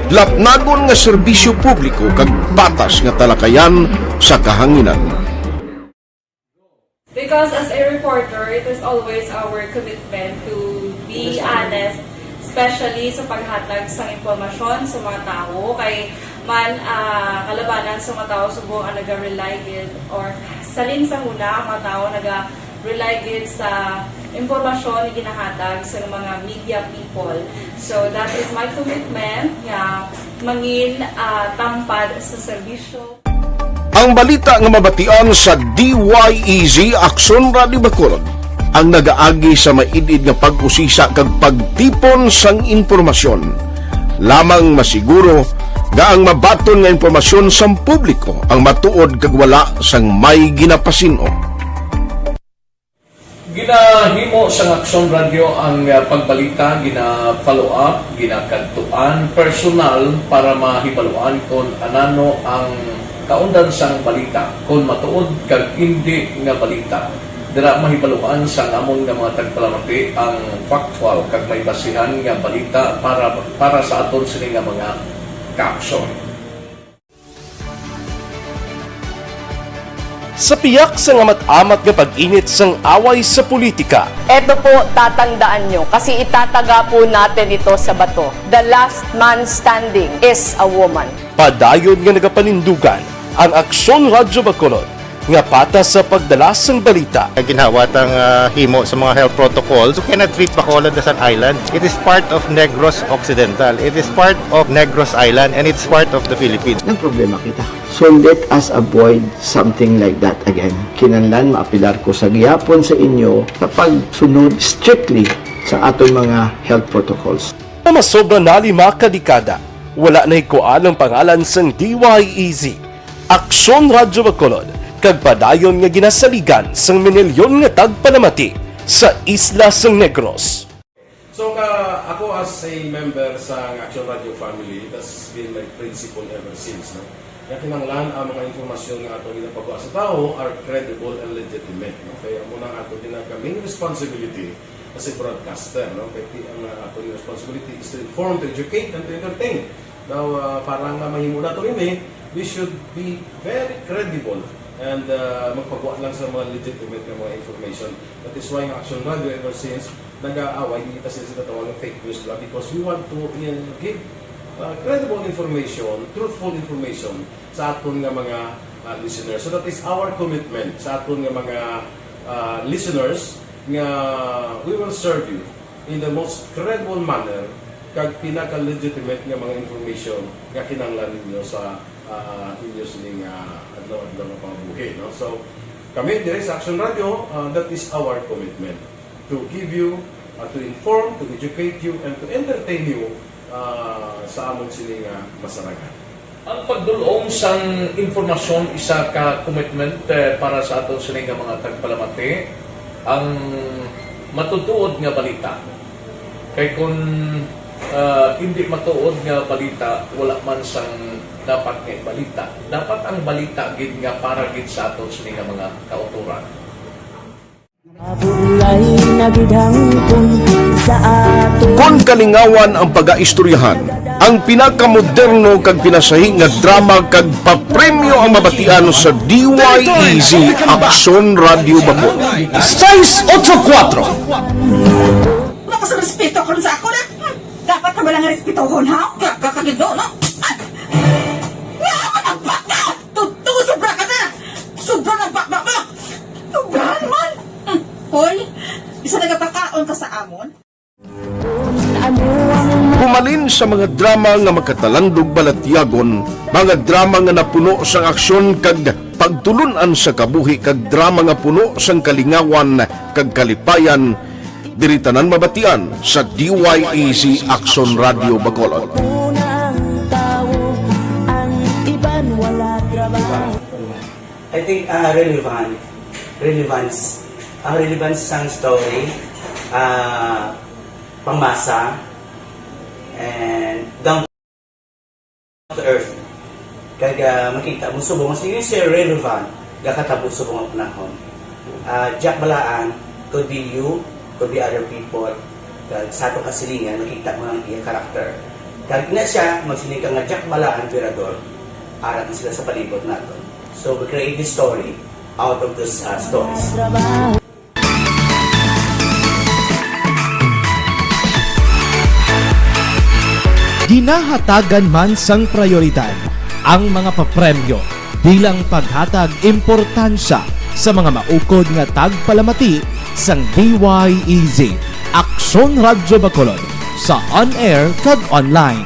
lapnagon nga serbisyo publiko kag patas nga talakayan sa kahanginan. Because as a reporter, it is always our commitment to be honest, especially sa paghatag sa impormasyon sa mga tawo. Kay man, ah, kalabanan sa mga tawo subong ang naga-rely gid, or salin sa huna ang mga tawo naga-rely gid sa impormasyon nga ginahatag sa mga media people. So that is my commitment nga mangin, ah, tampad sa serbisyo. Ang balita nga mabatian sa D Y E Z Aksyon Radio Bacolod ang nagaagi sa maid-id nga pag-usisa kag pagtipon sang impormasyon. Lamang masiguro nga ang mabaton nga impormasyon sang publiko ang matuod kag wala sang may ginapasin-o. Ginahimo sang Aksyon Radio ang, ah, pagbalita, gina-follow up, ginakadtuan personal para mahibaluan kon anano ang kaundan sang balita, kon matuod kag indi nga balita. Dira mahibaluan sang amon nga mga tagpalamati ang factual kag may basihan nga balita para, para sa aton sini nga mga kaaksyon. Sa piyak sang amat-amat nga pag-init sang away sa politika, Eto po, tatandaan nyo, kasi itataga po natin ito sa bato. The last man standing is a woman. Padayon nga nagapanindugan ang Aksyon Radyo Bacolod nga patas sa pagdala sang balita. Ginhawat ang, ah, himo sa mga health protocols. You cannot treat Bacolod as an island. It is part of Negros Occidental. It is part of Negros Island, and it's part of the Philippines. Nagproblema kita. So let us avoid something like that again. Kinahanglan maapilar ko sa gihapon sa inyo sa pagsunod strictly sa aton mga health protocols. Nga masobra na lima ka dekada, wala nahikuan ang pangalan sang D Y E Z, Aksyon Radyo Bacolod, kag padayon nga ginasaligan sang minilyon nga tagpalamati sa isla sang Negros. So, ka, ako as a member sa Action Radio family, that's been my principle ever since, no? Nga kinahanglan ang mga informasyon nga ato ginapagawa sa tawo are credible and legitimate, no? Kaya amo na ang ato ginag-, main responsibility as a broadcaster, no? Kaya ti-, ang, uh, ato responsibility is to inform, to educate, and to entertain. Now, uh, para nga mahimo nato ini, we should be very credible and, uh, magpagawa lang sa mga legitimate nga mga information. That is why ang Action Radio ever since nag-aaway, di kita sila sa tawag ng fake news lang because we want to, uh, give, uh, credible information, truthful information sa aton nga mga, uh, listeners. So that is our commitment sa aton nga mga, uh, listeners nga we will serve you in the most credible manner kag pinaka-legitimate nga mga information nga kinahanglan ninyo sa, ah, inyo sining, ah, adlaw-adlaw nga pangabuhi, no? So, kami diri sa Action Radio, ah, that is our commitment to give you, ah, to inform, to educate you, and to entertain you, ah, sa amon sining, ah, masarangan. Ang pagdul-ong sang impormasyon isa ka commitment, eh, para sa aton sini nga mga tagpalamati, ang matutuod nga balita. Kay kun, ah, indi matuod nga balita, wala man sang dapat nga balita. Dapat ang balita gid nga para gid sa aton sini nga mga kautoran. Mabulay na gid hangpon sa ato. Kon kalingawan ang pagaistoryahan, ang pinakamoderno kag pinasahi nga drama kag papremyo ang mabatian sa D Y E Z Aksyon Radio Bacolod. Seis ocho kuatro. Wala ko sa respeto kon sa ako na. Hmm. Dapat na ba lang respetohon, ha? Ka-, ka-, kagindo, no? Ay! Nga ako nagbaka! Totoo, sobra ka na! Sobra na ang bakbak mo! Sobrahan man! Hmm. Hoy, isa nagapakaon ka sa amon? Humalin sa mga drama nga makatalandog balatyagon, mga drama nga napuno sang aksyon kag pagtulon-an sa kabuhi kag drama nga puno sang kalingawan kag kalipayan, diri tanan mabatian sa D Y E Z Aksyon Radio Bacolod. I think, ah, relevant, relevance, ang relevance sang story, ah, pangmasa, and down to earth. Kag, ah, makita mo subong nga sige siya relevant, gakatabo subong ang panahon. Ah, Jack Balaan, could be you, could be other people. Kag sa ato kasilingan, makita mo ang iya character. Kag ina siya, magsiling ka nga Jack Balaan, Virador, ara na sila sa palibot naton. So, we create this story out of those, ah, stories. Ginahatagan man sang prayoridad ang mga papremyo bilang paghatag importansya sa mga maukod nga tagpalamati sang D Y E Z, Aksyon Radyo Bacolod, sa on-air kag online.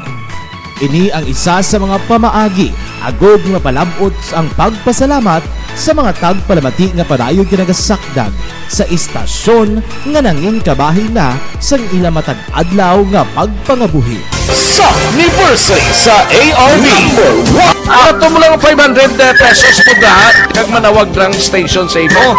Ini ang isa sa mga pamaagi agod nga mapalab-ot ang pagpasalamat sa mga tagpalamati nga padayon ginagasakdag sa istasyon nga nangin kabahin na sang ila matag adlaw nga pagpangabuhi. Sa anniversary sa A R B. Number one. Ato mo lang five hundred pesos po da, kag manawag drang station sa imo.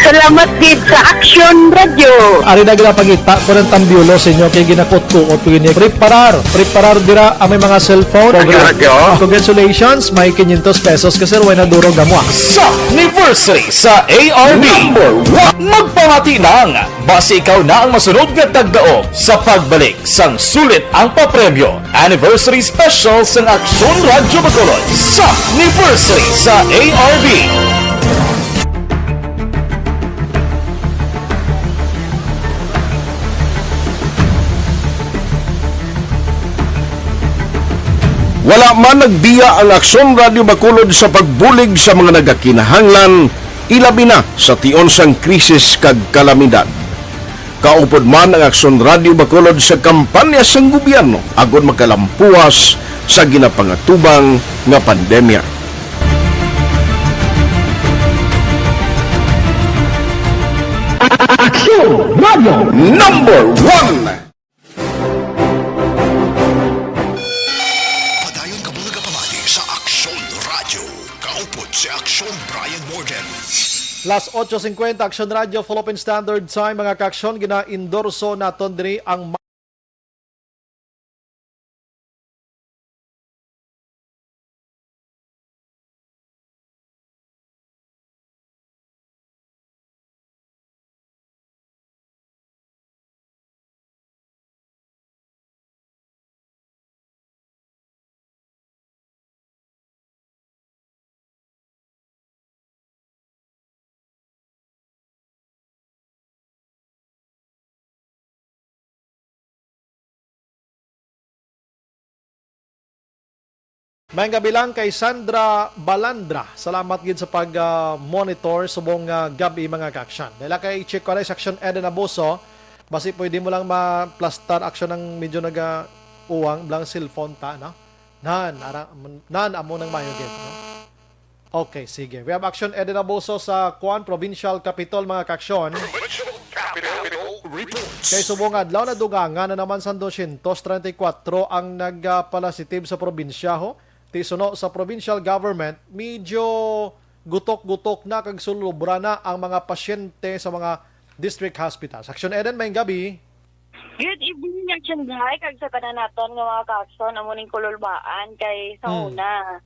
Salamat gid sa Action Radio. Ari na ginapangita ko ng tambiulo sa inyo kay ginakutkuot ko ini. Preparar, preparar dira ang may mga cellphone. Action Radio. Congratulations, may quinientos pesos ka, sir. Way na durog na mo, ah. Sa anniversary sa A R B. Number one. Magpamati lang. Basi ikaw na ang masunod nga tagdaog sa pagbalik sang sulit ang papremyo. Anniversary Special sang Aksyon Radyo Bacolod sa anniversary sa A R B. Wala man nagbiya ang Aksyon Radyo Bacolod sa pagbulig sa mga nagakinahanglan, ilabi na sa tion sang krisis kag kalamidad. Kaupod man ang Aksyon Radyo Bacolod sa kampanya sang gobyerno agod makalampuwas sa ginapangatubang nga pandemya. Aksyon Radyo Number One. Padayon ka mga kapamati sa Aksyon Radyo. Kaupod si Aksyon Brian Morgan. Las ocho cincuenta, Aksyon Radyo, Philippine Standard Time, mga kaaksyon, gina-endorso naton diri ang Maayong gabi lang kay Sandra Balandra. Salamat gid sa pag, ah, monitor subong, ah, gab-i, mga kaaksyon. Dala kay check ko na sa aksyon Eden Abuso. Basi pwede mo lang ma-plastar aksyon ang medyo naga-uwang blang cellphone ta, no? Nan, ara, nan, amo nang mayo gid, no? Okay, sige. We have aksyon Eden Abuso sa Kuan Provincial Capitol, mga kaaksyon. Provincial Capitol Reports. Kay subong adlaw, nadugangan na naman sa dosyentos treinta y cuatro ang nagapalasitive sa probinsya, ho. Ti suno sa provincial government, medyo gutok-gutok na kag sulubra na ang mga pasyente sa mga district hospitals. Aksyon Eden, maayong gabi. Good evening, Action Guy, kag sa tanan naton nga mga kaaksyon, amo ning kululbaan kay sa Hmm. una,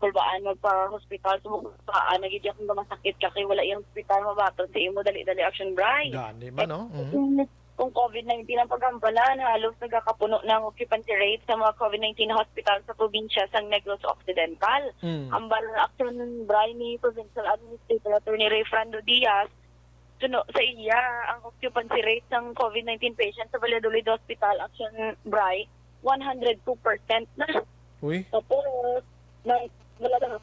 kulbaan magpa-hospital, so kulbaan na gid akong masakit ka kay wala yung hospital mabaton sa imo dali-dali, Action Bry. Gani man, no? Mm. Kung, kung covid nineteen ang paghambalan, halos nagakapuno na ang occupancy rate sa mga covid nineteen hospital sa probinsya sang Negros Occidental. Mm. Hambal, Action Bry, ni Provincial Administrator Attorney Rayfrando Diaz, suno sa iya, ang occupancy rate sang covid nineteen patient sa Valladolid Hospital, Action Bry, one hundred two percent na. Uy. Tapos, nang, nalala-,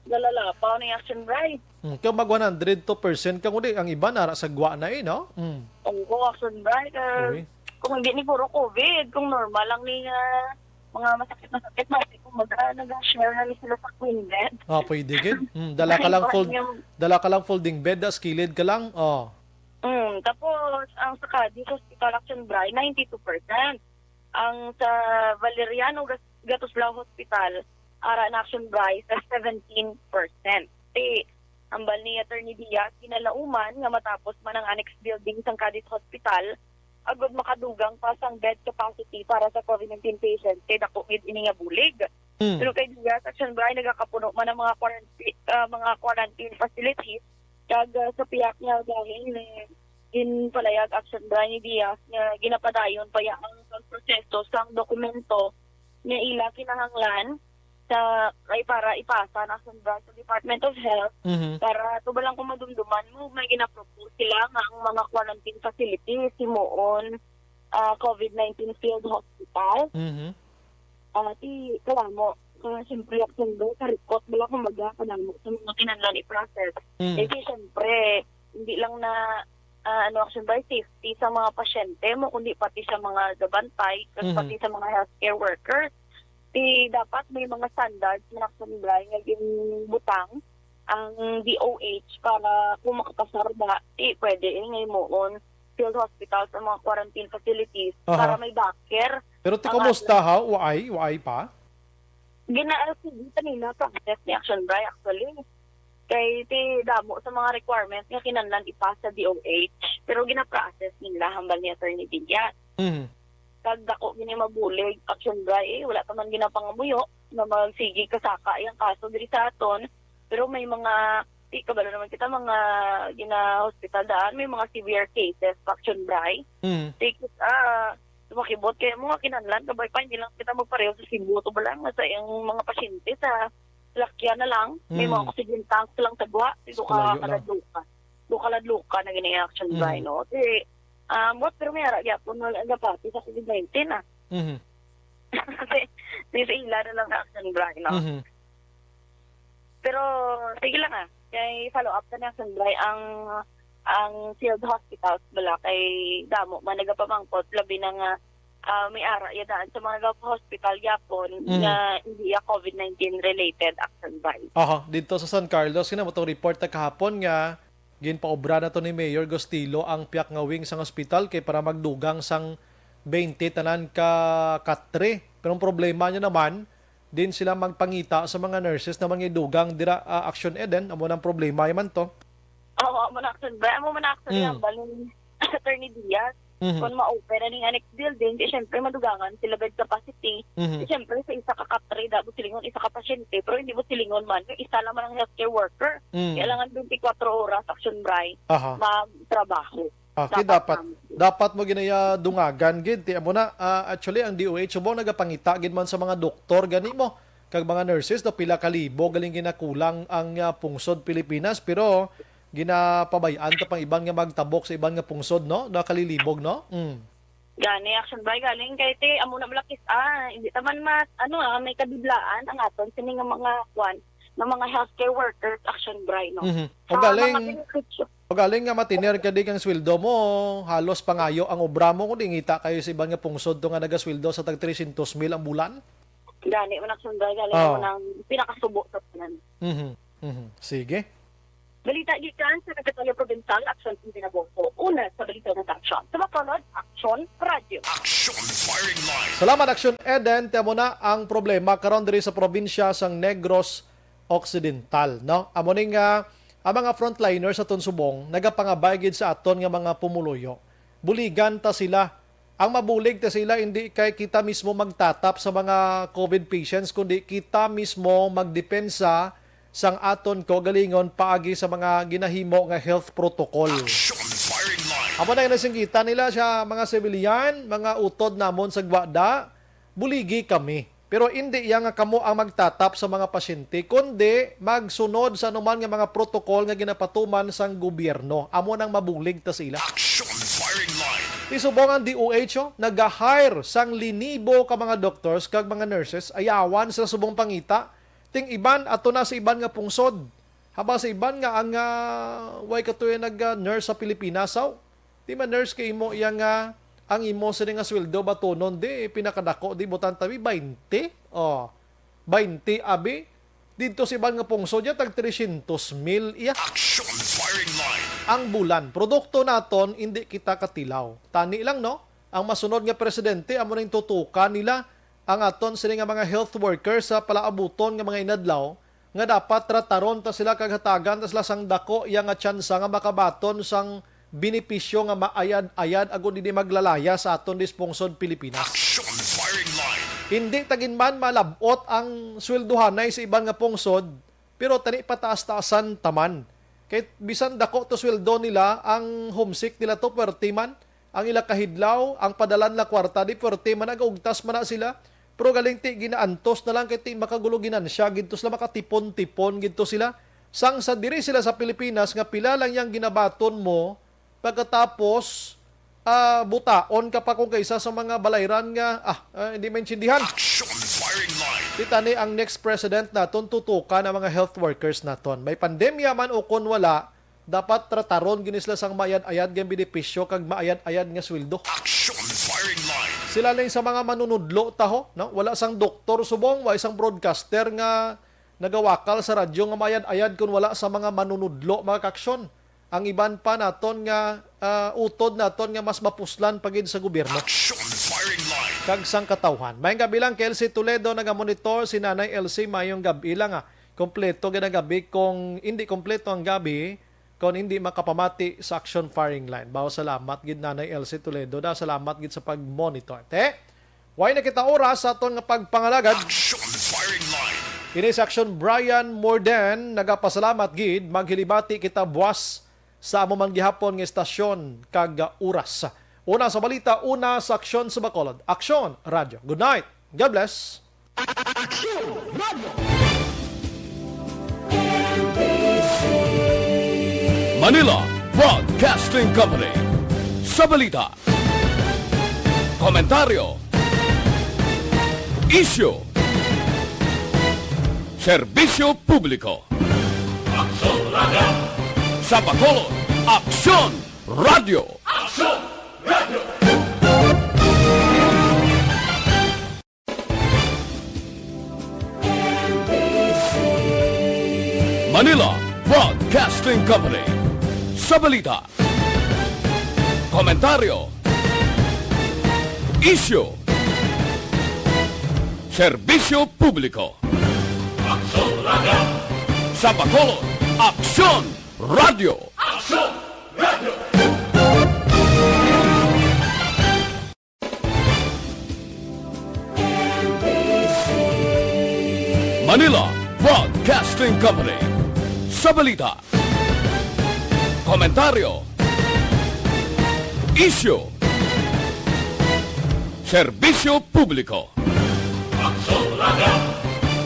nalalapaw na yung Action Bry. Hmm, kaya mag one hundred two percent ka, kundi ang iba nara sa gwa na eh, no? Hmm. Oo, Action Bry, ka, Uy. Kung hindi ni puro covid, kung normal lang ni, ah, mga masakit-masakit, mati, kumbaga, nag-share na ni sila sa queen bed. Ah, pwede gid. Hmm, dala ka lang Ay, full, yung dala ka lang folding bed, tas kilid ka lang. Oh. Mm, tapos, ang sa Cadiz Hospital, Action Bry, ninety-two percent. Ang sa Valeriano Gas-, Gatuslao Hospital, ara na, Action Bry, sa seventeen percent. Ti, hambal ni Attorney Diaz, kinalauman nga matapos man ang annex building sang Cadiz Hospital, agud makadugang pa sang bed capacity para sa covid nineteen patients, kay dako gid ini nga bulig. Hmm. Pero kay Diaz, Action Bry, nagakapuno man ang mga quaranti-, ah, mga quarantine facilities, kag, ah, sa pihak niya bahin, eh, ginpalayag, Action Bry, ni Diaz nga ginapadayon pa ya ang pagproseso sang dokumento nga ila kinahanglan sa, ay, para ipasa na, Action Bry, sa Department of Health, Mhm. para tubalang kung madumduman mo, may ginapropose sila nga ang mga quarantine facilities himuon, ah, covid nineteen field hospital. Mhm. Ah, ti, kaya mo, ah, siyempre, Action Bry, karikot, wala, kumbaga, kanamo sa mga kinahanglan i-process. Mhm. Eh, ti, siyempre, hindi lang na, ah, ano, Action Bry, safety sa mga pasyente mo, kundi pati sa mga gabantay, kag Mhm. pati sa mga healthcare workers. Ti, dapat may mga standards na, Action Bry, nga ginbutang ang D O H para kung makapasar ba, ti, pwede, eh, nga himuon field hospital sa mga quarantine facilities Aha. para may backer. Pero ti, ang kumusta, ating ha? Waay? Waay pa? Gina-, sige, kanina process ni Action Bry, actually. Kay ti damo sa mga requirements nga kinahanglan ipasa sa D O H, pero gina-process nila, hambal ni Attorney Diaz. Mhm. Kag dako gini mabulig, Action Bry, eh, wala pa man ginapangamuyo na magsigi kasaka iyang kaso diri sa aton. Pero may mga, di, kabalo naman kita, mga gina-hospital daan, may mga severe cases pa, Action Bry. Mhm. Di, ah, sumakibot kay mga kinahanglan, kabay pa, hindi lang kita magpareho sa Cebu, to ba lang, sa iyang mga pasyente sa salakyan na lang, may mga Mm. oxygen tanks lang sa gwa, dito Sa ka layo lang. Kaladluka. Dito Kaladluka na gini Action Bry, Mm. no? Kay, ah, but, pero may ara gyapon na nagapati sa covid nineteen, ah. Mhm. Kasi, Di sa ila na lang sa Action Bri, no? Mhm. Pero, sige lang, ah. Kay follow up na ni Action Bri ang, ang field hospitals bala kay damo man nagapamangkot, labi na nga, ah, may ara ya daan sa mga nagahospital gyapon Mhm. nga hindi ya covid nineteen related, Action Bri. Aha, dito sa San Carlos, kina mo tong report na kahapon nga ginpaobra na to ni Mayor Gustilo ang piyak nga wing sang ospital kay para magdugang sang twenty tanan ka katre. Pero ang problema niya naman, din sila magpangita sa mga nurses na mga idugang dira, ah, Action Eden. Amo nang problema man to. Oo, amo na, Action Bri. Amo man, Action Mm. Bri, ang balon, Attorney Diaz. Mhm. Kung ma-open na ning annex building, di syempre madugangan sila bed capacity. Mhm. Di syempre sa isa ka katre, da, busilingon isa ka pasyente, pero hindi busilingon man, yung isa lang man ang healthcare worker. Mm. Kailangan twenty-four oras, Action Bri, Aha. magtrabaho. Okay, Dapat dapat, man. dapat mo ginaya dungagan gid. Ti, amo na, ah, actually, ang D O H Cebu nagapangita gid man sa mga doktor gani mo, kag mga nurses, no, pila ka libo galing ginakulang ang, ah, pungsod Pilipinas, pero ginapabay-an ta pang iban nga magtabok sa iban nga pungsod, no, nakalilibog, no? Mm. Gani, Action Bri, galing kay ti, amo na malakis, ah, hindi ta man mas, ano, ah, may kadiblaan ang aton sini nga mga kwan, nga mga healthcare workers, Action Bri, no? Mhm. O Sa galing, mga benepisyo. o galing nga matiner ka di kang sweldo mo, halos pangayo ang obra mo kung di ngita kayo sa iban nga pungsod to nga nagasweldo sa tag tresyentos mil ang bulan. Gani, man, Action Bri, galing Oh. mo nang pinakasubo sa tanan. Mhm. Mhm. Sige. Balita gikan sa Kapitolyo Provincial, Action Binaboso. Una sa balita ng Action. Sa Bacolod, Action Radio. Action Firing Line. Salamat, Action Eden. Ti amo na ang problema karon diri sa probinsya sang Negros Occidental, no? Amo ni nga ang mga frontliners sa aton subong nagapangabay gid sa aton nga mga pumuluyo. Buligan ta sila. Ang mabulig ta sila, hindi kay kita mismo magtatap sa mga covid patients, kundi kita mismo magdepensa sang aton kaugalingon paagi sa mga ginahimo nga health protocol. Action Firing Line. Amo na yung nasinggitan nila siya, mga sibilyan, mga utod namon sa Guada, buligi kami. Pero hindi iya nga kamo ang magtatap sa mga pasyente, kundi magsunod sa anuman nga mga protokol nga ginapatuman sang gobyerno. Amo nang mabulig ta sila. Action Firing Line. Ti subong ang D O H, oh, nag-hire sang linibo ka mga doctors kag mga nurses, ayawan sa subong pangita. Ting iban, ato na sa iban nga pungsod. Habang sa iban nga ang, ah, way katuya nag, ah, nurse sa Pilipinas, aw? Di man nurse kay imo iya nga ang imo sini nga sweldo batunon di pinakadako di butang tabi baynte. Oh, baynte abi. Didto sa iban nga pungsod niya tag tresyentos mil iya Action Firing Line. ang bulan. Produkto naton, hindi kita katilaw. Tani lang, no? Ang masunod nga presidente amo ning tutukan nila ang aton sini nga mga health workers sa palaabuton nga mga inadlaw nga dapat trataron ta sila kag hatagan ta sila sang dako iya nga tsansa nga makabaton sang benepisyo nga maayad-ayad agud hindi maglalaya sa aton dispungsod Pilipinas. Action Firing Line. Hindi ta gid man malab-ot ang sweldohanay sa iban nga pungsod, pero tani pataas-taasan ta man. Kay bisan dako to sweldo nila, ang homesick nila to, puwerte man. Ang ila kahidlaw, ang padala nila kwarta, di puwerte man, nagaugtas man na sila. Pero galing ti, ginaantos na lang kay ti makagulo ginansya, gidto sila makatipon-tipon, gidto sila. Sang sa diri sila sa Pilipinas, nga pila lang yang ginabaton mo, pagkatapos, ah, butaon ka pa kung kaisa sa mga balayran nga, ah, ah, hindi maintindihan. Action Firing Line. Kita ni ang next president naton, tutukan ang mga health workers naton. May pandemya man o kon wala, dapat trataron gini sila sang maayad-ayad nga benepisyo kag maayad-ayad nga sweldo. Action Firing Line. Sila lang sa mga manunudlo taho, no? Wala sang doktor subong, wala sang broadcaster nga nagawakal sa radyo nga maayad-ayad kun wala sa mga manunudlo, mga kaaksyon. Ang iban pa naton nga, ah, utod naton nga mas mapuslan pa gid sa gobyerno Action Firing Line. kag sang katawhan. Mayong gabi lang kay L C Toledo, nagamonitor si Nanay L C. Mayong gabi lang, ah. Kompleto gid ang gabi kung hindi kompleto ang gabi kung hindi makapamati sa Action Firing Line. Bawo, salamat gid, Nanay L C Toledo, da. Salamat gid sa pag-monitor. Te, way na kita oras sa aton nga pagpangalagad. Action Firing Line. Ini si Action Brian Morden, nagapasalamat gid. Maghilibati kita buwas sa amo man gihapon nga estasyon kag oras. Una sa balita, una sa Aksyon sa Bacolod. Aksyon Radyo. Good night. God bless. Aksyon Radyo. Manila Broadcasting Company. Sa balita, komentaryo, isyu, Serbisyo Publiko. Aksyon Radio. Sa Bacolod, Aksyon Radio. Aksyon Radio. Manila Broadcasting Company. Sa balita, komentaryo, isyu, serbisyo publiko. Aksyon Radio. Sa Bacolod, Aksyon Radio. Aksyon Radio. Manila Broadcasting Company. Sa balita, komentaryo, isyu, serbisyo publiko. Aksyon Radio.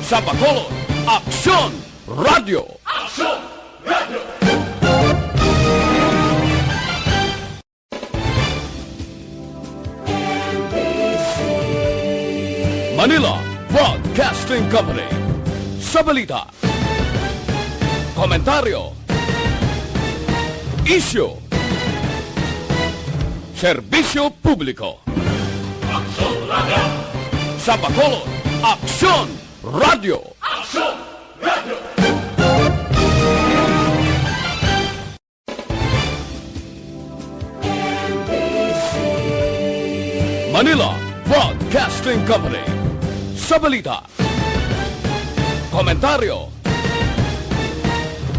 Sa Bacolod, Aksyon Radio. Aksyon Radio. Manila Broadcasting Company. Sa balita, komentaryo, isyu, serbisyo publiko. Aksyon Radio. Sa Bacolod, Aksyon Radio. Aksyon Radio. Manila Broadcasting Company. Sa balita, komentaryo,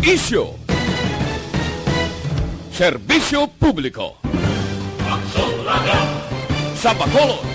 isyu, serbisyo publiko. Aksyon Radio. Sa Bacolod,